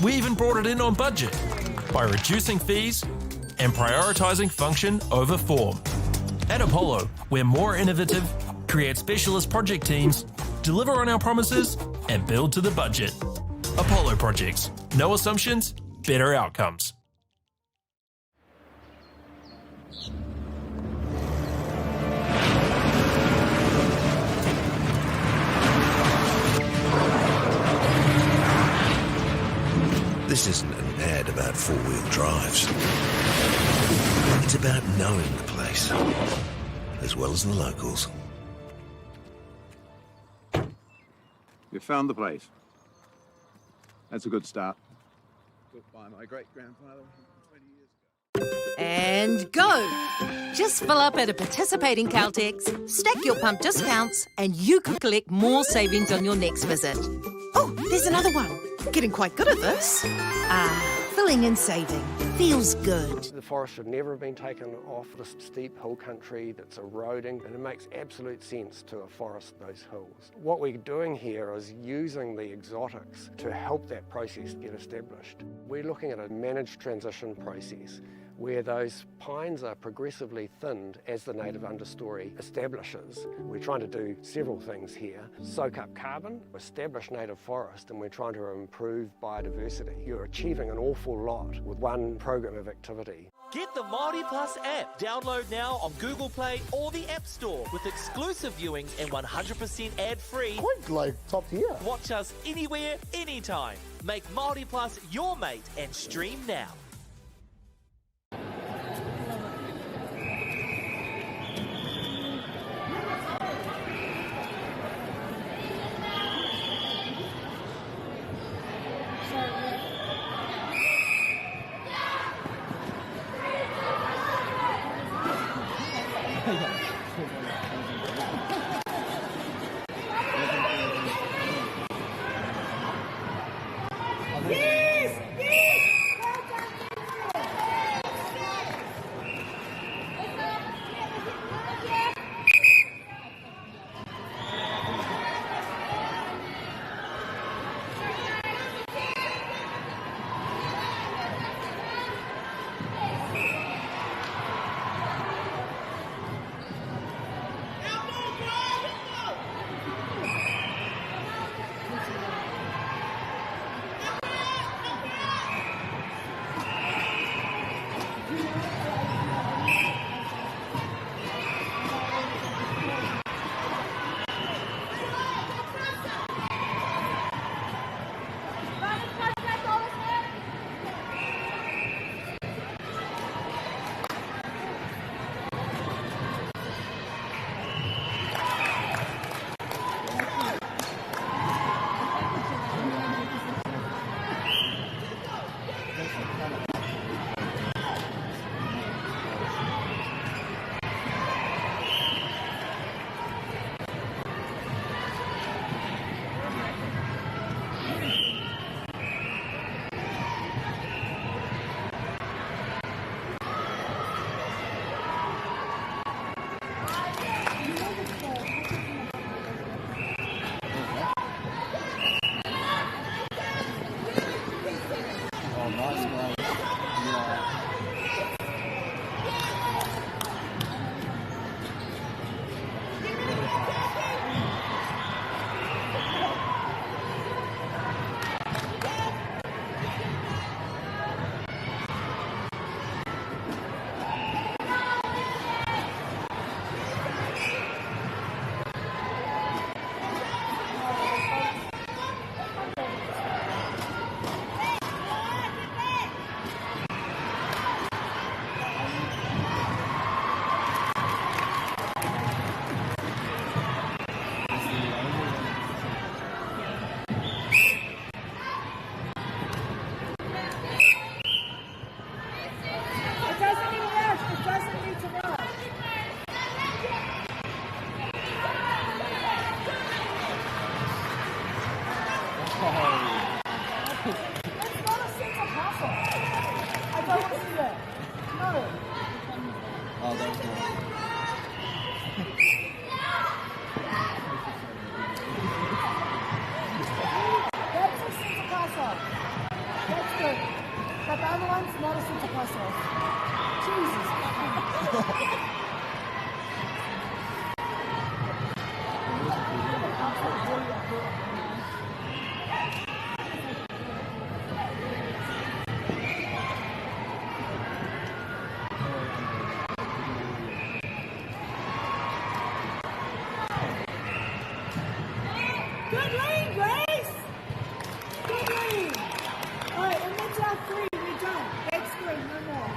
We even brought it in on budget by reducing fees and prioritising function over form. At Apollo, we're more innovative, create specialist project teams, deliver on our promises, and build to the budget. Apollo Projects. No assumptions, better outcomes. This isn't an ad about four-wheel drives. It's about knowing the place, as well as the locals. You found the place. That's a good start. Built by my great-grandfather 120 years ago. And go! Just fill up at a participating Caltex, stack your pump discounts, and you could collect more savings on your next visit. Oh, there's another one. Getting quite good at this. Filling and saving. Feels good. The forest should never have been taken off this steep hill country that's eroding, and it makes absolute sense to afforest those hills. What we're doing here is using the exotics to help that process get established. We're looking at a managed transition process where those pines are progressively thinned as the native understory establishes. We're trying to do several things here. Soak up carbon, establish native forest, and we're trying to improve biodiversity. You're achieving an awful lot with one program of activity. Get the Māori Plus app. Download now on Google Play or the App Store with exclusive viewings and 100% ad-free. Quite like top tier. Watch us anywhere, anytime. Make Māori Plus your mate and stream now. Yes! Yes! Well done, Oh, nice guys. Yeah. It doesn't need to rush. It doesn't need to rush. It's not a centre passer. I don't want to see that. No. Oh, that was nice. That's a centre passer. That's good. But the other one's not a centre passer. Jesus. Good lead, Grace! Good lead! Alright, and that's our three. We're done. That's three, no more.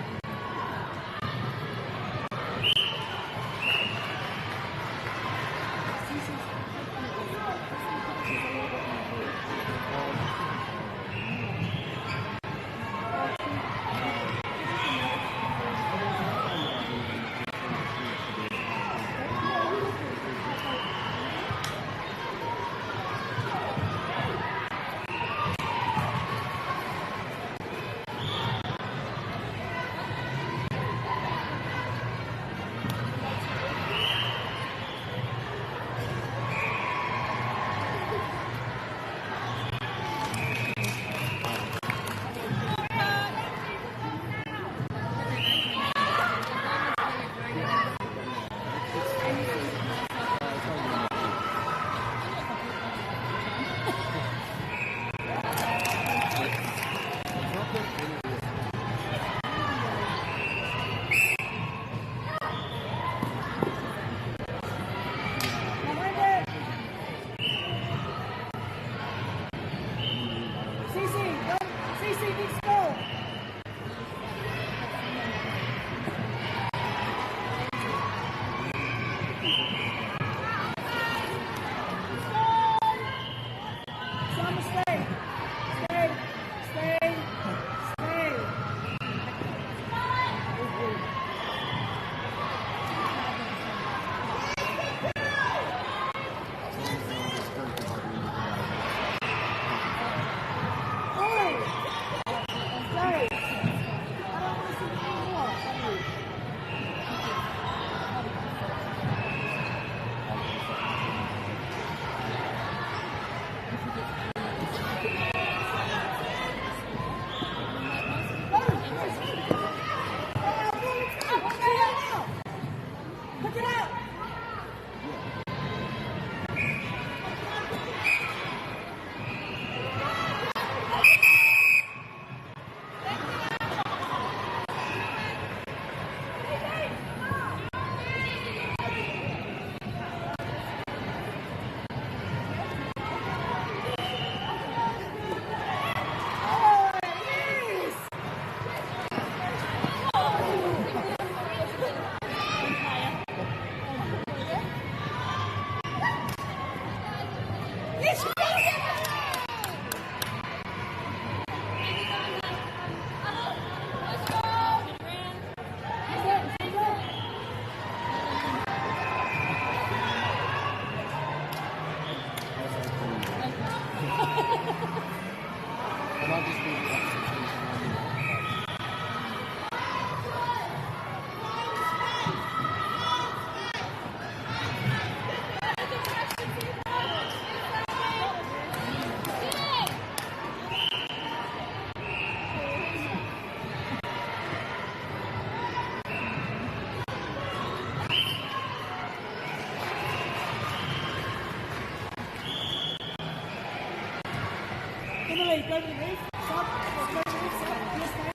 Emily, go to the ref. Sub. Go to the ref. Sub. Yes, stay.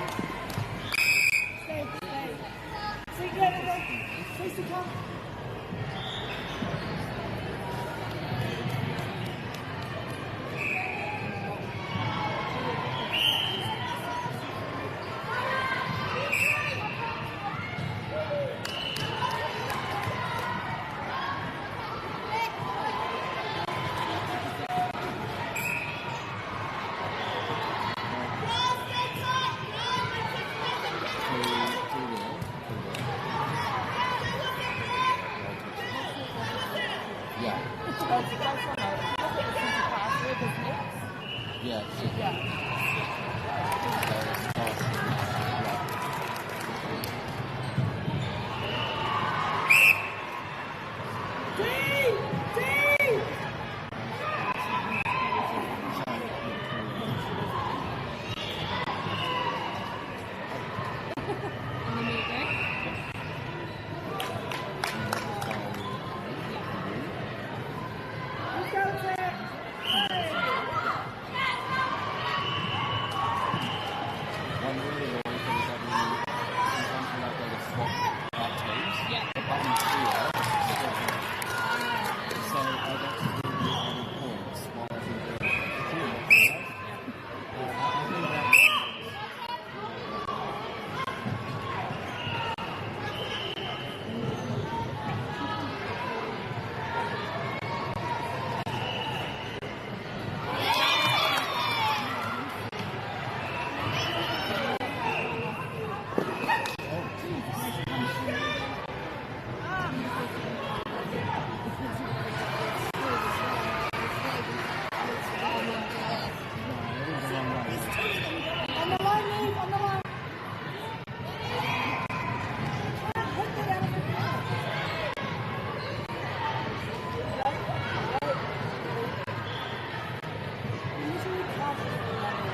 Stay, stay. See, go, go, go. Cece, come. Yeah. Yeah. Yeah. D! D! Let's go, Zach. One really annoying thing is that when you, sometimes when I go to swap out teams, the button here is still on. So I've accidentally added points while I've been doing it. I think that On the line, move, on the line. Can't hit that out of the ground. You literally can't hit the line.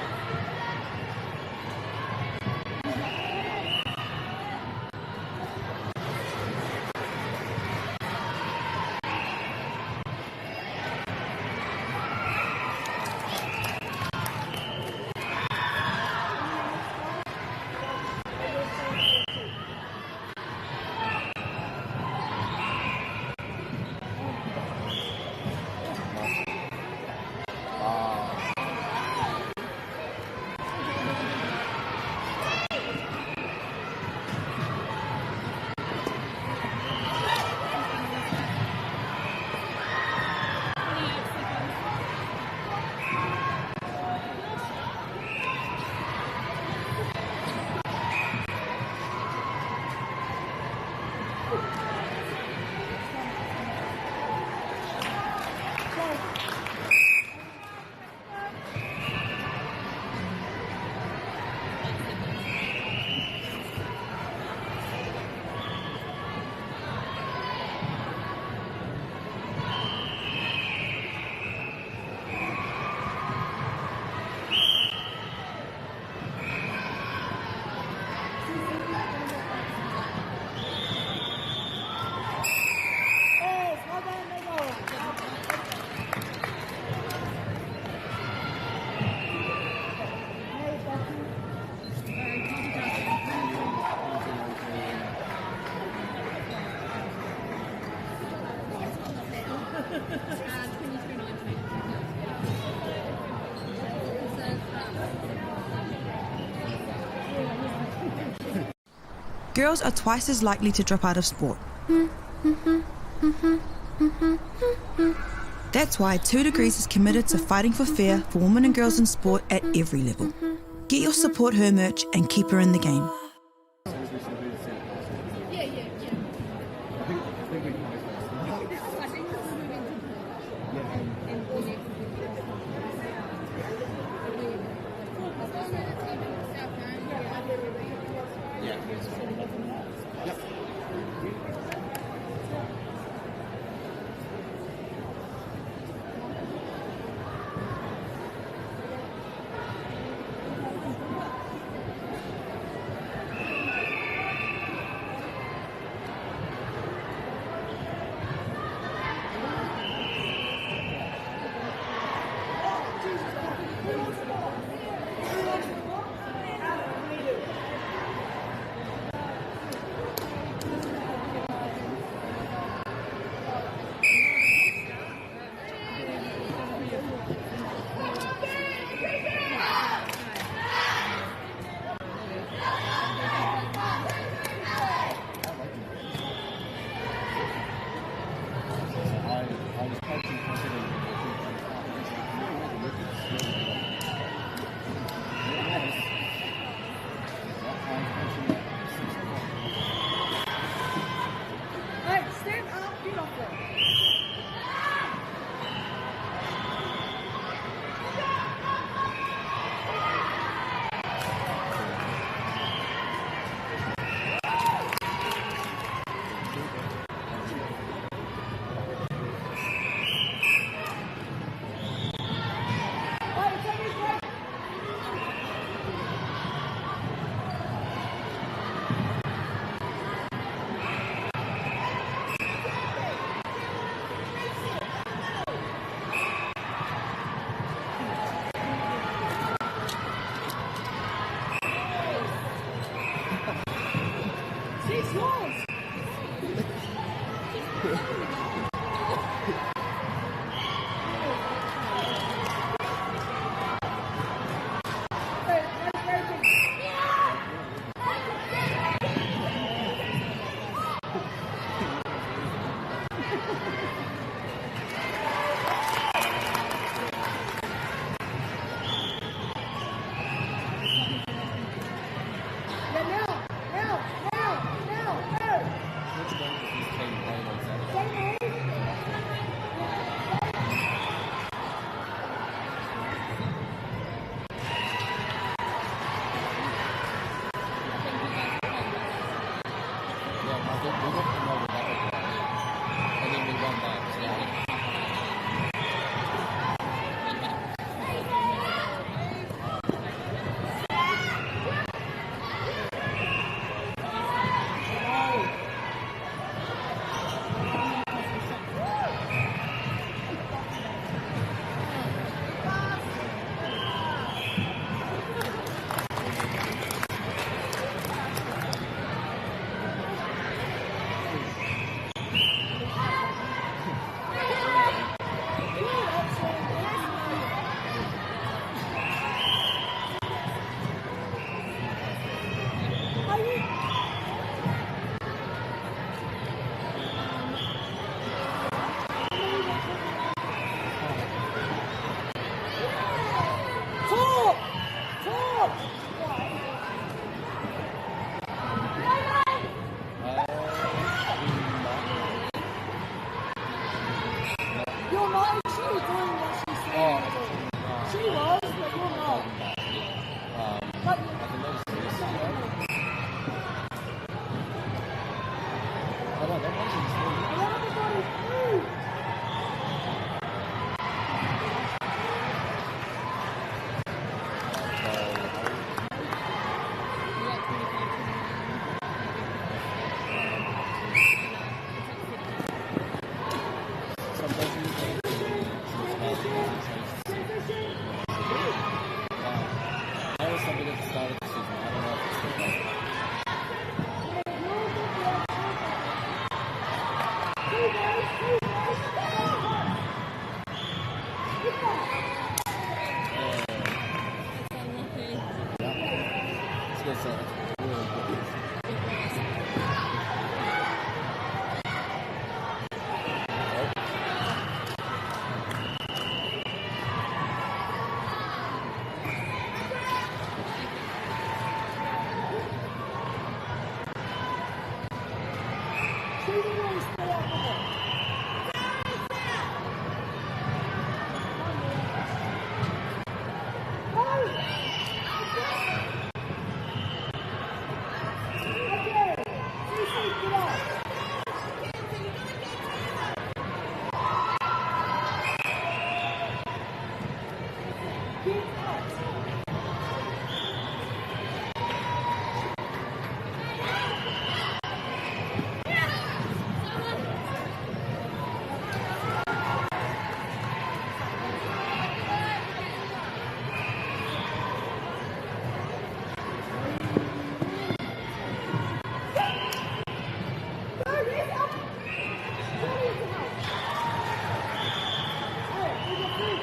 Yes, well done, Lego. Hey, Becky. Girls are twice as likely to drop out of sport. That's why 2 Degrees is committed to fighting for fair for women and girls in sport at every level. Get your Support Her merch and keep her in the game. Yeah, yeah, yeah. I think this is moving to and the next Yeah. Oh, Jesus. not actually doing what she said Oh, you were doing. She was, but you're not. But I can notice this. Oh no, that one's in the Everybody move. Sometimes you can That was something at the start of the season. I don't know if it's still like Yeah. It's good, so it's really good. She didn't really stay up with it. Okay, CC, get up. Get up. Go, yes, up. Surely it's enough. Hey, move your feet.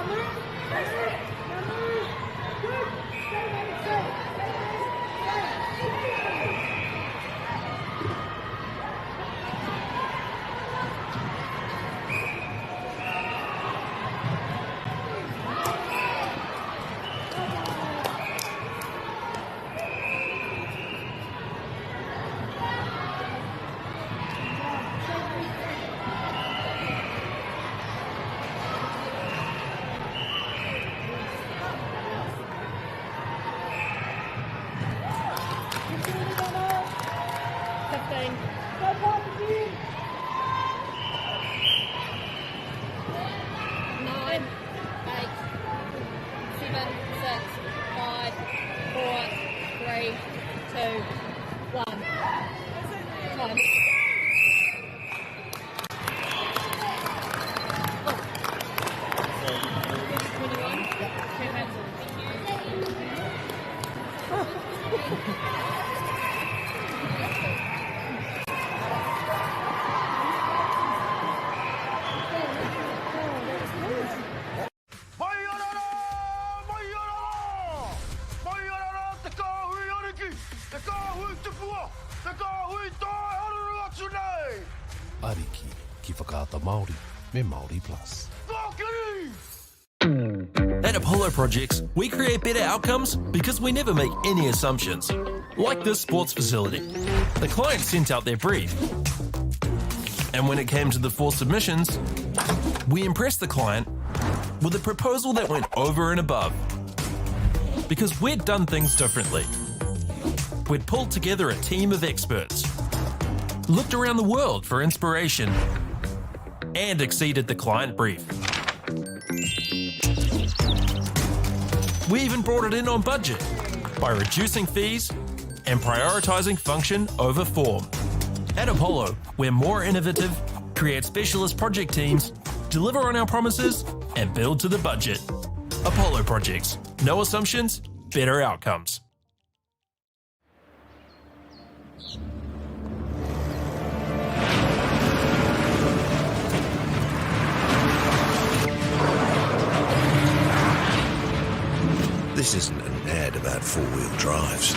move. That's it. Now move. Good. Stay there. Stay. Stay there. Stay. 15. Go past again. 9, 8, 7, 6, 5, 4, 3, 2, 1. Time. Oh. 21. Perfect. Thank you. Mai ana rā! Mai ana rā! Mai ana rā te kāhui ariki, te kāhui tupua, te kāhui tae haruru atu nei! Ariki ki Whakaata Māori me Māori Plus. Kōkiri! At Apollo Projects, we create better outcomes because we never make any assumptions. Like this sports facility. The client sent out their brief. And when it came to the 4 submissions, we impressed the client with a proposal that went over and above. Because we'd done things differently. We'd pulled together a team of experts, looked around the world for inspiration, and exceeded the client brief. We even brought it in on budget by reducing fees and prioritising function over form. At Apollo, we're more innovative, create specialist project teams, deliver on our promises, and build to the budget. Apollo Projects. No assumptions, better outcomes. This isn't an ad about four-wheel drives.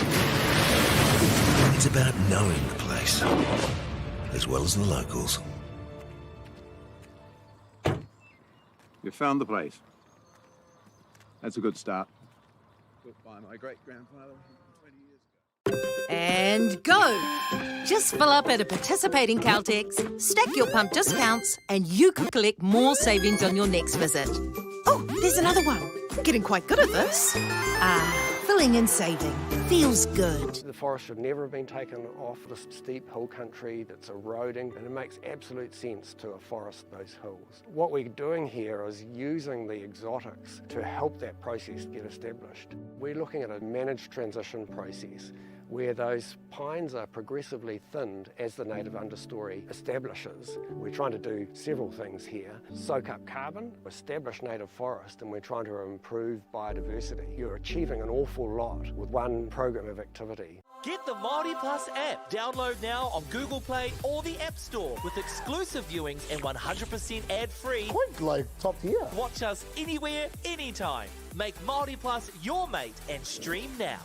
It's about knowing the place, as well as the locals. You found the place. That's a good start. Built by my great-grandfather 120 years ago. And go! Just fill up at a participating Caltex, stack your pump discounts, and you could collect more savings on your next visit. Oh, there's another one. I'm getting quite good at this. Ah, filling and saving. Feels good. The forest should never have been taken off this steep hill country that's eroding, and it makes absolute sense to afforest those hills. What we're doing here is using the exotics to help that process get established. We're looking at a managed transition process where those pines are progressively thinned as the native understory establishes. We're trying to do several things here. Soak up carbon, establish native forest, and we're trying to improve biodiversity. You're achieving an awful lot with one program of activity. Get the Māori Plus app. Download now on Google Play or the App Store with exclusive viewings and 100% ad-free. Quite like top tier. Watch us anywhere, anytime. Make Māori Plus your mate and stream now.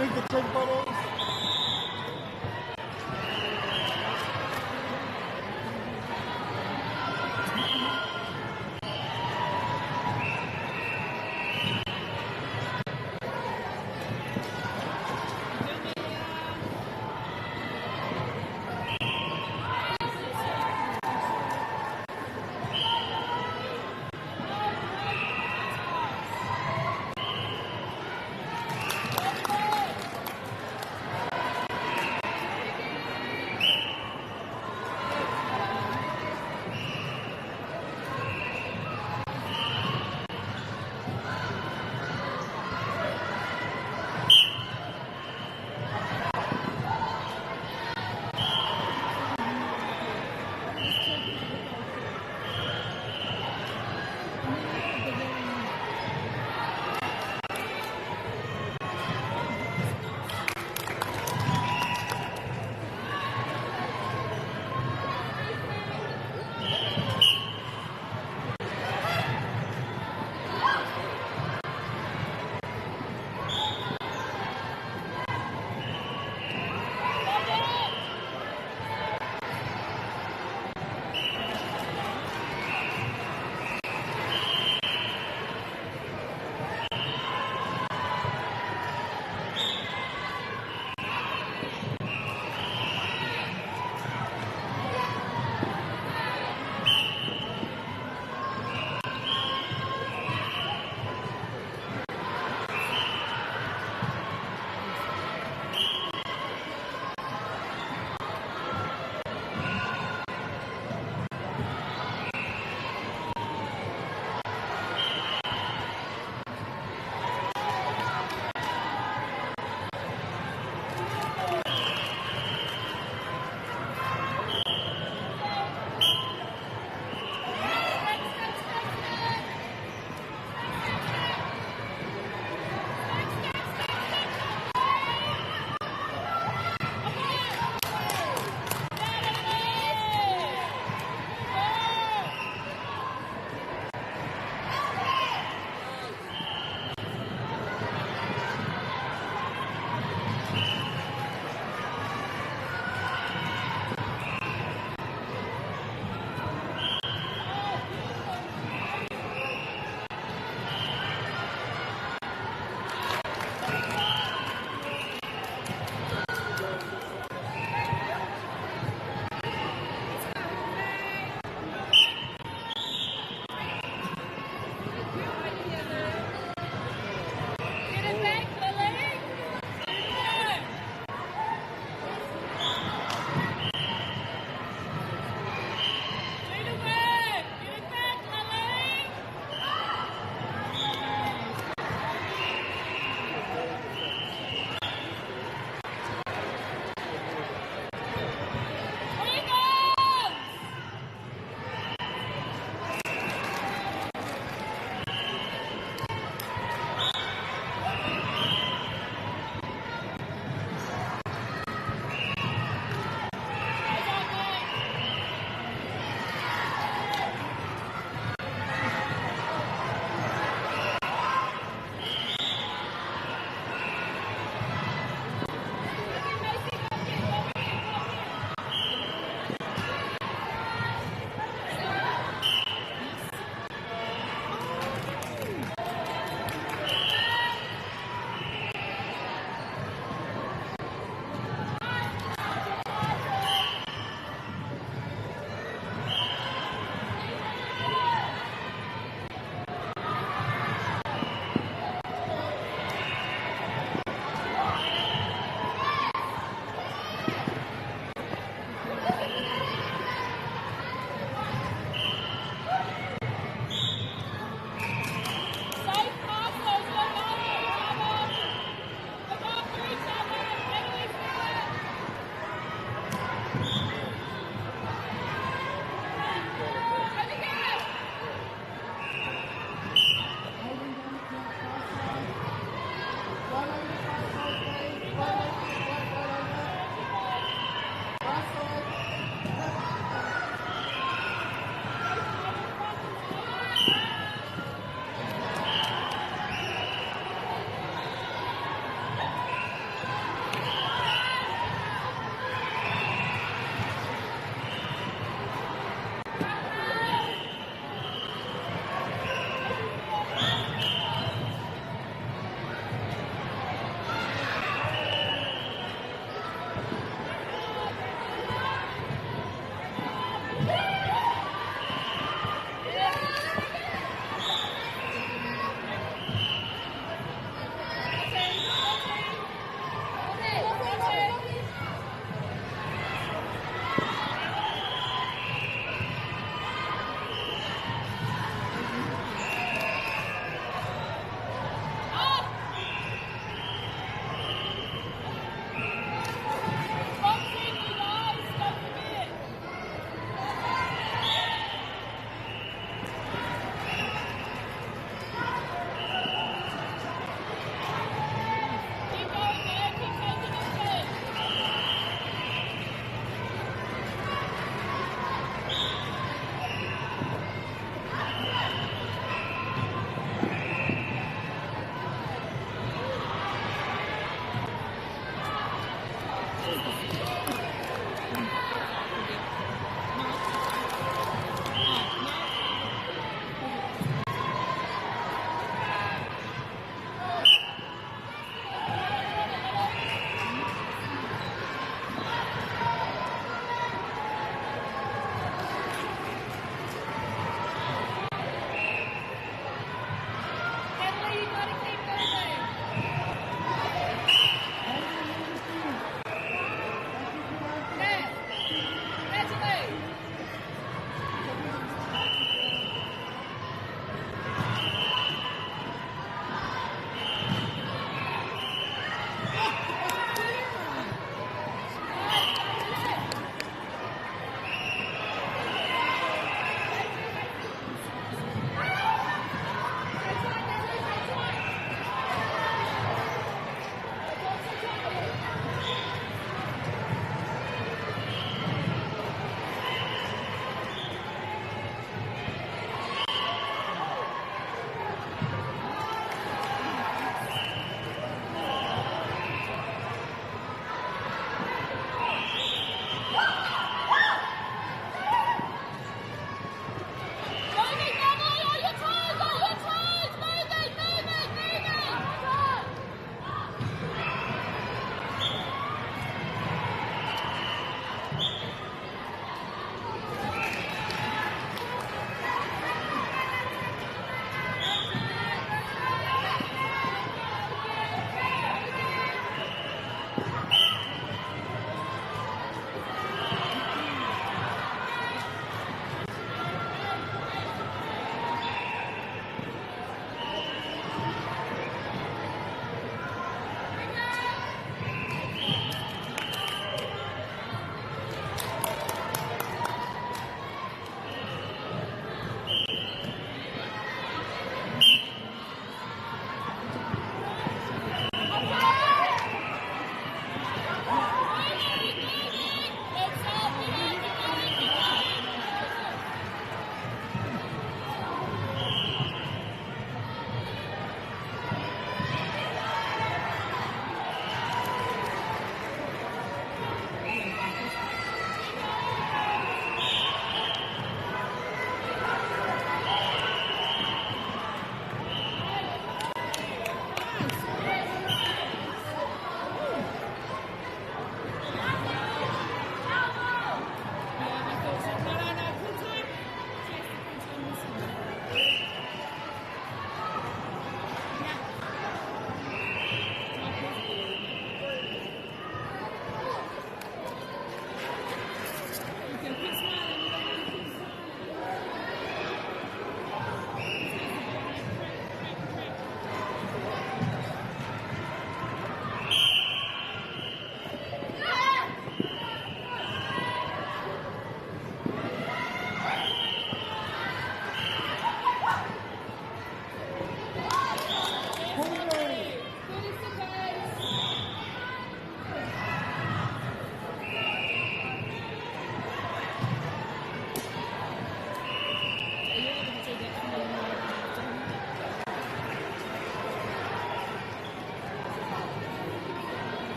Move the drink bottles.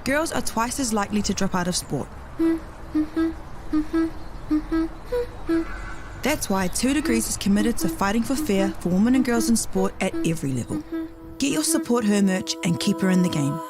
Girls are twice as likely to drop out of sport. That's why 2 Degrees is committed to fighting for fair for women and girls in sport at every level. Get your Support Her merch and keep her in the game.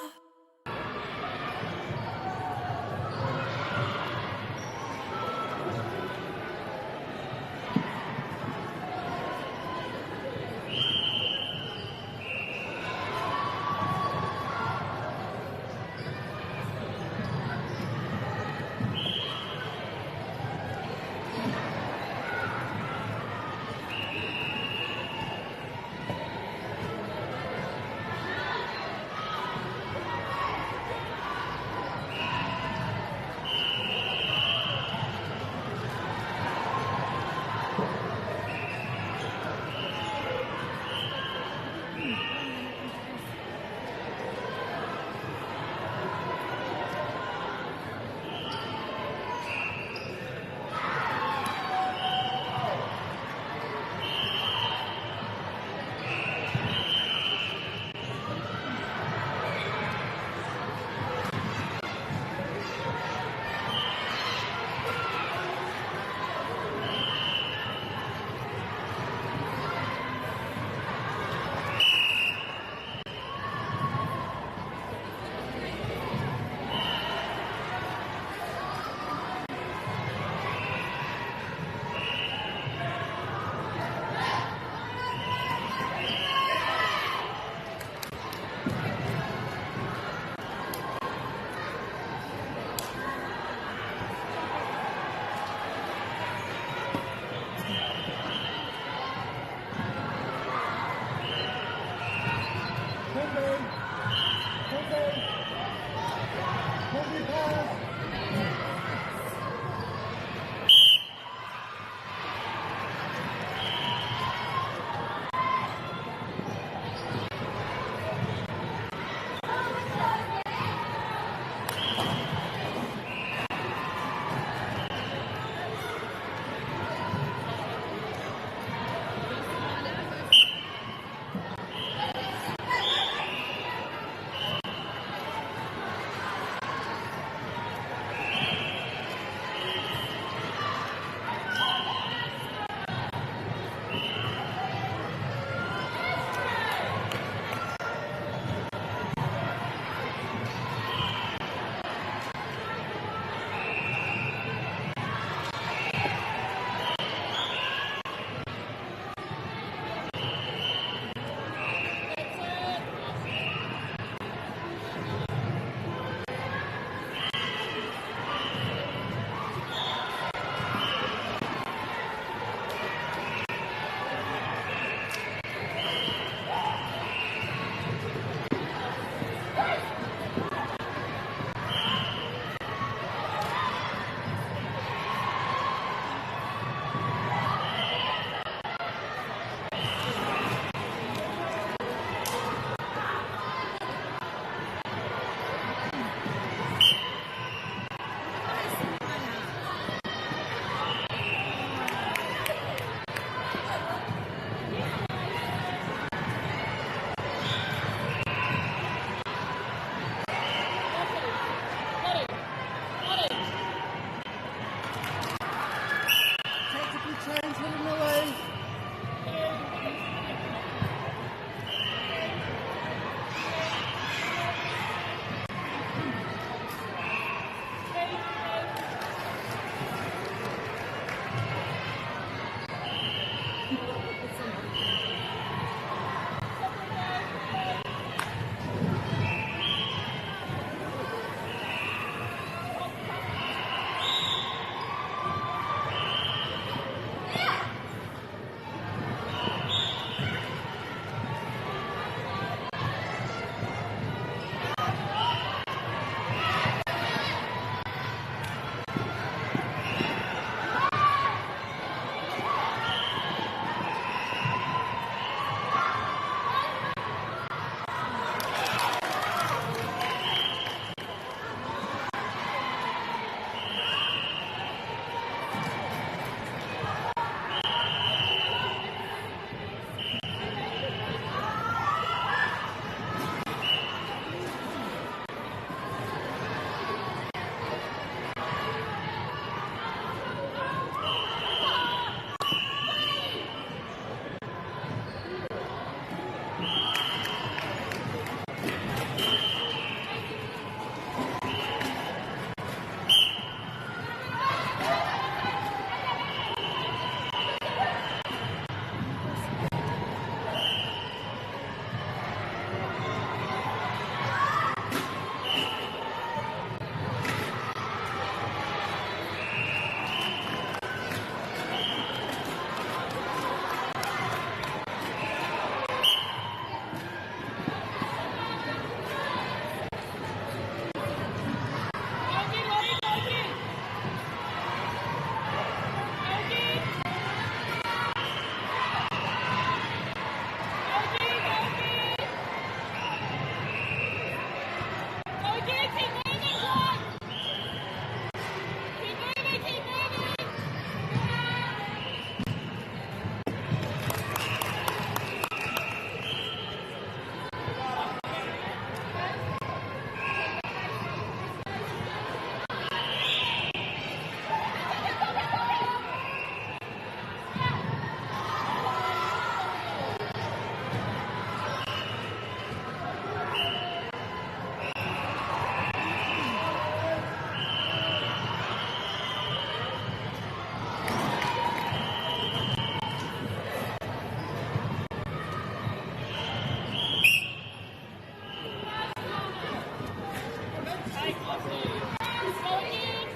Go again.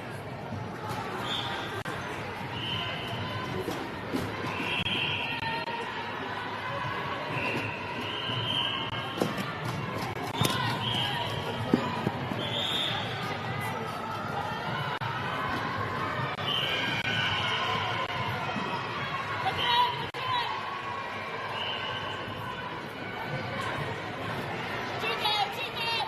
Look at it, look at it. Shoot it, shoot it.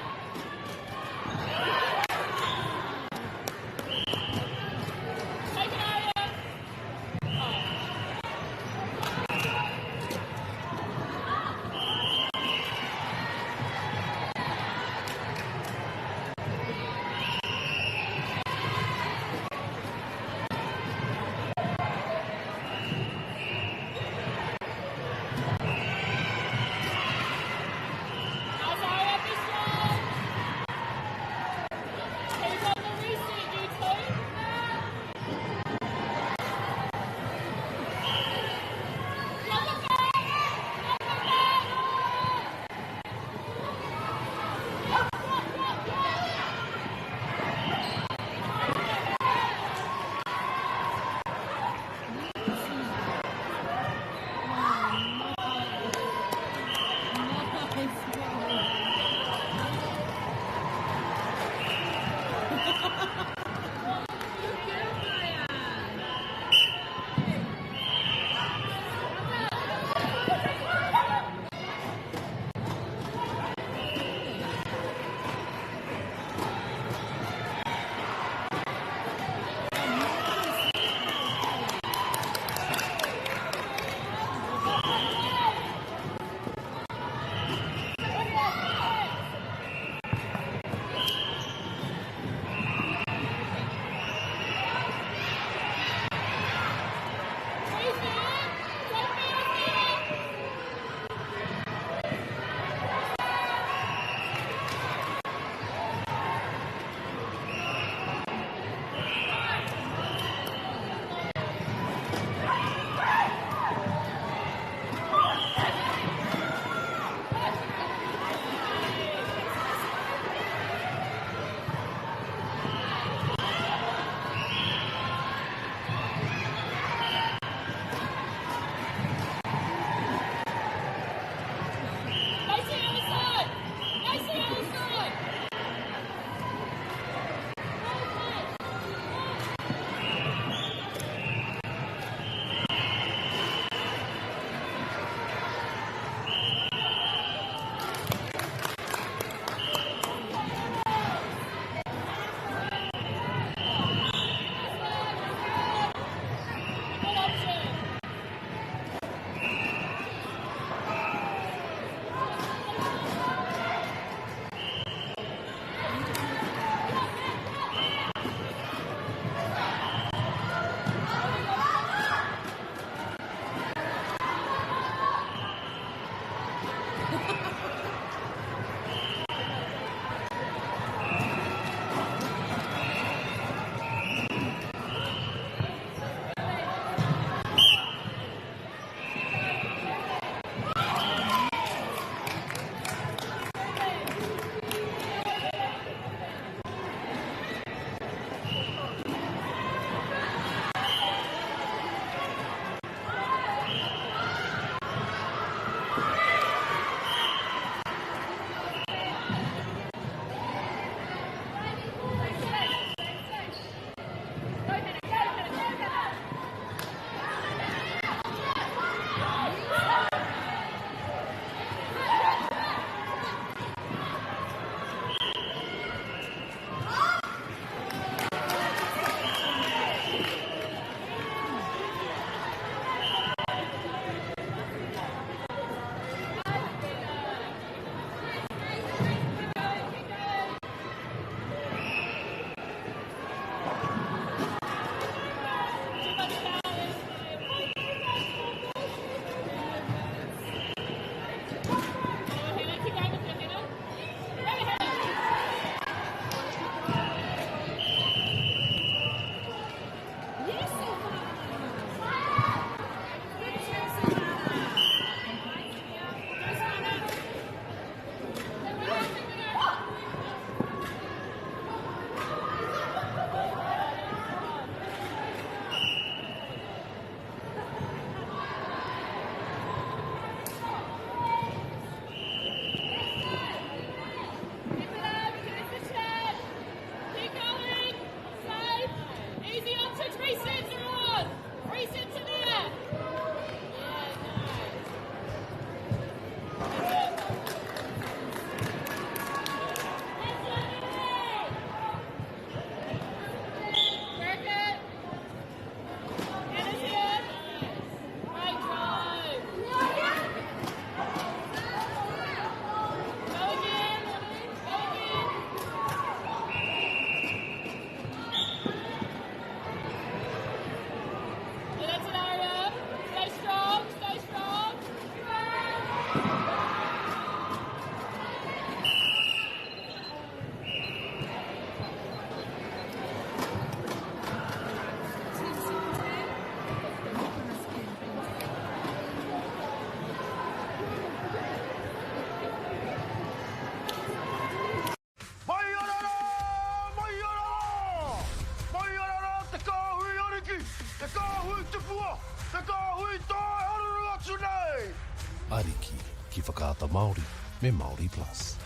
Whakaata Māori me Māori Plus.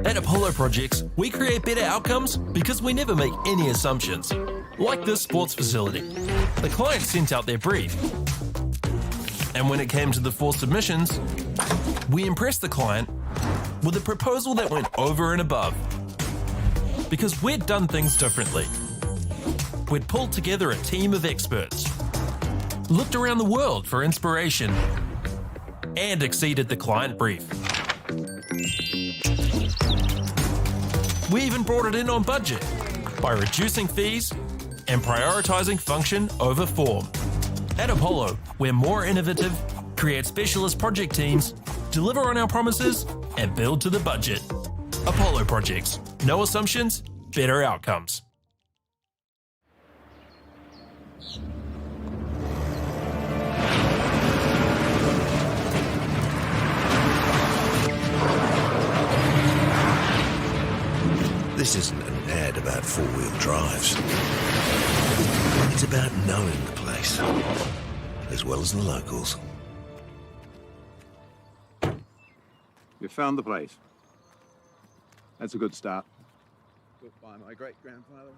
At Apollo Projects, we create better outcomes because we never make any assumptions. Like this sports facility. The client sent out their brief. And when it came to the four submissions, we impressed the client with a proposal that went over and above. Because we'd done things differently. We'd pulled together a team of experts, looked around the world for inspiration, and exceeded the client brief. We even brought it in on budget by reducing fees and prioritising function over form. At Apollo, we're more innovative, create specialist project teams, deliver on our promises, and build to the budget. Apollo Projects. No assumptions, better outcomes. This isn't an ad about four wheel drives. It's about knowing the place, as well as the locals. You found the place. That's a good start. Built by my great grandfather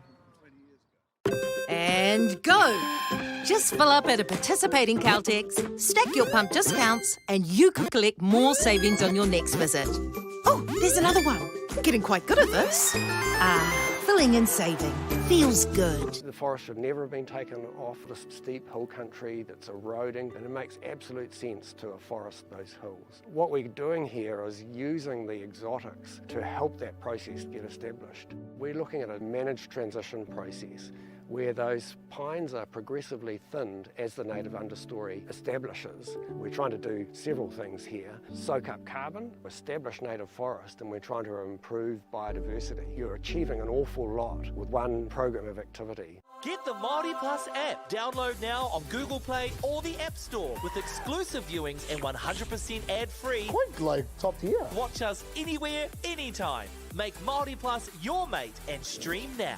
120 years ago. And go! Just fill up at a participating Caltex, stack your pump discounts, and you could collect more savings on your next visit. Oh, there's another one. Getting quite good at this. Ah, filling and saving. Feels good. The forest should never have been taken off this steep hill country that's eroding, and it makes absolute sense to afforest those hills. What we're doing here is using the exotics to help that process get established. We're looking at a managed transition process where those pines are progressively thinned as the native understory establishes. We're trying to do several things here. Soak up carbon, establish native forest, and we're trying to improve biodiversity. You're achieving an awful lot with one program of activity. Get the Māori Plus app. Download now on Google Play or the App Store with exclusive viewings and 100% ad-free. Quite like top tier. Watch us anywhere, anytime. Make Māori Plus your mate and stream now.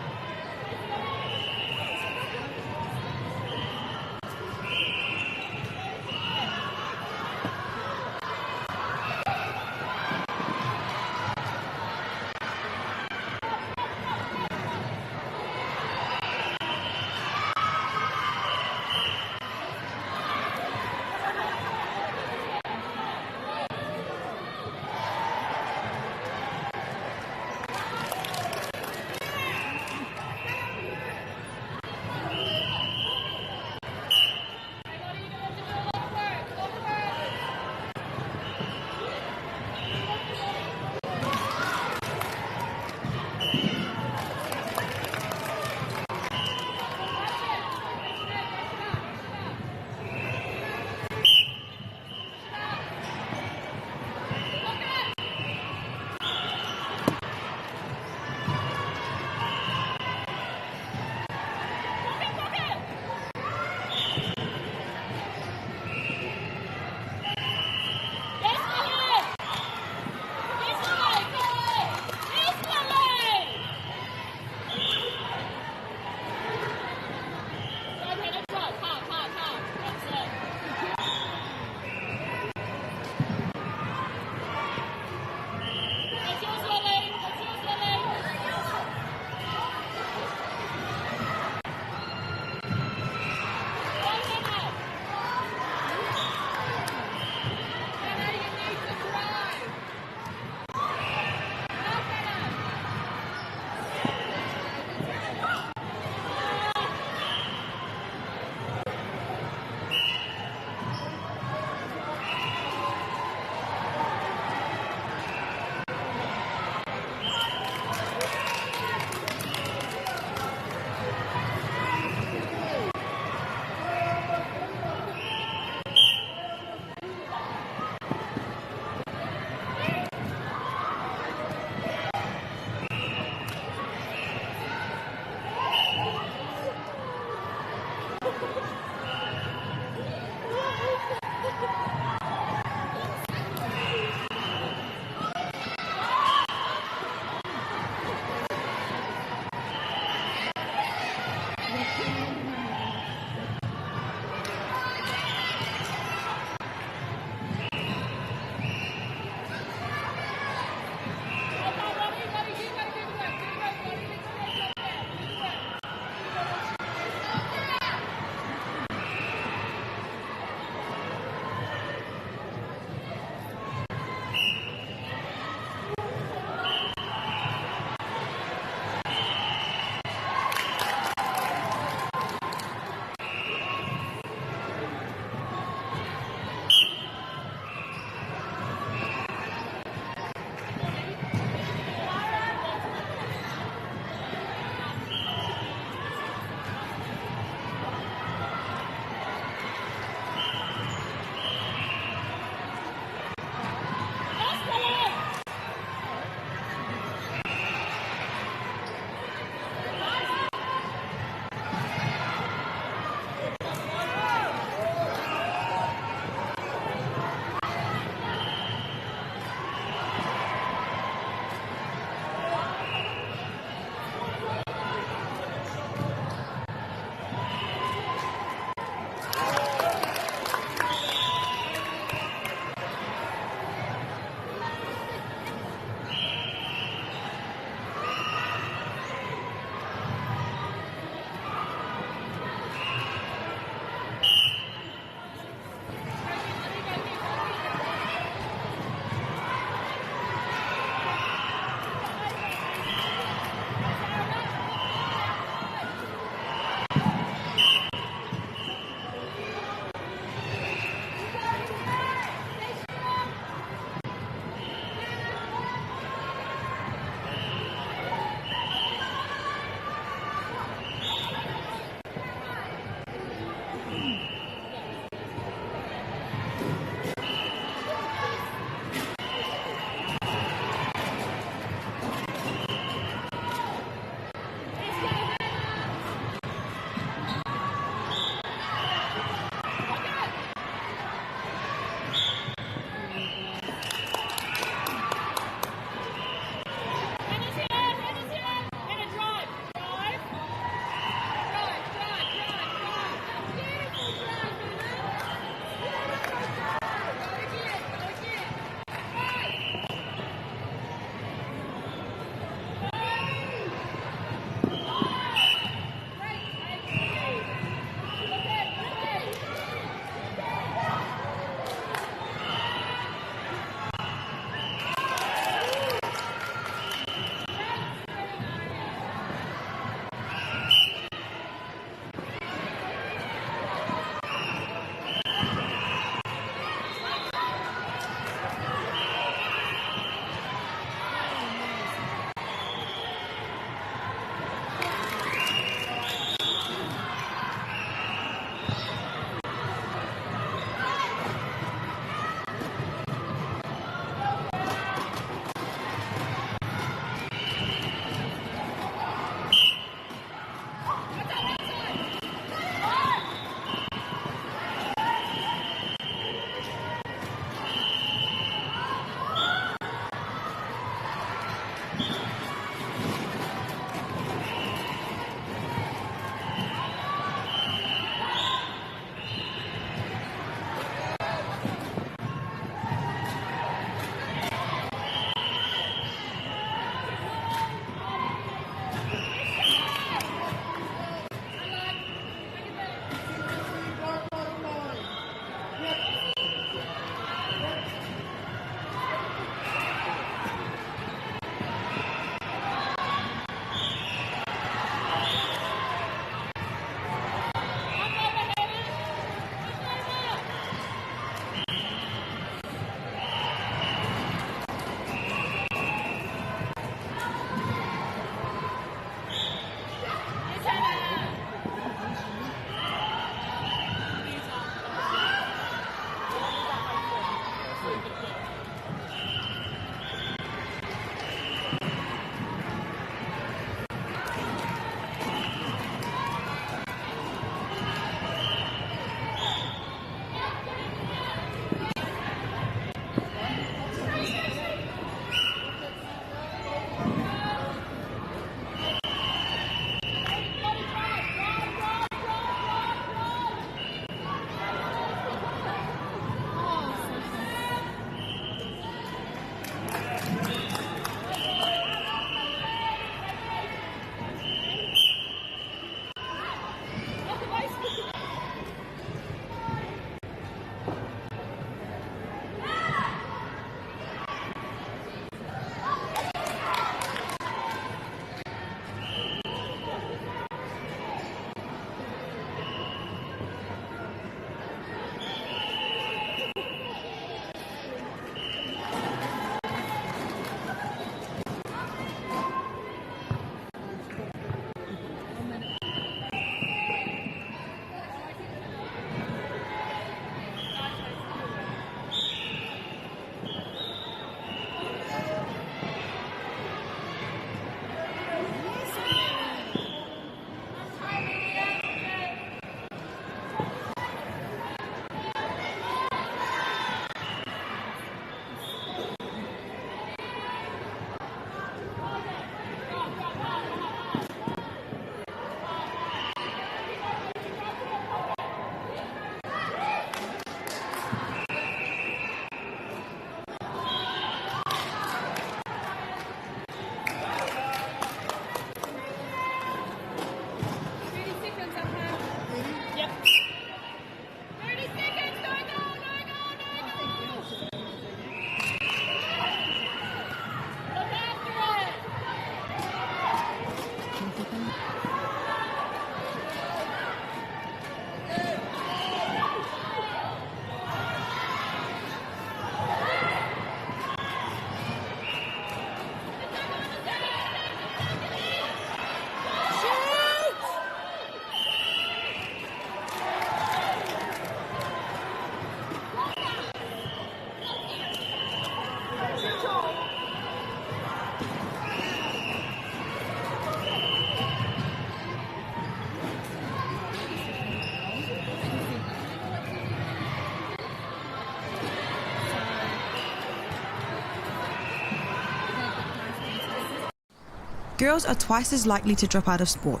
Girls are twice as likely to drop out of sport.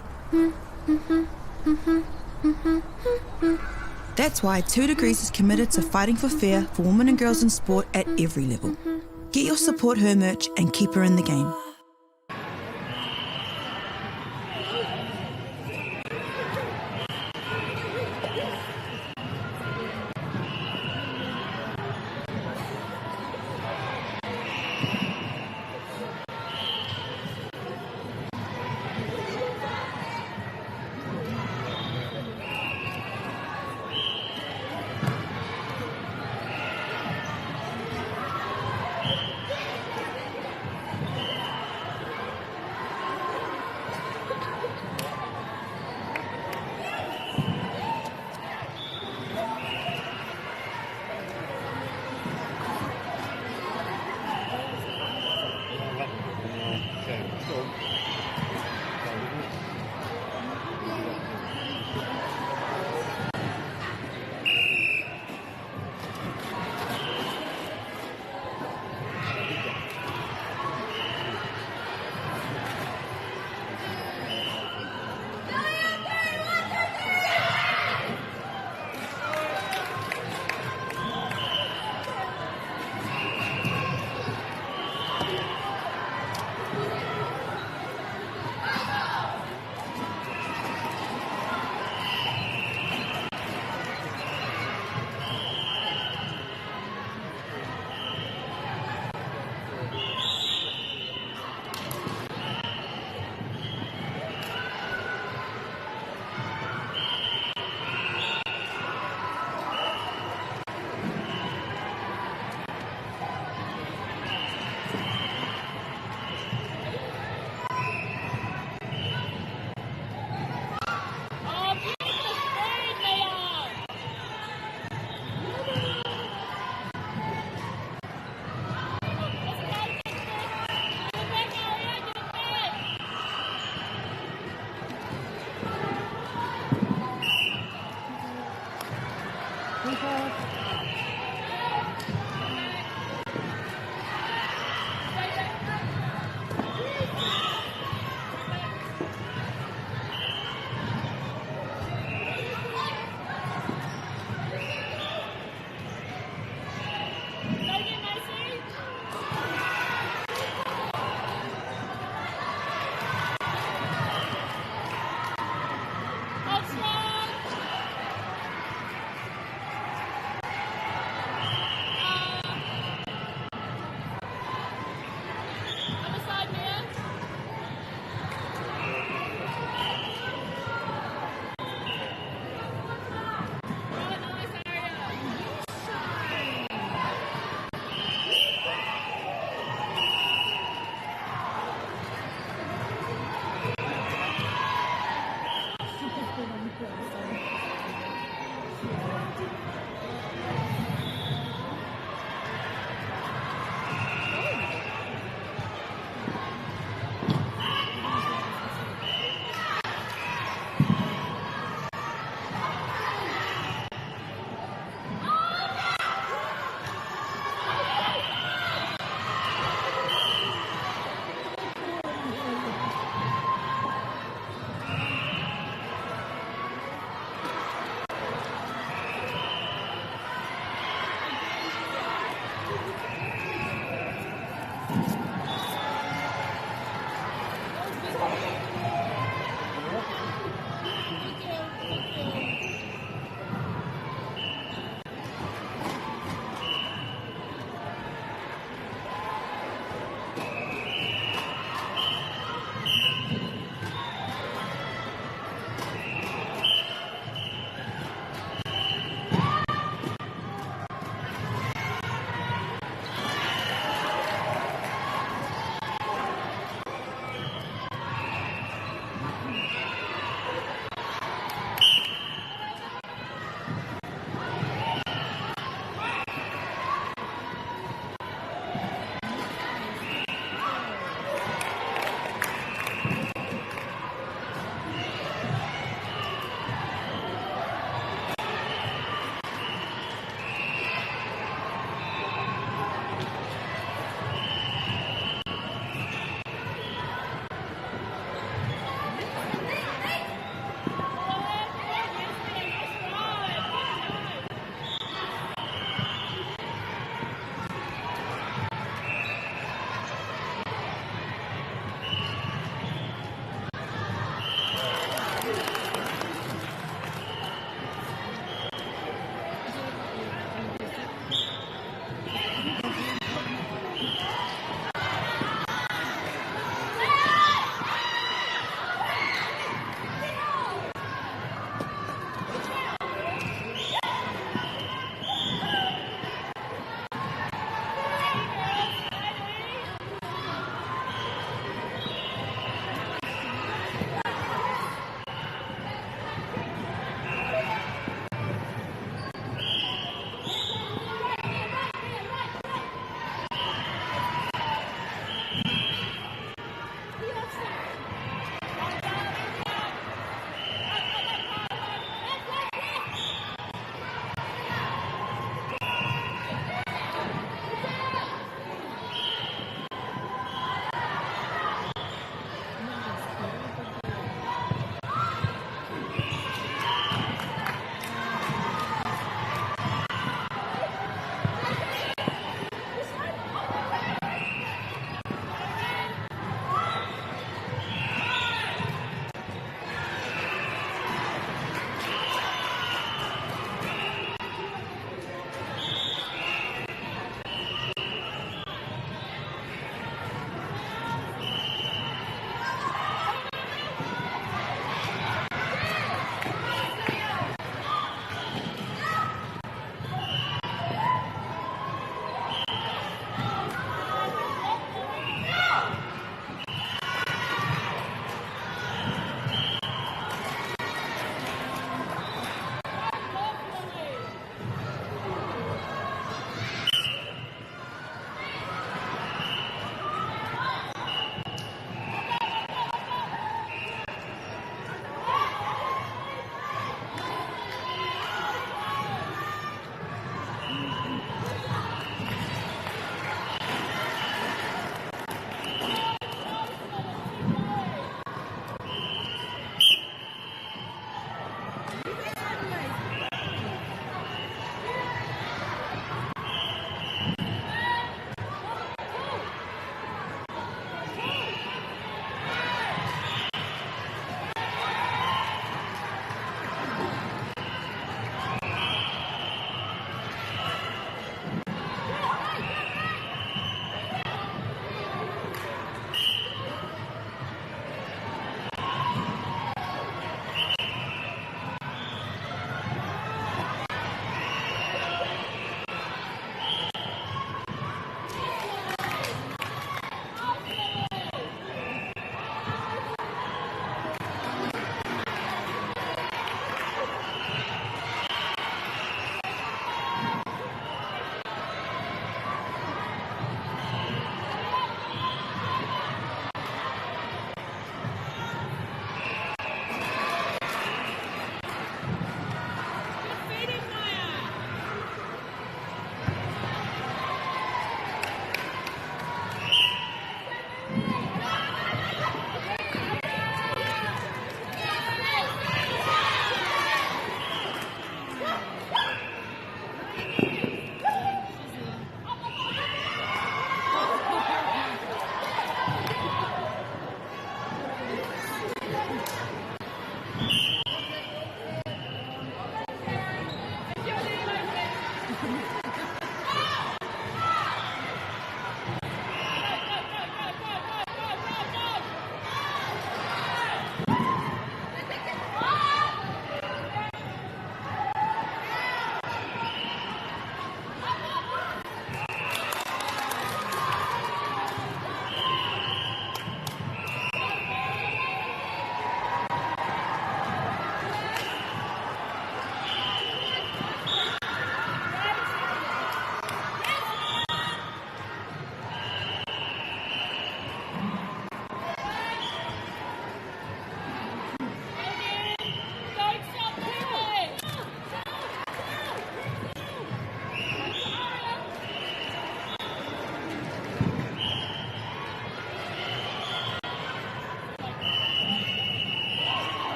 That's why 2 Degrees is committed to fighting for fair for women and girls in sport at every level. Get your Support Her merch and keep her in the game.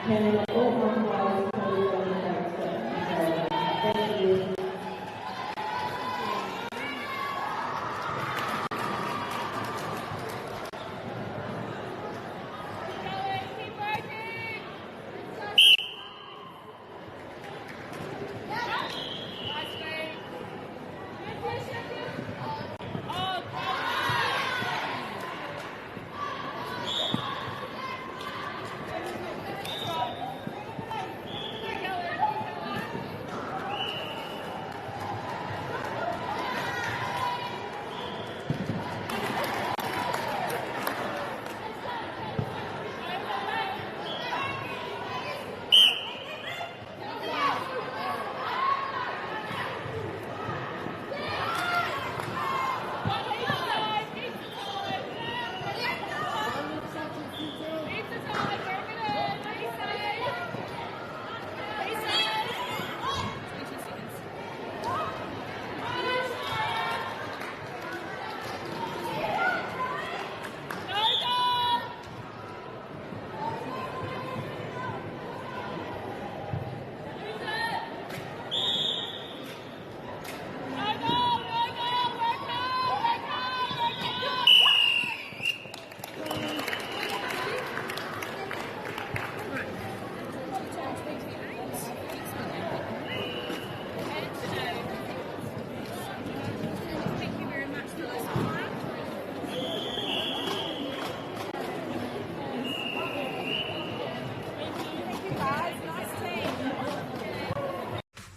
Can all umpires please on the transfer? Thank you.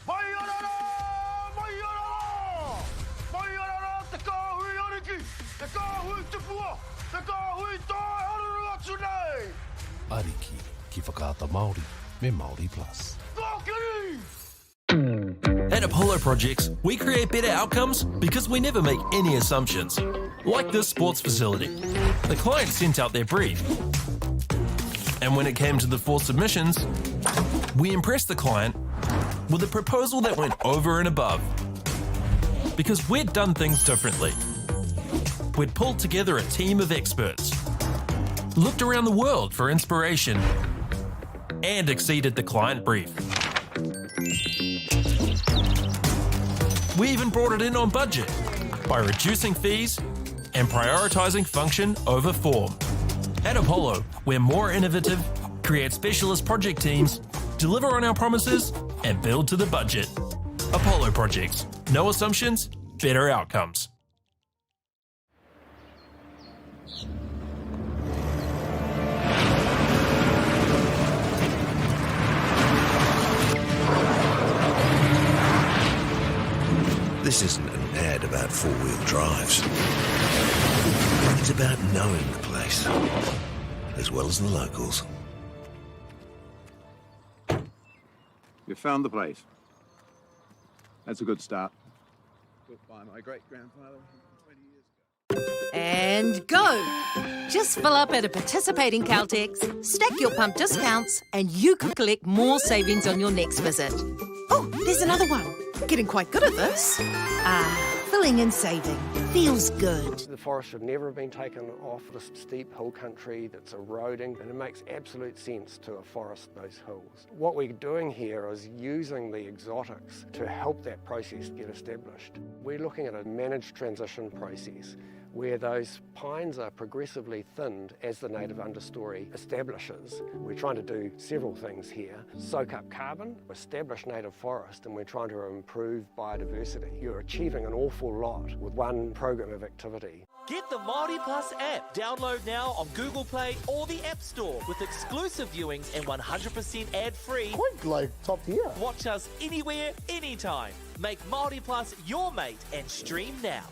Mai ana rā! Mai ana rā! Mai ana rā te kāhui ariki, te kāhui tupua, te kāhui tae haruru atu nei! Ariki ki Whakaata Māori me Māori Plus. Kōkiri! At Apollo Projects, we create better outcomes because we never make any assumptions. Like this sports facility. The client sent out their brief. And when it came to the four submissions, we impressed the client with a proposal that went over and above. Because we'd done things differently. We'd pulled together a team of experts, looked around the world for inspiration, and exceeded the client brief. We even brought it in on budget by reducing fees and prioritising function over form. At Apollo, we're more innovative, create specialist project teams, deliver on our promises, and build to the budget. Apollo Projects. No assumptions, better outcomes. about four-wheel drives. It's about knowing the place, as well as the locals. You found the place. That's a good start. Built by my great-grandfather 120 years ago. And go! Just fill up at a participating Caltex, stack your pump discounts, and you could collect more savings on your next visit. Oh, there's another one. Getting quite good at this. Ah, filling and saving. Feels good. The forest should never have been taken off this steep hill country that's eroding, and it makes absolute sense to afforest those hills. What we're doing here is using the exotics to help that process get established. We're looking at a managed transition process where those pines are progressively thinned as the native understory establishes. We're trying to do several things here. Soak up carbon, establish native forest, and we're trying to improve biodiversity. You're achieving an awful lot with one program of activity. Get the Māori Plus app. Download now on Google Play or the App Store with exclusive viewings and 100% ad-free. Quite like top tier. Watch us anywhere, anytime. Make Māori Plus your mate and stream now.